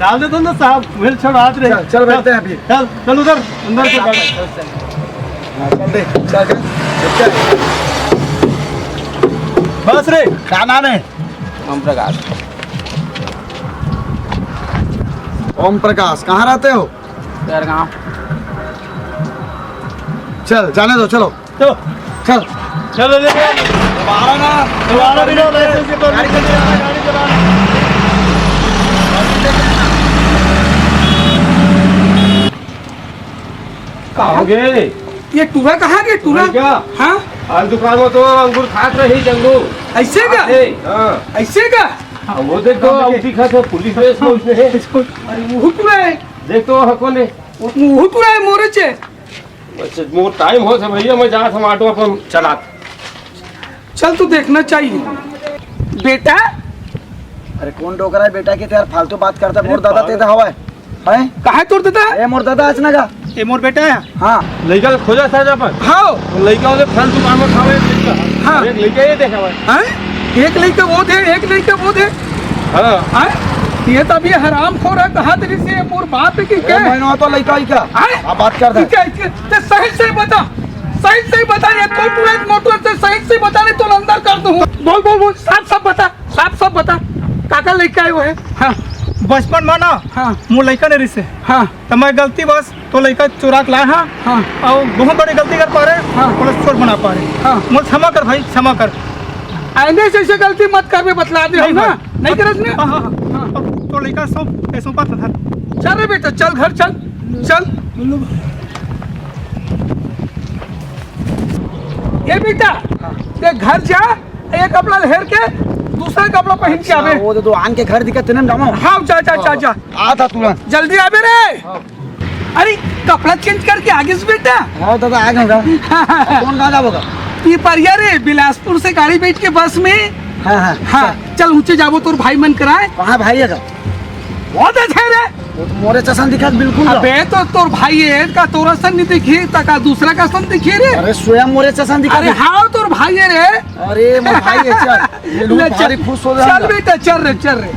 डाल दे तो ना साहब, वेल छोड़ हाथ रे। चल, चल बैठते हैं अभी। चल, चल उधर, अंदर से गाड़ी। हाँ, चल दे, चल, चल। बस रे। क्या नाम है? ओम प्रकाश। ओम प्रकाश, कहाँ रहते हो? पैरगांव। चल, जाने दो, चलो। चलो। चल। चलो, ले, ले। दोबारा ना। दोबारा भी ना, ऐसे, ऐसे कर। गाड़ी चल रहा है, गाड़ी चला। कहाँ हो गए? ये टूरा कहाँ गए, टूरा? भाई क्या? हाँ? आज दुकान में तो अंगूर खात रही, जंगू। ऐसे का? हाँ। ऐसे का? हाँ, वो देखो, हाँ, अंगूठी खात है, पुलिस ड्रेस में उसने है। अरे, वो टूरा है। देख तो, हाँ, कौन है? वो, वो टूरा है, मोरे चे। अच्छा, मोर टाइम होत हे भैया, मैं जात हूँ ऑटो अपन चलात। चल, तू देखना चाहिए। बेटा। अरे कौन डोकरा हे बेटा के, तेरा फालतू बात करता हे, मोर दादा तेदा हवा हे। हैं? कहाँ हे तोर दादा? ए मोर दादा अचना का। ए मोर बेटा हे। हाँ। लइका के खोजा था जब अपन। हाँ। वो लइका वाले फालतू काम में खावे लइका। हाँ। एक लइका ये देखा भाई। हैं? एक लइका वो दे, एक लइका वो दे। हाँ। हैं? ये तो अभी हरामखोर हे, कहा तेरी से मोर बाप हे कि ए, क्या? मैं ना तो लइका ही का। हैं? आप बात कर दे। ठीक है, ठीक है। तो सही से बता, सही से बता, ये तो टूरा मोटर से सही से बता, नहीं तो अंदर कर दूँ। बोल, बोल, बोल, साफ साफ बता, साफ साफ बता, काकर लइका हे वो हे? हाँ। बचपन में ना, हाँ। मोर लइका नहीं रहिसे। हाँ। तो मैं गलती बस तो लइका चुरा के लाए हाँ। हाँ। और बहुत बड़ी गलती कर पा रहे, हाँ। पुलिस चोर बना पा रहे। हाँ। मोर क्षमा कर भाई, क्षमा कर। आइंदा से ऐसे गलती मत करबे, बतला दे हम नहीं ना, भाई। नहीं करत ना। हाँ, हाँ, हाँ। हाँ। अब तो लइका सौंप, ए, सौंपा था। चल रे बेटा, चल घर चल, चल। ए बेटा, हाँ। ते घर जा, एक कपड़ा हेर के दूसरा कपड़ा पहन के अच्छा, आबे। वो तो, तो आन के घर दिखा तेने में जामा। हाँ, जा, जा, जा, हाँ। जा। आ था तुरंत। जल्दी आबे रे। हाँ। अरे, कपड़ा चेंज करके आ गेस बेटा? हाँ दादा, आ गया। कौन कहाँ जाबो का? पिपरिया रे, बिलासपुर से गाड़ी बैठ के बस में। हाँ, हाँ। हाँ, चल। चल ऊंचे जाबो, तोर भाई मन कराए। कहाँ भाई हे का? बहुत अच्छा हे रे। वो तो मोरे चसन दिखत बिल्कुल ना। अबे तो तोर भाई हे का, तोर असन नहीं दिखी, त का दूसरा का असन दिखी रे? अरे स्वयं मोरे चसन दिखत अरे हे। हाँ, तोर भाई हे रे। अरे मोर भाई हे, चल। ये लोग ले चल। भारी खुश हो रहे चल हैं। बेटा, चल रे, चल रे।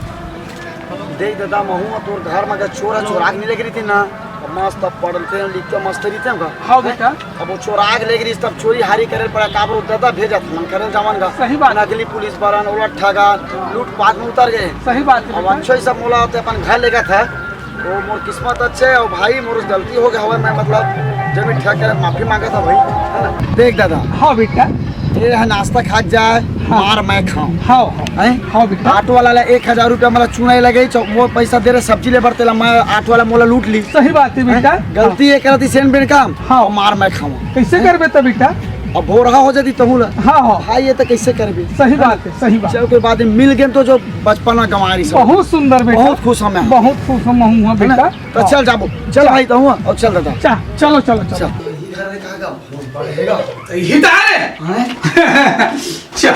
देख दादा, महू तोर घर में अगर चोरा चोरा के नहीं लग रही थी ना, तो मस्त पढ़ते हैं, लिखते मस्त रहिते हैं का। हाँ बेटा। अब वो चोरा के लग रही, तब चोरी हारी करे पड़ा, काबर दादा भेजत मन करे जवान का। सही बात। नकली पुलिस बरन, ओला ठगा, लूटपाट में उतर गए। सही बात हे अब बेटा। अच्छा ही सब मोला होते अपन घर लेगा था। वो मोर किस्मत अच्छे हे, और भाई मोर गलती हो गया हवा, मैं मतलब जमीन ठग कर माफी मांगा था भाई, है ना? देख दादा। हाँ बेटा। ये है नाश्ता खा जाए, हाँ। मार मैं खाऊं। हाँ, हाँ। हैं? हाँ बेटा। ऑटो वाला ला एक हजार रुपया मतलब चुनाई लगे, चौ-, वो पैसा दे रहे सब्जी ले बर तेला, मैं ऑटो वाला मोला लूट ली। सही बात हे हैं? बेटा। गलती ये करती सेन बेन काम, हाँ। और मार मैं खाऊं। कैसे हैं? करबे त बेटा? अब भोरहा हो जाती तहूँ ला। हाँ, हाँ। भाई ये तो कैसे करबे? सही बात हे, सही बात। चल कोई बात नहीं, मिल गए तो जो बचपना गंवारी सब। बहुत सुंदर बेटा। बहुत खुश हूँ मैं। बहुत खुश हूँ, हूँ है ना? बेटा। तो हाँ। चल जाबो, चल भाई तहूँ, और चल दादा। चल, चलो, चलो, चलो। चल। इधर रे कहाँ का? बहुत बड़े हे गा। तो यही तो है। हैं? चल।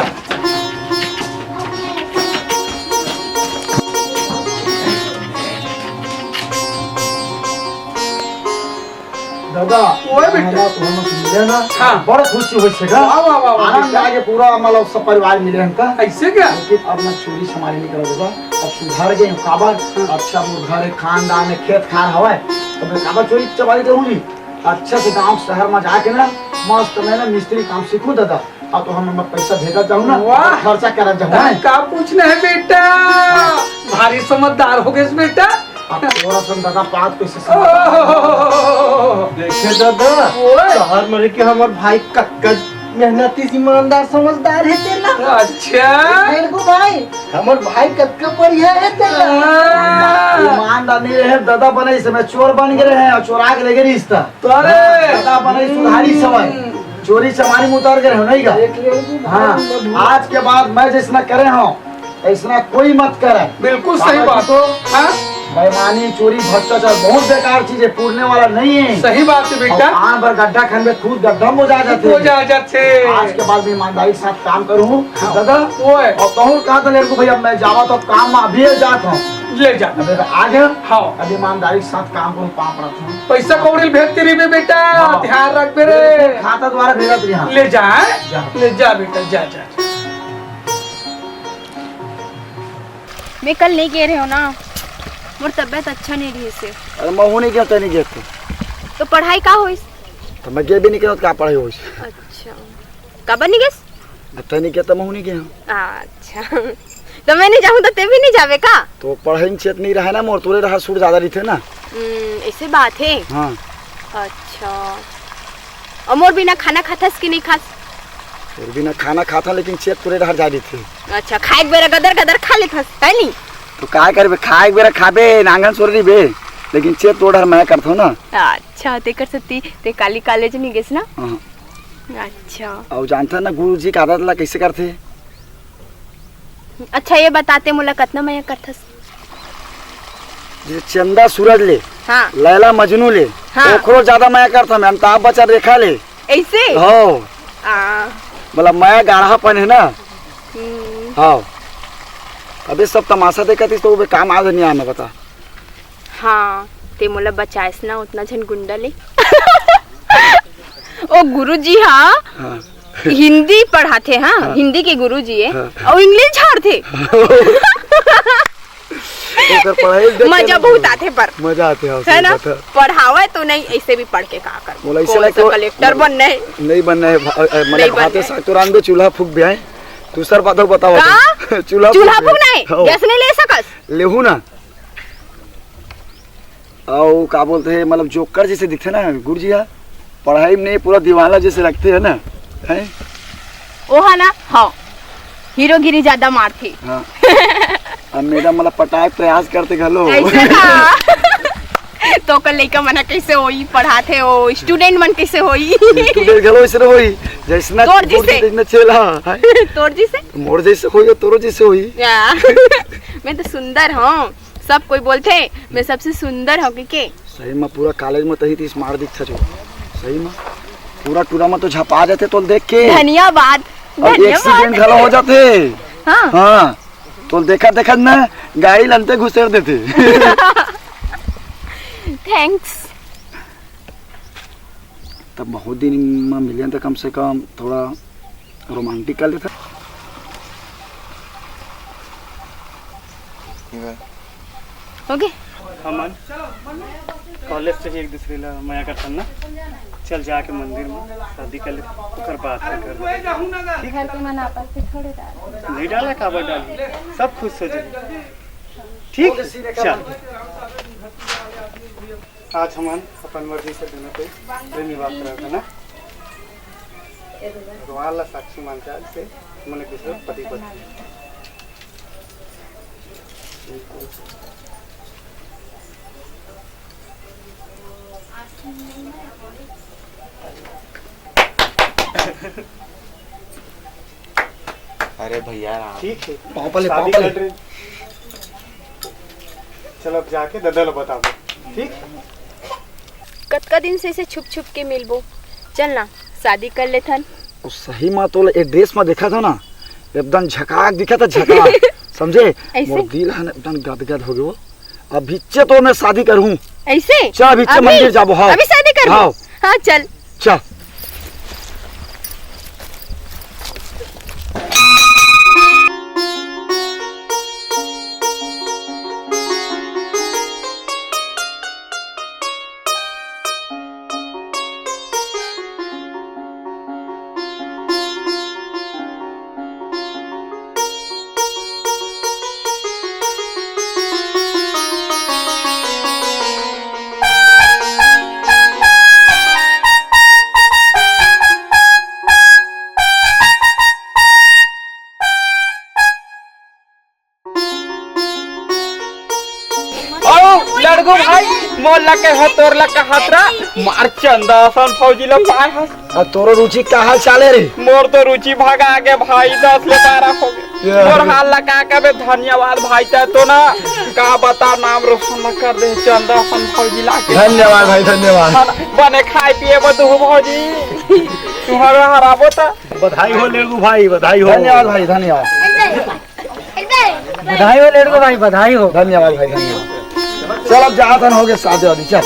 दादा, ओए बेटा। मैं ना तुमन से मिले ना, हाँ। बड़ खुशी होइस हे गा। वाह, वाह, वाह, वाह, आनंद बेटा। आगे पूरा मतलब सब परिवार मिले हमका। ऐसे क्या? लेकिन अब मैं चोरी चमारी नहीं करत दादा, अब सुधर गए हूँ काबर। हाँ। अच्छा मोर घर हे, खानदान हे, खेत खार हवय, तो मैं काबर चोरी चमारी करूँ जी? अच्छा से गाँव शहर में जाके ना मस्त मैं ना मिस्त्री काम सीखूँ दादा। अब तो हम नंबर पैसा भेजा जाऊँ ना, वाह। खर्चा करा जाऊँ, हैं? का पूछना हे बेटा? हाँ। भारी समझदार हो गेस बेटा। अब तोरा सन दादा बात कैसे समझ? ओह। देखे दादा, ओए। शहर में रह के हमर भाई कतका मेहनती, ईमानदार, समझदार हे तेला। अच्छा। मेरे को भाई, हमर भाई कतका बढ़िया हे तेला। हाँ। ईमानदार नहीं रहे, दादा बने से मैं चोर बन गए रहे और चोरा के ले गए रिश्ता। तो अरे। हाँ, दादा बने सुधारी समय। हम्म। चोरी चमारी में उतर गए हो, नहीं का? देख लियो जी, हाँ, बहुत आज के बाद मैं जैसना करे हूँ, ऐसना कोई मत करे। बिल्कुल सही बात। तो हाँ? बेईमानी, चोरी, भ्रष्टाचार बहुत बेकार चीज है, पूरने वाला नहीं है। सही बात है बेटा। और आन बार गड्ढा खनबे, खुद गड्ढा में जा जाते हो हैं। जा जाते। आज के बाद मैं ईमानदारी के साथ काम करूँ। हाँ। दादा, वो है। और कहूँ कहा था लेको भैया, मैं जावा तो काम में अभी जाता हूँ। ले जा। अबे आ गया। हाँ। अब ईमानदारी के साथ काम करूँ, पाँव पड़त हूँ। पैसा कौड़ी भेजते रहिबे बेटा, हाँ। ध्यान रखबे रे। खाता द्वारा भेजत रही, हाँ। ले जा, हैं? जा। ले जा बेटा, जा, जा। मैं कल नहीं गे रहेंव ना, मोर तबियत अच्छा नहीं रहिस हे। अरे महू नहीं गया, तैं नहीं गया तो। तो पढ़ाई का होइस? तो मैं गे भी नहीं गया, का पढ़ाई होइस? अच्छा, काबर नहीं गेस? जब तैं नहीं गया तो महू नहीं गया। अच्छा, त मैं नहीं जाहूँ त तें भी नहीं जाबे का? त पढ़ई म चेत नहीं रहे ना मोर, तोरे डहर सुर जादा रहिथे ना। हम्म, अइसे बात हे। हाँ। अच्छा। अउ मोर बिना खाना खाथस कि नहीं खास? तोर बिना खाना खाथंव, लेकिन चेत तोरे डहर जादा रहिथे। अच्छा, खाए के बेरा गदर गदर खा लेथस, हे नी? त काय करबे, खाए के बेरा खाबे, नांगन सोरे रहिबे, लेकिन चेत तोर डहर मया करथंव ना। अच्छा, तेकर सेती तें काली कॉलेज नहीं गेस ना? हाँ। अच्छा। अउ जानथस ना गुरुजी के आदत ला कइसे करथे? अच्छा, ये बता तें मोला कतना मया करथस? जइसे चंदा सूरज ले, हाँ। लैला मजनू ले, हाँ। ओखरो जादा मया करथंव मैं, अमिताभ बच्चन रेखा ले। अइसे? हव। आ। मतलब मया गाढ़ापन हे ना। हम्म। हव। अबे सब तमाशा देखत हस त वो काम आज नहीं आना बता। हाँ, तें मोला बचाएस ना ओतना झन गुंडा ले। ओ गुरुजी हा हाँ। हिंदी पढ़ाथे, हाँ, हाँ। हिंदी के गुरुजी हे, हाँ। अउ English झाड़थे। ओकर पढ़ाई देख के मजा ना बहुत आथे पर। मजा आथे, हाँ, हे सही ना? बात हे। पढ़ावय तो नहीं, अइसे भी पढ़ के का करबो? मोला अइसे कौन लगे सा वो कलेक्टर बनना हे? नहीं बनना हे, भा-, अ, अ, मतलब नहीं बनना भाते हे। साग तो रांधबे, चूल्हा फूकबे, हैं? दूसर बात अउ बतावत हँव। का? चूल्हा चूल्हा फूकबे। फूकना हे? हाँ। गैस नहीं ले सकस? लेहू ना। अउ का बोलथे, मतलब जोकर जइसे दिखथे ना गुरुजी हा, पढ़ाई म नहीं, पूरा दीवाना जइसे लगथे हे ना, हैं? ओहा ना, हाँ, हीरोगिरी जादा मारथे। हाँ। अब मैडम मतलब पटाए के प्रयास करथे घलो। अइसे का? त ओकर लइका मन ह कइसे होही, पढ़ाथे ओ, student मन कइसे होही? Student घलो अइसने होही, जइसना तोर गुरुजी जइसे। जइसना चेला, हैं? तोर जइसे? मोर जइसे होही, तोरो जइसे होही। या। मैं तो सुंदर हँव। सब कोई बोलथे, मैं सबसे सुंदर हँव कहिके। सही म पूरा कॉलेज म तहीं ती smart दिखथस जो। सही म। पूरा टूरा म तो झपा जाथे तोला देख के। धन्यवाद। अउ धन्यवाद। Accident घलो हो जाथे। हाँ। हाँ। तोला देखत देखत ना गाड़ी ल अंते घुसेर देथे। Thanks। त बहुत दिन म मिलेन त कम से कम थोड़ा romantic कर लेथन। हो गे? हमन कॉलेज से ही एक दूसरे ला मया करथन ना। चल जाके मंदिर में शादी कर ले, ओकर बाद फिर घर में। ठीक? घर के मन आपस में थोड़े डाल। नहीं डाला, काबर डाली? सब खुश हो जाए। ठीक? चल। आज हमन अपन मर्जी से दोनों कोई प्रेम विवाह करत हन ना। भगवान ला साक्षी मान के आज से हमन एक दूसरे पति पत्नी। अरे भैया राम। ठीक है। पाँव पले, शादी पाँव पले। कर रहे। चलो अब जाके दादा ला बताओ। ठीक। कतका दिन से इसे छुप छुप के मिलबो। चल ना, शादी कर लेथन। ओ सही मा तोला ए dress मा देखत हव ना, एकदम झकाक दिखत हे, झकाक। समझे? ऐसे? मोर दिल ह ना एकदम गदगद हो गयो। अभी चे तो मैं शादी करहूँ। ऐसे? चल अभी चे अभी? मंदिर जाबो, हाँ। अभी शादी करबो? हाँ। हाँ, चल। चल। अउ लड़गू भाई, मोर ला कहे, तोर ला कहत रहा, मार चंदा असन फौजी ला पाए हस। अब तोरो रुचि का हाल चाल हे रे? मोर तो रुचि भगा गे भाई, दस ले बारह हो गे। ये मोर हाल ला का कबे, धन्यवाद भाई, तैं तो ना का बता, नाम रोशन ला कर दे, चंदा असन फौजी ला के। धन्यवाद भाई, धन्यवाद। बने खाए पिए बर दूहू भौजी, तुम्हर हराबो त। बधाई हो लड़गू भाई, बधाई हो। धन्यवाद भाई, धन्यवाद। बधाई हो लड़को भाई, बधाई हो। धन्यवाद भाई, धन्यवाद। चल अब जात हन, हो गे शादी वादी, चल।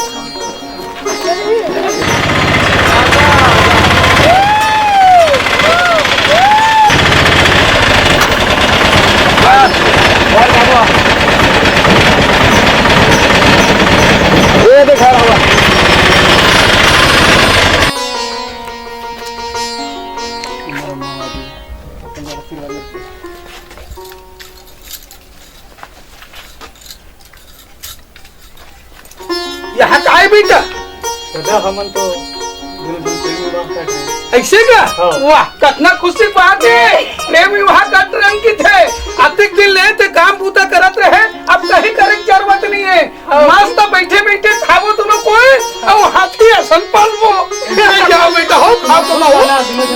ये देखा रहा। यहाँ काय बेटा? दादा, हमन तो मिलजुल प्रेम विवाह कर रहे हैं। ऐसे का? हाँ। वाह, कतना खुशी बात है। प्रेम विवाह कर रहे हैं कि थे। अतिक दिन ले ते काम बूता करत रहे, अब कहीं करे के जरूरत नहीं है। हाँ। मस्त बैठे बैठे खाबो दोनों कोई, और हाथी असन पालबो। ले जाओ बेटा, हो खाओ दोनों, हो।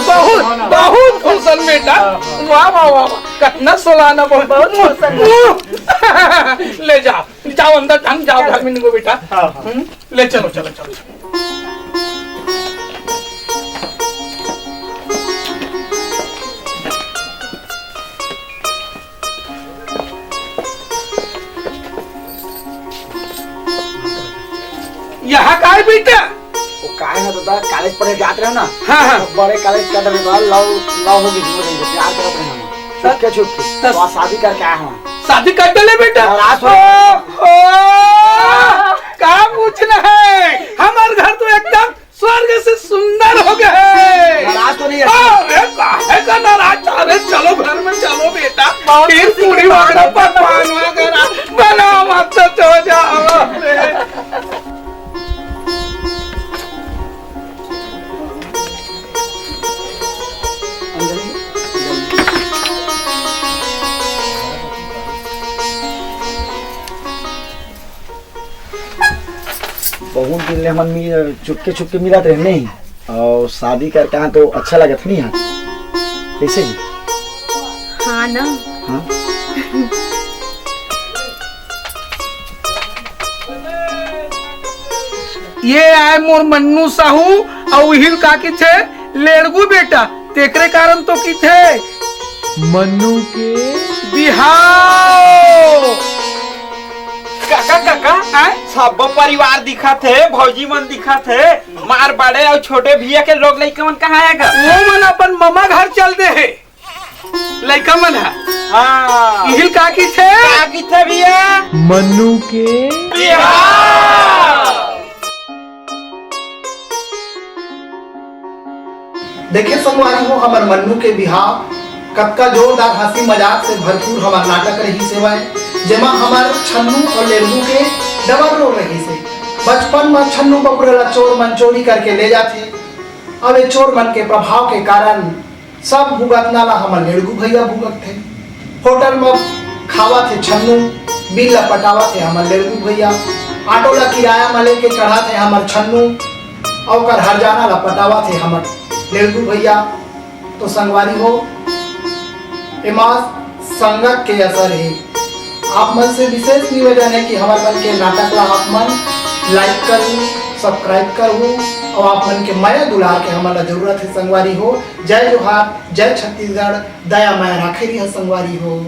बहुत, बहुत खुश हन बेटा। हाँ, हाँ। वाह, वाह, वाह, वाह। कतना सोलाना बहुत। बहुत खुश हन। ले जाओ। जाओ अंदर, ढंग जाओ घर में निको बेटा। हाँ, हाँ। हम्म, ले चलो, चलो, चलो, चलो। यहाँ का है बेटा? वो काय है दादा, कॉलेज पढ़े जात रहे ना? हाँ, हाँ। तो बड़े कॉलेज का डर बा, लव, लव हो गई, हो गई, प्यार करत रहे हम। छुप के, छुप के। तो तो आज शादी करके आए हैं। शादी कर डले बेटा। और आज ओ, ओ, का पूछना है? हमार घर तो एकदम स्वर्ग से सुंदर हो गया है। नाराज तो नहीं है? अरे काहे का नाराज? अरे चलो घर में चलो बेटा। बहुत फिर खुशी की पूरी बात वाला है। पकवान वगैरह बनाओ, मत तो सो जाओ। बहुत दिन ले हमन मि-, चुपके चुपके मिलत रहे नहीं, और शादी करके हाँ तो अच्छा लगत नहीं है, कैसे जी? हाँ ना। हाँ? ये आय मोर मन्नू साहू, अउ इहिल का किथे लेड़गू बेटा, तेकरे कारण तो किथे मन्नू के बिहाव। काका, काका, आय? सब परिवार दिखत हे, भौजी मन दिखत हे, मार बड़े अउ छोटे भैया के लोग लइका मन कहाँ हे गा? वो मन अपन ममा घर चल दे हे। लइका मन ह। हाँ। इहिल का किथे? का किथे भैया? मन्नू के बिहाव। देखे संगवारी हो, हमर मन्नू के बिहाव कतका जोरदार हंसी मजाक से भरपूर हमर नाटक रहिस हेवय, जेमा हमर छन्नू अउ लेड़गू के डबल रोल रहिस हे। बचपन म छन्नू बबुरा ला चोर मन चोरी करके ले जाथे। अब ए चोर मन के प्रभाव के कारण सब भुगतना ला हमर लेड़गू भैया भुगतथे। होटल म खावत हे छन्नू, बिल ला पटावत हे हमर लेड़गू भैया। ऑटो ला किराया म लेके चढ़त हे हमर छन्नू, अउ ओकर हरजाना ला पटावत हे हमर लेड़गू भैया। तो संगवारी हो, एमा संगत के असर हे। आप मन से विशेष निवेदन हे कि हमर मन के नाटक ला आप मन like करहू, subscribe करहू, अउ आप मन के मया दुलार के हमन ला जरूरत हे संगवारी हो। जय जोहार, जय छत्तीसगढ़, दया मया राखे रहिहा संगवारी हो।